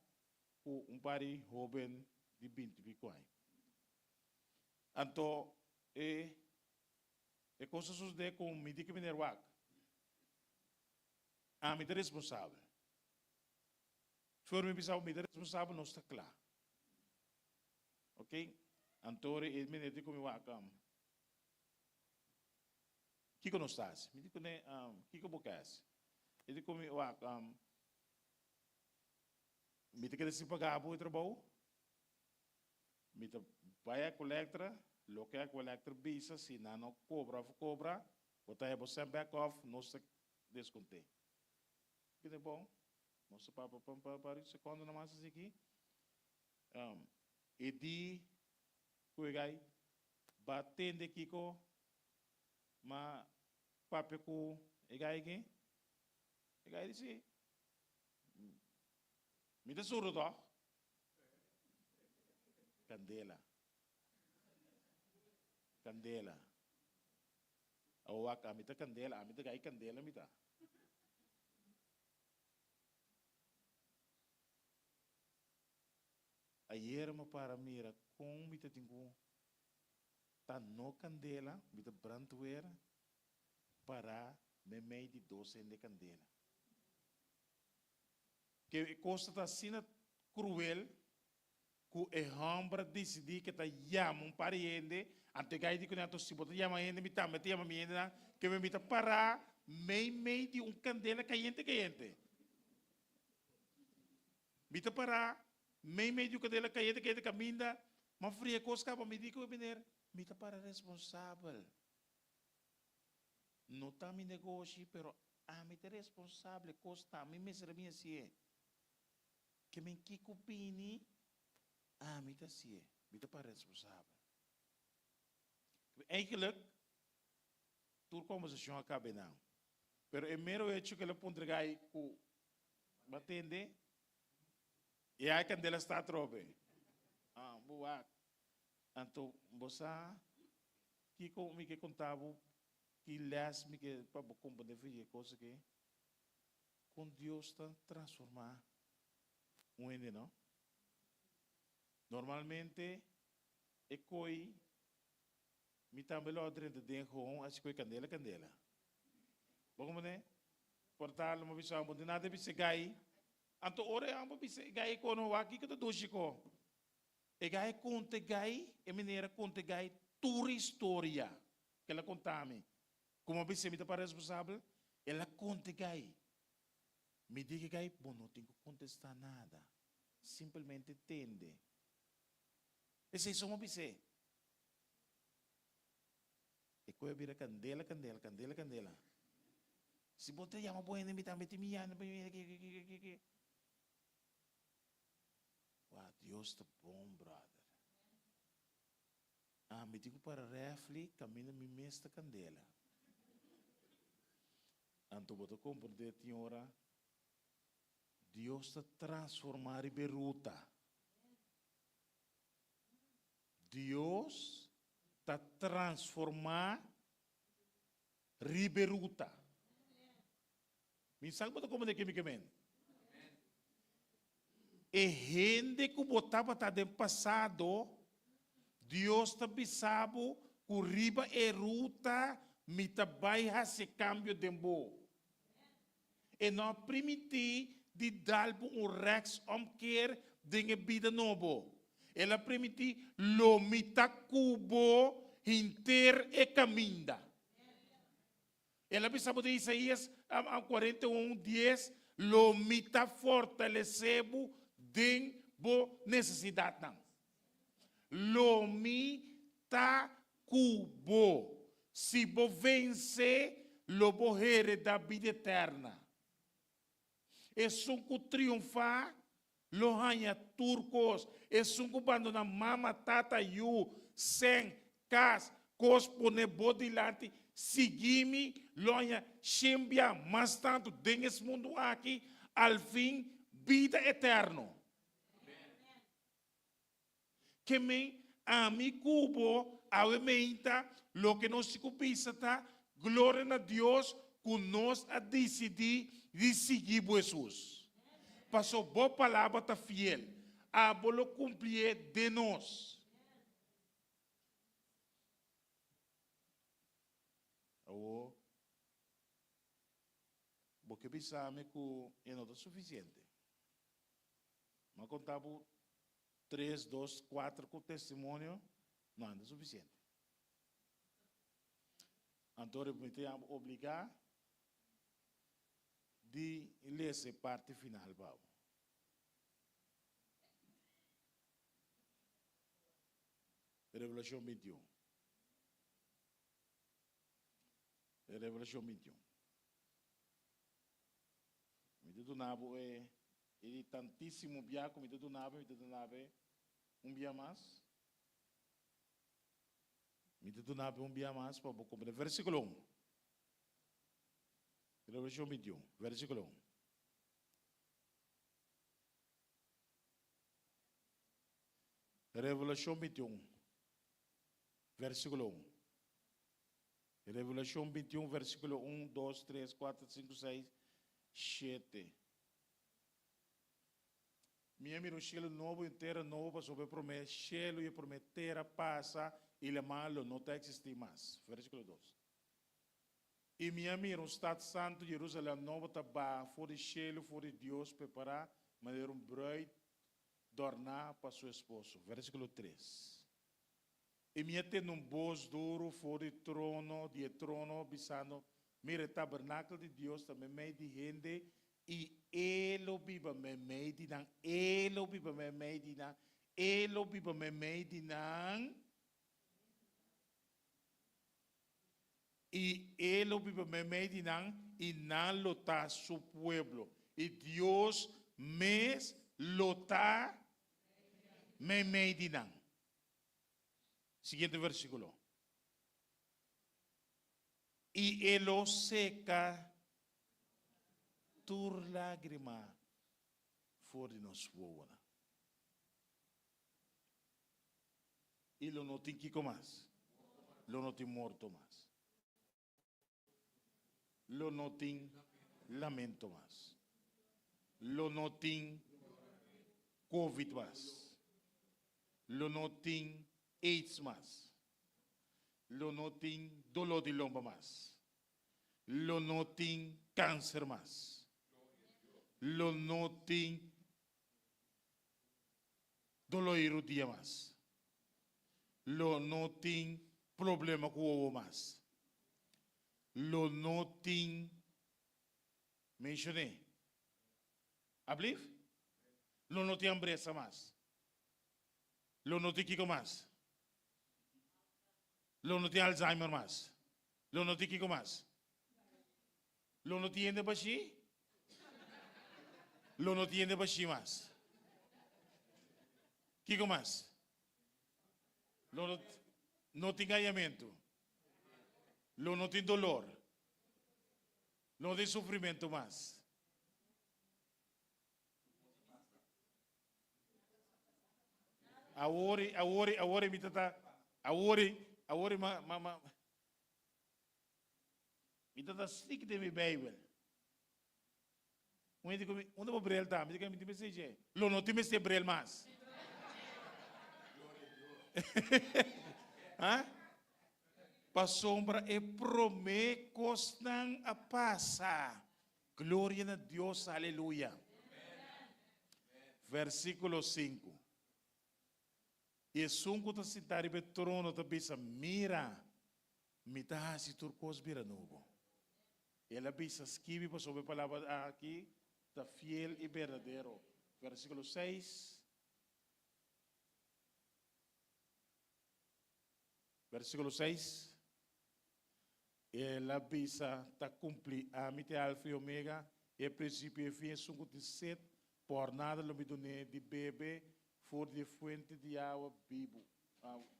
ku un par di hoben di binti pico aña. Anto e e kos a sosodé ku mi di ku meneer wak, ami ta responsabel. For mi bisa bo mi ta responsabel nos ta kla. Ok, anto e meneer di ku mi wak, kiko nos ta hasi? Mi di kuné, kiko bo ke hasi? E di ku mi wak, Mi ta keda sin paga bo e trabou, mi ta bai a Colectra, loke a Colectra bisa si nan no cobra of cobra, bo ta haya bo sent back of nos ta desconte. Kende bon, nos ta papia pa un par di secondo namas asiki. E di cu e gai ba tende kico ma papia cu e gai aki, e gai di si. Mi ta surdo tòg? Kandela. Kandela. Awor wak, ami ta kandela, ami ta gai kandela mi ta. Ayer mi a para mira kon mi ta tin ku ta no kandela, mi ta brandweer pará meimei di dos hende kandela. Ke e kos ta asina kruel ku e hòmber a disidí ke ta yama un par di hende, anto e gai di kuné, anto si bo ta yama hende mi tambe ta yama mi hendenan, ke mi ta pará meimei di un kandela kayente kayente. Mi ta pará meimei di un kandela kayente kayente kaminda m'a fria e kos kaba, mi di ku e meneer, mi ta para responsabel. No ta mi negoshi, pero ami ta responsable, kos ta mi mester a bin hasié. Ke men kiko bini, ami ta hasié. Mi ta para responsabel. Eigenlijk, tur kombersashon a kabe nan. Pero e mero hecho ku el a puntra gai ku bo a tende, e ai kandela sta atrobe. Ah, bo wak. Anto bo sa kiko mi ke konta bo, ki lès mi ke pa bo komprendé for di e kos aki? Kon Dios ta transformá un hende, no? Normalmente e koi mi tambe lo a drenta den gewoon a si koi kandela kandela. Bo komprendé? Por tal mi a bisa bo, di nada bisa e gai. Anto ora e amo bisa e gai kono wak kiko ta dushi ko? E gai konta e gai, e meneer a konta e gai tur e historia ku el a konta mi. Komo a bis'é mi ta para responsabel, el a konta e gai. Mi di ku e gai, bo no tin ku kontestá nada, simpelmente tende. Esei so mi a bis'é. E koe a bira kandela, kandela, kandela, kandela. Si bo ta yama bo hende mi tambe tin mi yanda pa mi ki, ki, ki, ki, ki. Wah Dios ta bon brother. Ami tin ku para refli kaminda mi mes ta kandela. Anto bo ta komprendé tin ora Dios ta transformá riba e ruta. Dios ta transformá riba e ruta. Mi sa ku bo ta komprendé ke mi ke men. E hende ku bo tabata den pasado, Dios ta bisa bo ku riba e ruta. Mi ta bai hasi kambio den bo. E no a primintí di dal bo un rèksomkeer den e bida nobo. El a primintí, Lo mi ta ku bo henter e kaminda. El a bisa bo den Isaías 41, dies, Lo mi ta fortalesé bo den bo nesesidatnan. Lo mi ta ku bo. Si bo vense, lo bo heredá bida eterna. Esun ku triunfá lo haña tur kos. Esun ku bandoná mama, tata, yu, sèn, kas, kos pone bo dilanti, sigui mi, lo haña shen bia mas tantu den es mundu aki, al fin bida eterno. Ke men ami ku bo awe meinta loke nos tin ku bisa ta, Gloria na Dios ku nos a disidí di sigui bo Hesus. Paso bo palabra ta fiel, abo lo kumplié den nos. Awor, bo ke bisa mi ku e no ta sufisiente. Mi a konta bo Tres, dos, kuater ku testimonio no anda sufisiente. Anto mi ta yama obligá di lesa e parti final pa bo. Revelashon 21. Revelashon 21. Mi ta duna bo e E di tantísimo bia ku mi ta duna bo, mi ta duna bo un bia mas. Mi ta duna bo un bia mas pa bo komprendé. Versíkulo un. Revelashon 21, versíkulo un. Revelashon 21, versíkulo un. Revelashon 21, versíkulo un, dos, tres, kuater, sinku, seis, shete. Mi a mira un shelu nobo i un tera nobo, pasobra e promé shelu i e promé tera pasa i lamá lo no ta eksistí mas. Versíkulo dos. I mi a mira un stat santu, Jerusalèm nobo, ta baha for di shelu for di Dios, prepará manera un brùid dòrná pa su esposo. Versíkulo tres. I mi a tende un bos duru for di trono, di e trono, bisando, Mira, e tabernakel di Dios ta meimei di hende, i E lo biba meimei di nan, E lo biba meimei di nan, E lo biba meimei di nan, i E lo biba meimei di nan, i nan lo ta Su pueblo, i Dios mes lo ta meimei di nan. Siguiente versíkulo. I e lo seka tur lágrima for di nos wowonan. I lo no tin kiko mas? Lo no tin morto mas. Lo no tin lamento mas. Lo no tin Covid mas. Lo no tin AIDS mas. Lo no tin doló di lomba mas. Lo no tin kanser mas. Lo no tin doló di rudia mas. Lo no tin problema ku wowo mas. Lo no tin, menshoné, ablief? Lo no tin hambresa mas. Lo no tin kiko mas? Lo no tin Alzheimer mas. Lo no tin kiko mas? Lo no tin hende bashí? Lo no tin hende bashí mas. Kiko mas? Lo no, no tin gañamentu. Lo no tin dolor. Lo no tin sufrimentu mas. Awor, awor, awor mi ta ta, awor, awor ma, ma, ma, mi ta ta stik den mi Bijbel. Un hende ku mi, unda bo bril ta? Mi di ku mi tin mester dje. Lo no tin mester bril mas. Ha? Pasobra e promé kosnan a pasa. Gloria na Dios, aleluya. Versíkulo 5. I esun ku ta sintá riba e trono ta bisa, Mira, mi ta hasi tur kos bira nobo. El a bisa, Skibi pasobra e palabra aki ta fiel i berdadero. Versíkulo 6. Versíkulo 6. El a bisa, Ta kumplí. Ami ta e Alfa i Omega, e prinsipio i e fin. Esun ku tin set, por nada lo mi dun'é di bebe for di e fuente di awa bibu,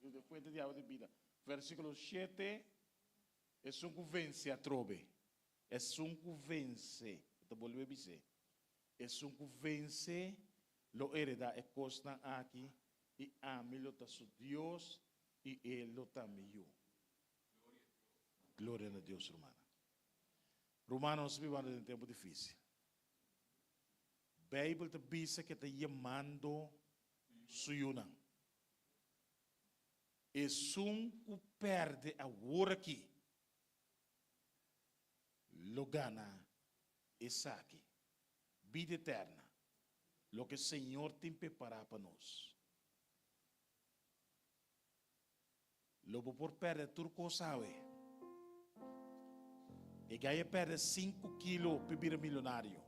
di e fuente di awa di bida. Versíkulo 7. Esun ku vense atrobe. Esun ku vense, e ta bolbe bis'é, esun ku vense lo heredá e kosnan aki, i ami lo ta su Dios i e lo ta mi yu. Gloria na Dios, rumannan. Rumannan, nos ta bibando den tempu difísil. Beibel ta bisa ku e ta yamando su yunan. Esun ku pèrdè awor aki lo gana esaki, bida eterna, loke Señor tin prepará pa nos. Lo bo por pèrdè tur kos awe. E gai a pèrdè sinku kilo p'e bira milionario.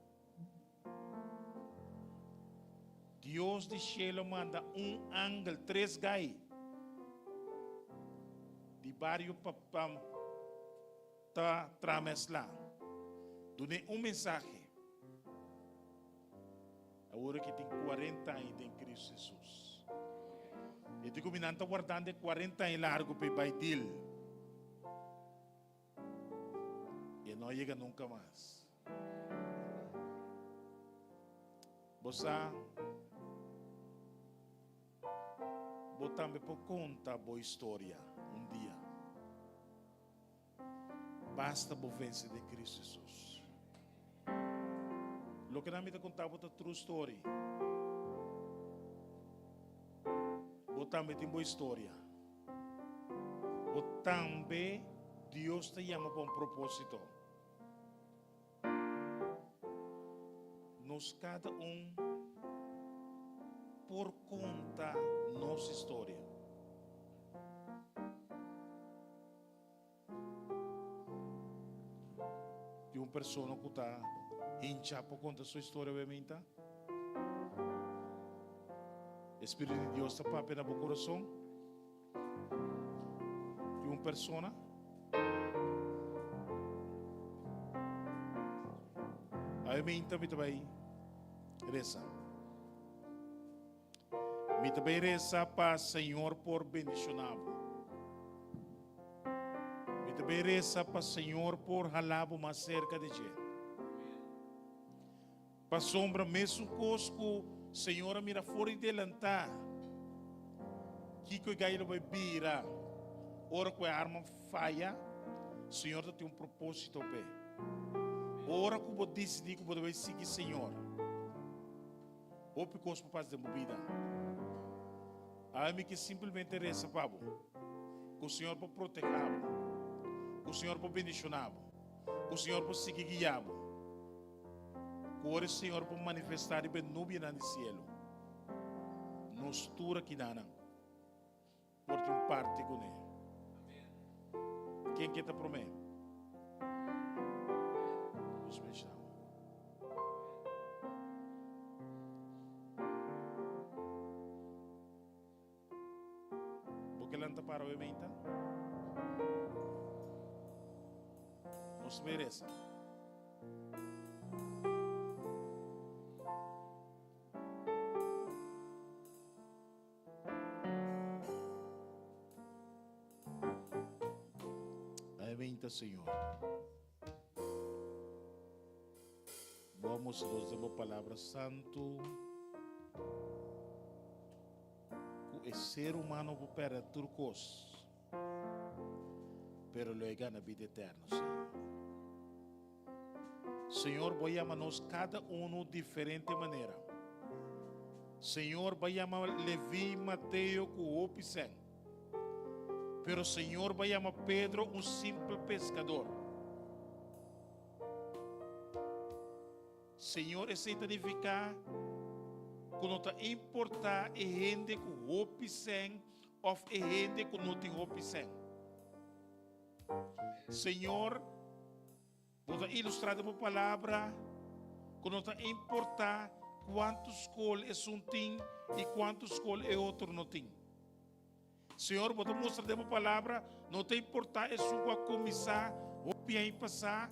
Dios di shelu a manda un angel, tres gai, di bario pa ta tramesla. Dun'é un mensahe. Awor ki tin cuarenta aña den Cristo Jesus. E di cu mi nan ta wardando e cuarenta aña largo pa e bay deal. E no a yega nunca mas. Bo sa, bo tambe por conta bo historia un dia. Basta bo vence den Cristo Jesus. Loke nan mi ta conta bo ta true story. Bo tambe tin bo historia. Bo tambe Dios ta yama pa un proposito. Nos kada un por konta nos historia. Tin un persona ku ta hincha pa konta su historia obviamente. E Spiritu di Dios ta papia na bo kurason. Di un persona. Awe meinta mi ta bai resa. Mi ta bai resa pa Señor por bendiciona bo. Mi ta bai resa pa Señor por hala bo mas cerca di dje. Pasobra mesun kos ku Señor a mira for di delantá, kiko e gai lo bai bira ora ku e arma faya, Señor ta tin un propósito p'e. Ora ku bo disidí ku bo ta bai sigui Señor, hopi kos por pasa den bo bida. Awe mi ke simplemente resa pa bo, ku Señor por protehá bo, ku Señor por bendishoná bo, ku Señor por sigui guiá bo. Ku ora e Señor por manifestá riba e nubianan di sielu, nos tur akinanan por tin un parti kuné. Ken ke ta promé? Dios bendishoná bo. Bo ke lanta para awe meinta? Nos merece. Awe meinta, Señor. Bo a mustra nos den bo Palabra Santu ku e ser humano por pèrdè tur kos, pero lo e gana bida eterno, Señor. Señor, bo a yama nos kada unu diferente manera. Señor, bo a yama Leví, Mateo ku hopi sèn. Pero Señor bo a yama Pedro un simpel pescador. Señor, esei ta nifica cu no ta importa e hende cu hopi sen of e hende cu no tin hopi sen. Señor, bo ta ilustra den bo palabra cu no ta importa cuanto scol esun tin y cuanto scol e otro no tin. Señor, bo ta mustra den bo palabra, no ta importa esun cu a cuminsa hopi aña pasa,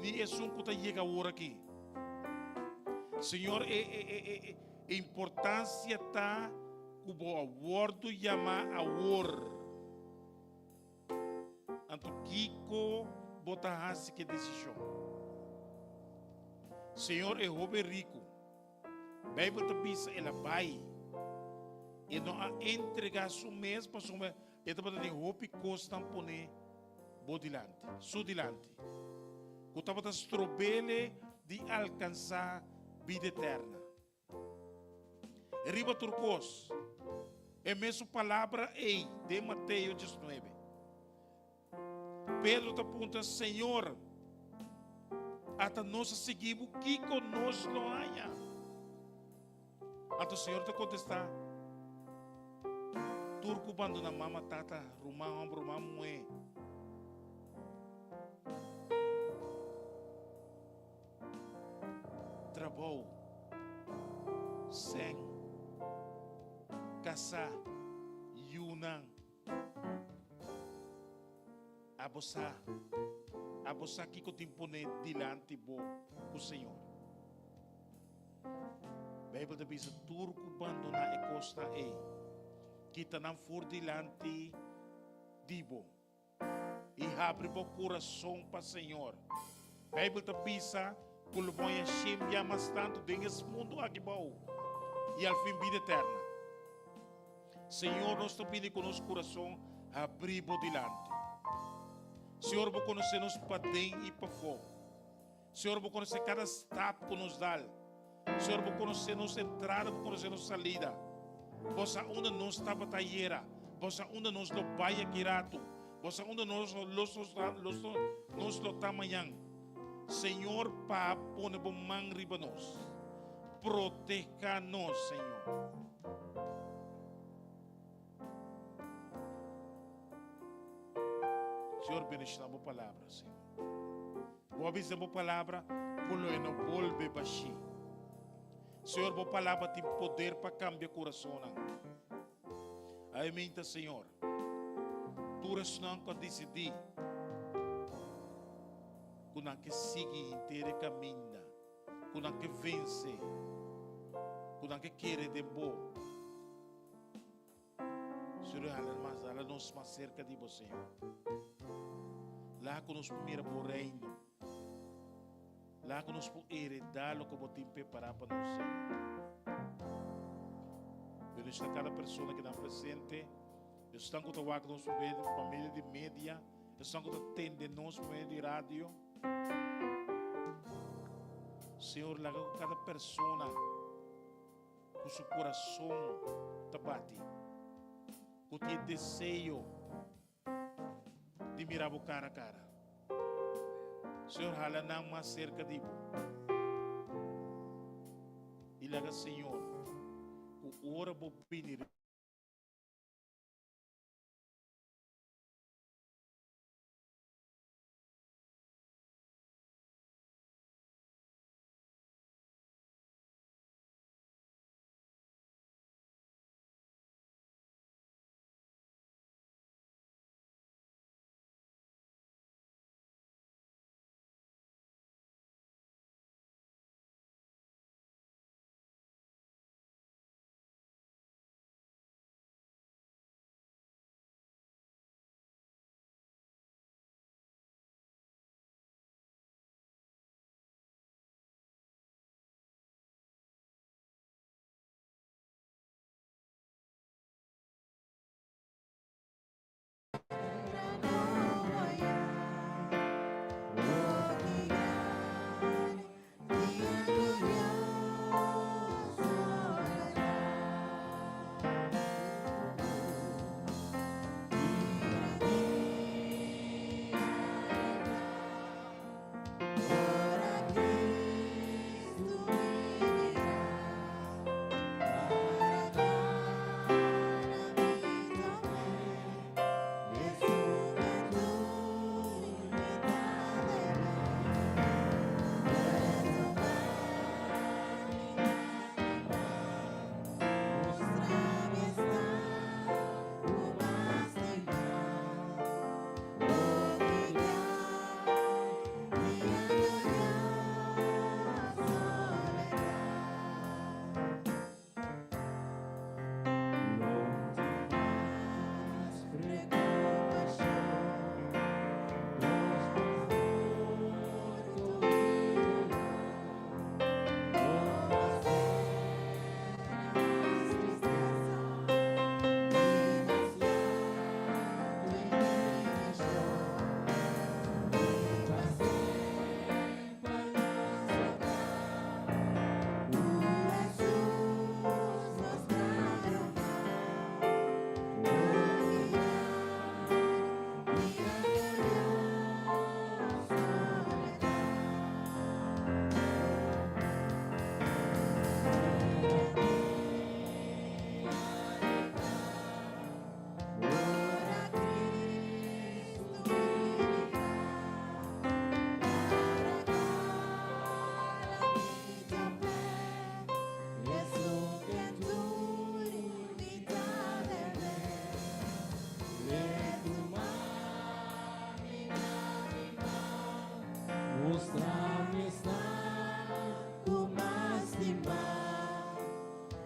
ni esun cu ta yega awor aki. Señor, e, e, e, e, e importancia ta cu bo a wordo yama awor. Anto kiko bo ta hasi ku e desishon? Señor, e hoben riku, Beibel ta bisa el a bai. E no a entregá su mes pasobra e tabata tin hopi kosnan pone bo dilanti, su dilanti, ku tabata strob'ele di alkansá bida eterna. Riba tur kos, e mesun palabra ei den Mateo 19. Pedro ta puntra, Señor, ata nos a sigui bo, kiko nos lo haña? Anto Señor ta kontestá, Tur ku bandoná mama, tata, ruman hòmber, ruman muhé, trabou, sèn, kasá, yunan. Abo sa, abo sa kiko tin pone dilanti bo ku Señor. Beibel ta bisa tur ku bandoná e kosnan ei, kita nan for dilanti di bo. I habri bo kurason pa Señor. Beibel ta bisa ku lo bo haña shen bia mas tantu den es mundu aki bou i al fin bida eterna. Señor, nos ta bini ku nos kurason habrí bo dilanti. Señor, bo konosé nos paden i pafó. Señor, bo konosé kada stap ku nos dal. Señor, bo konosé nos entrada, bo konosé nos salida. Bo sa unda nos tabata ayera. Bo sa unda nos lo bai aki ratu. Bo sa unda nos nos lo ta mañan. Señor, pa pone bo man riba nos. Proteha nos, Señor. Señor, bendiciona bo palabra, Señor. Bo a bisa den bo palabra ku lo e no bolbe bashí. Señor, bo palabra tin poder pa kambia kurasonnan. Ai minta, Señor, tur esnan ku a disidí ku nan ke sigui henter e kaminda, ku nan ke vense, ku nan ke kere den bo. Señor, hala mas, hala nos mas cerca di bo, Señor. Laha ku nos por mira bo reino. Laha ku nos por heredá loke bo tin prepará pa nos, Señor. Bendiciona cada persona ku ta presente. Esnan ku ta wak nos pa medio, pa medio di media. Esnan ku ta tende nos pa medio di radio. Señor, laga ku cada persona ku su kurason ta bati, ku tin e deseo di mira bo kara kara. Señor, hala nan mas serka di bo. I laga, Señor, ku ora bo bini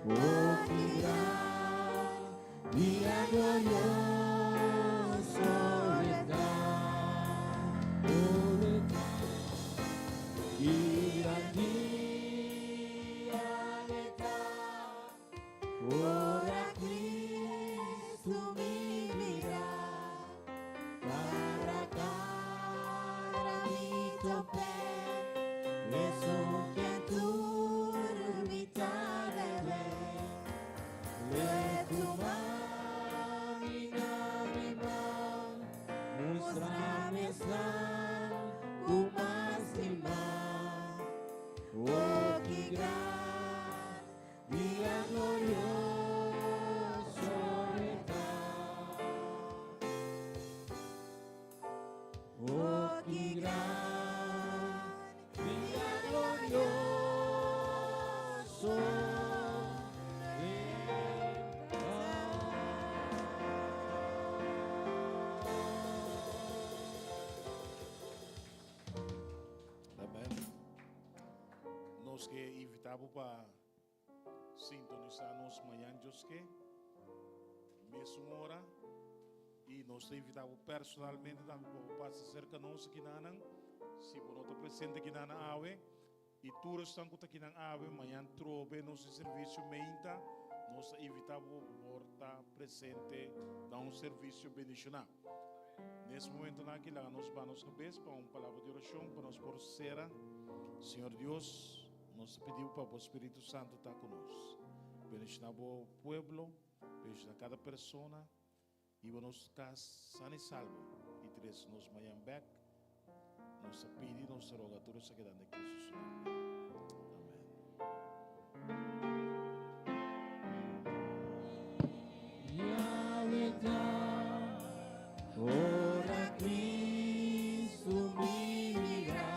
Oh, ki gran dia glorioso e ta. Oh, e ta. Ki gran dia e ta. Ora Cristo mi mira. Cara a cara mi top'é. Esun ku tur mi ta debe. L'e tuma mi na mi man. Mustra mi esnan ku m'a stima. Oh, ki gran dia glorioso e ta. Oh, ki gran dia glorioso e ta. Amen. Nos ke invitá bo pa sintonisá nos mañan Dios ke, mesun ora. I nos ta invitá bo personalmente tambe pa bo pasa serka nos akinanan, si bo no ta presente akinanan awe. I tur esnan ku ta akinan awe, mañan trobe nos tin servisio meinta, nos ta invitá bo pa por ta presente na un servisio bendishoná. Nes momentonan aki laga nos baha nos kabes pa un palabra di orashon pa nos por sera. Señor Dios, nos ta pidi bo pa bo Spiritu Santu ta ku nos. Bendishoná bo pueblo, bendishoná kada persona. Hiba nos kas san i salvo i trese nos mañan bek. Nos ta pidi, nos ta roga tur esaki den Cristo su nomber. Amen. Yahweh ta, ora Cristo mi mira,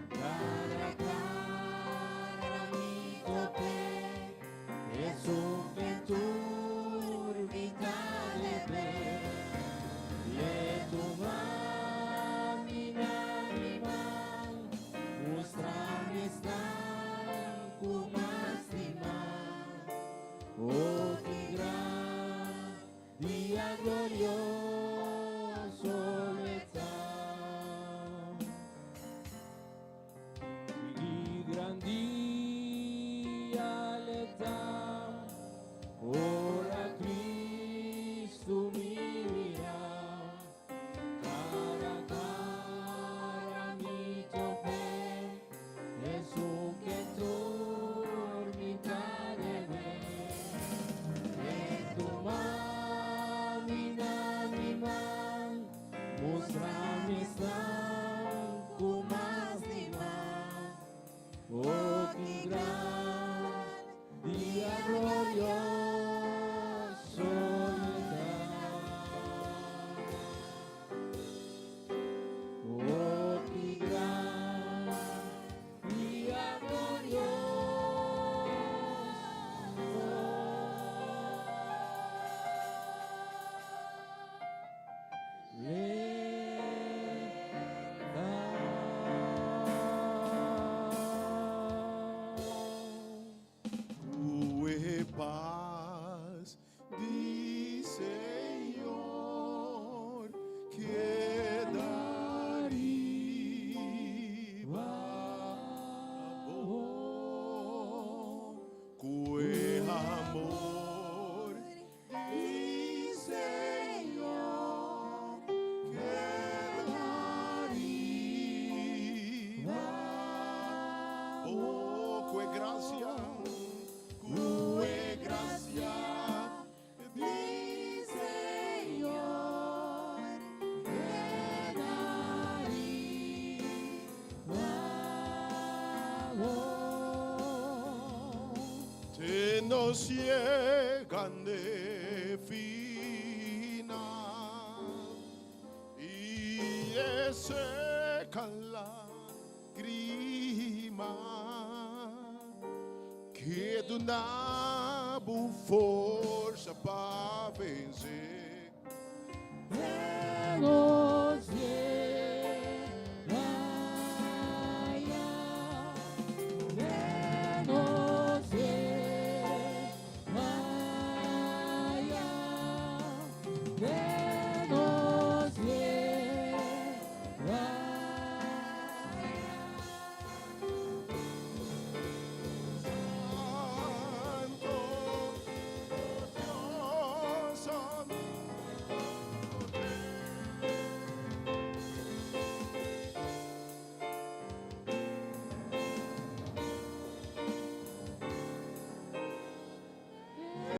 cara a cara mi top'é. Esun ku tur mi ta debe. L'e tuma mi na mi man, mustra mi esnan ku m'a stima. Oh, ki gran dia glorioso e ta. Ki gran dia l'e ta, ora Cristo mi mira, cara a cara mi top'é, Esun ku tur mi ta debe. L'e tuma mi na mi man, Mustra mi esnan ku m'a stima. Oh, ki gran dia glorioso e ta. Oh, ki gran dia glorioso. Ku e pas di Señor keda riba bo. Ku e amor Di Señor keda riba bo. Ku e gracia, ku e gracia di Señor keda riba bo. Te nos yega n'e final i e seka lagrima ke duna bo forsa pa vense.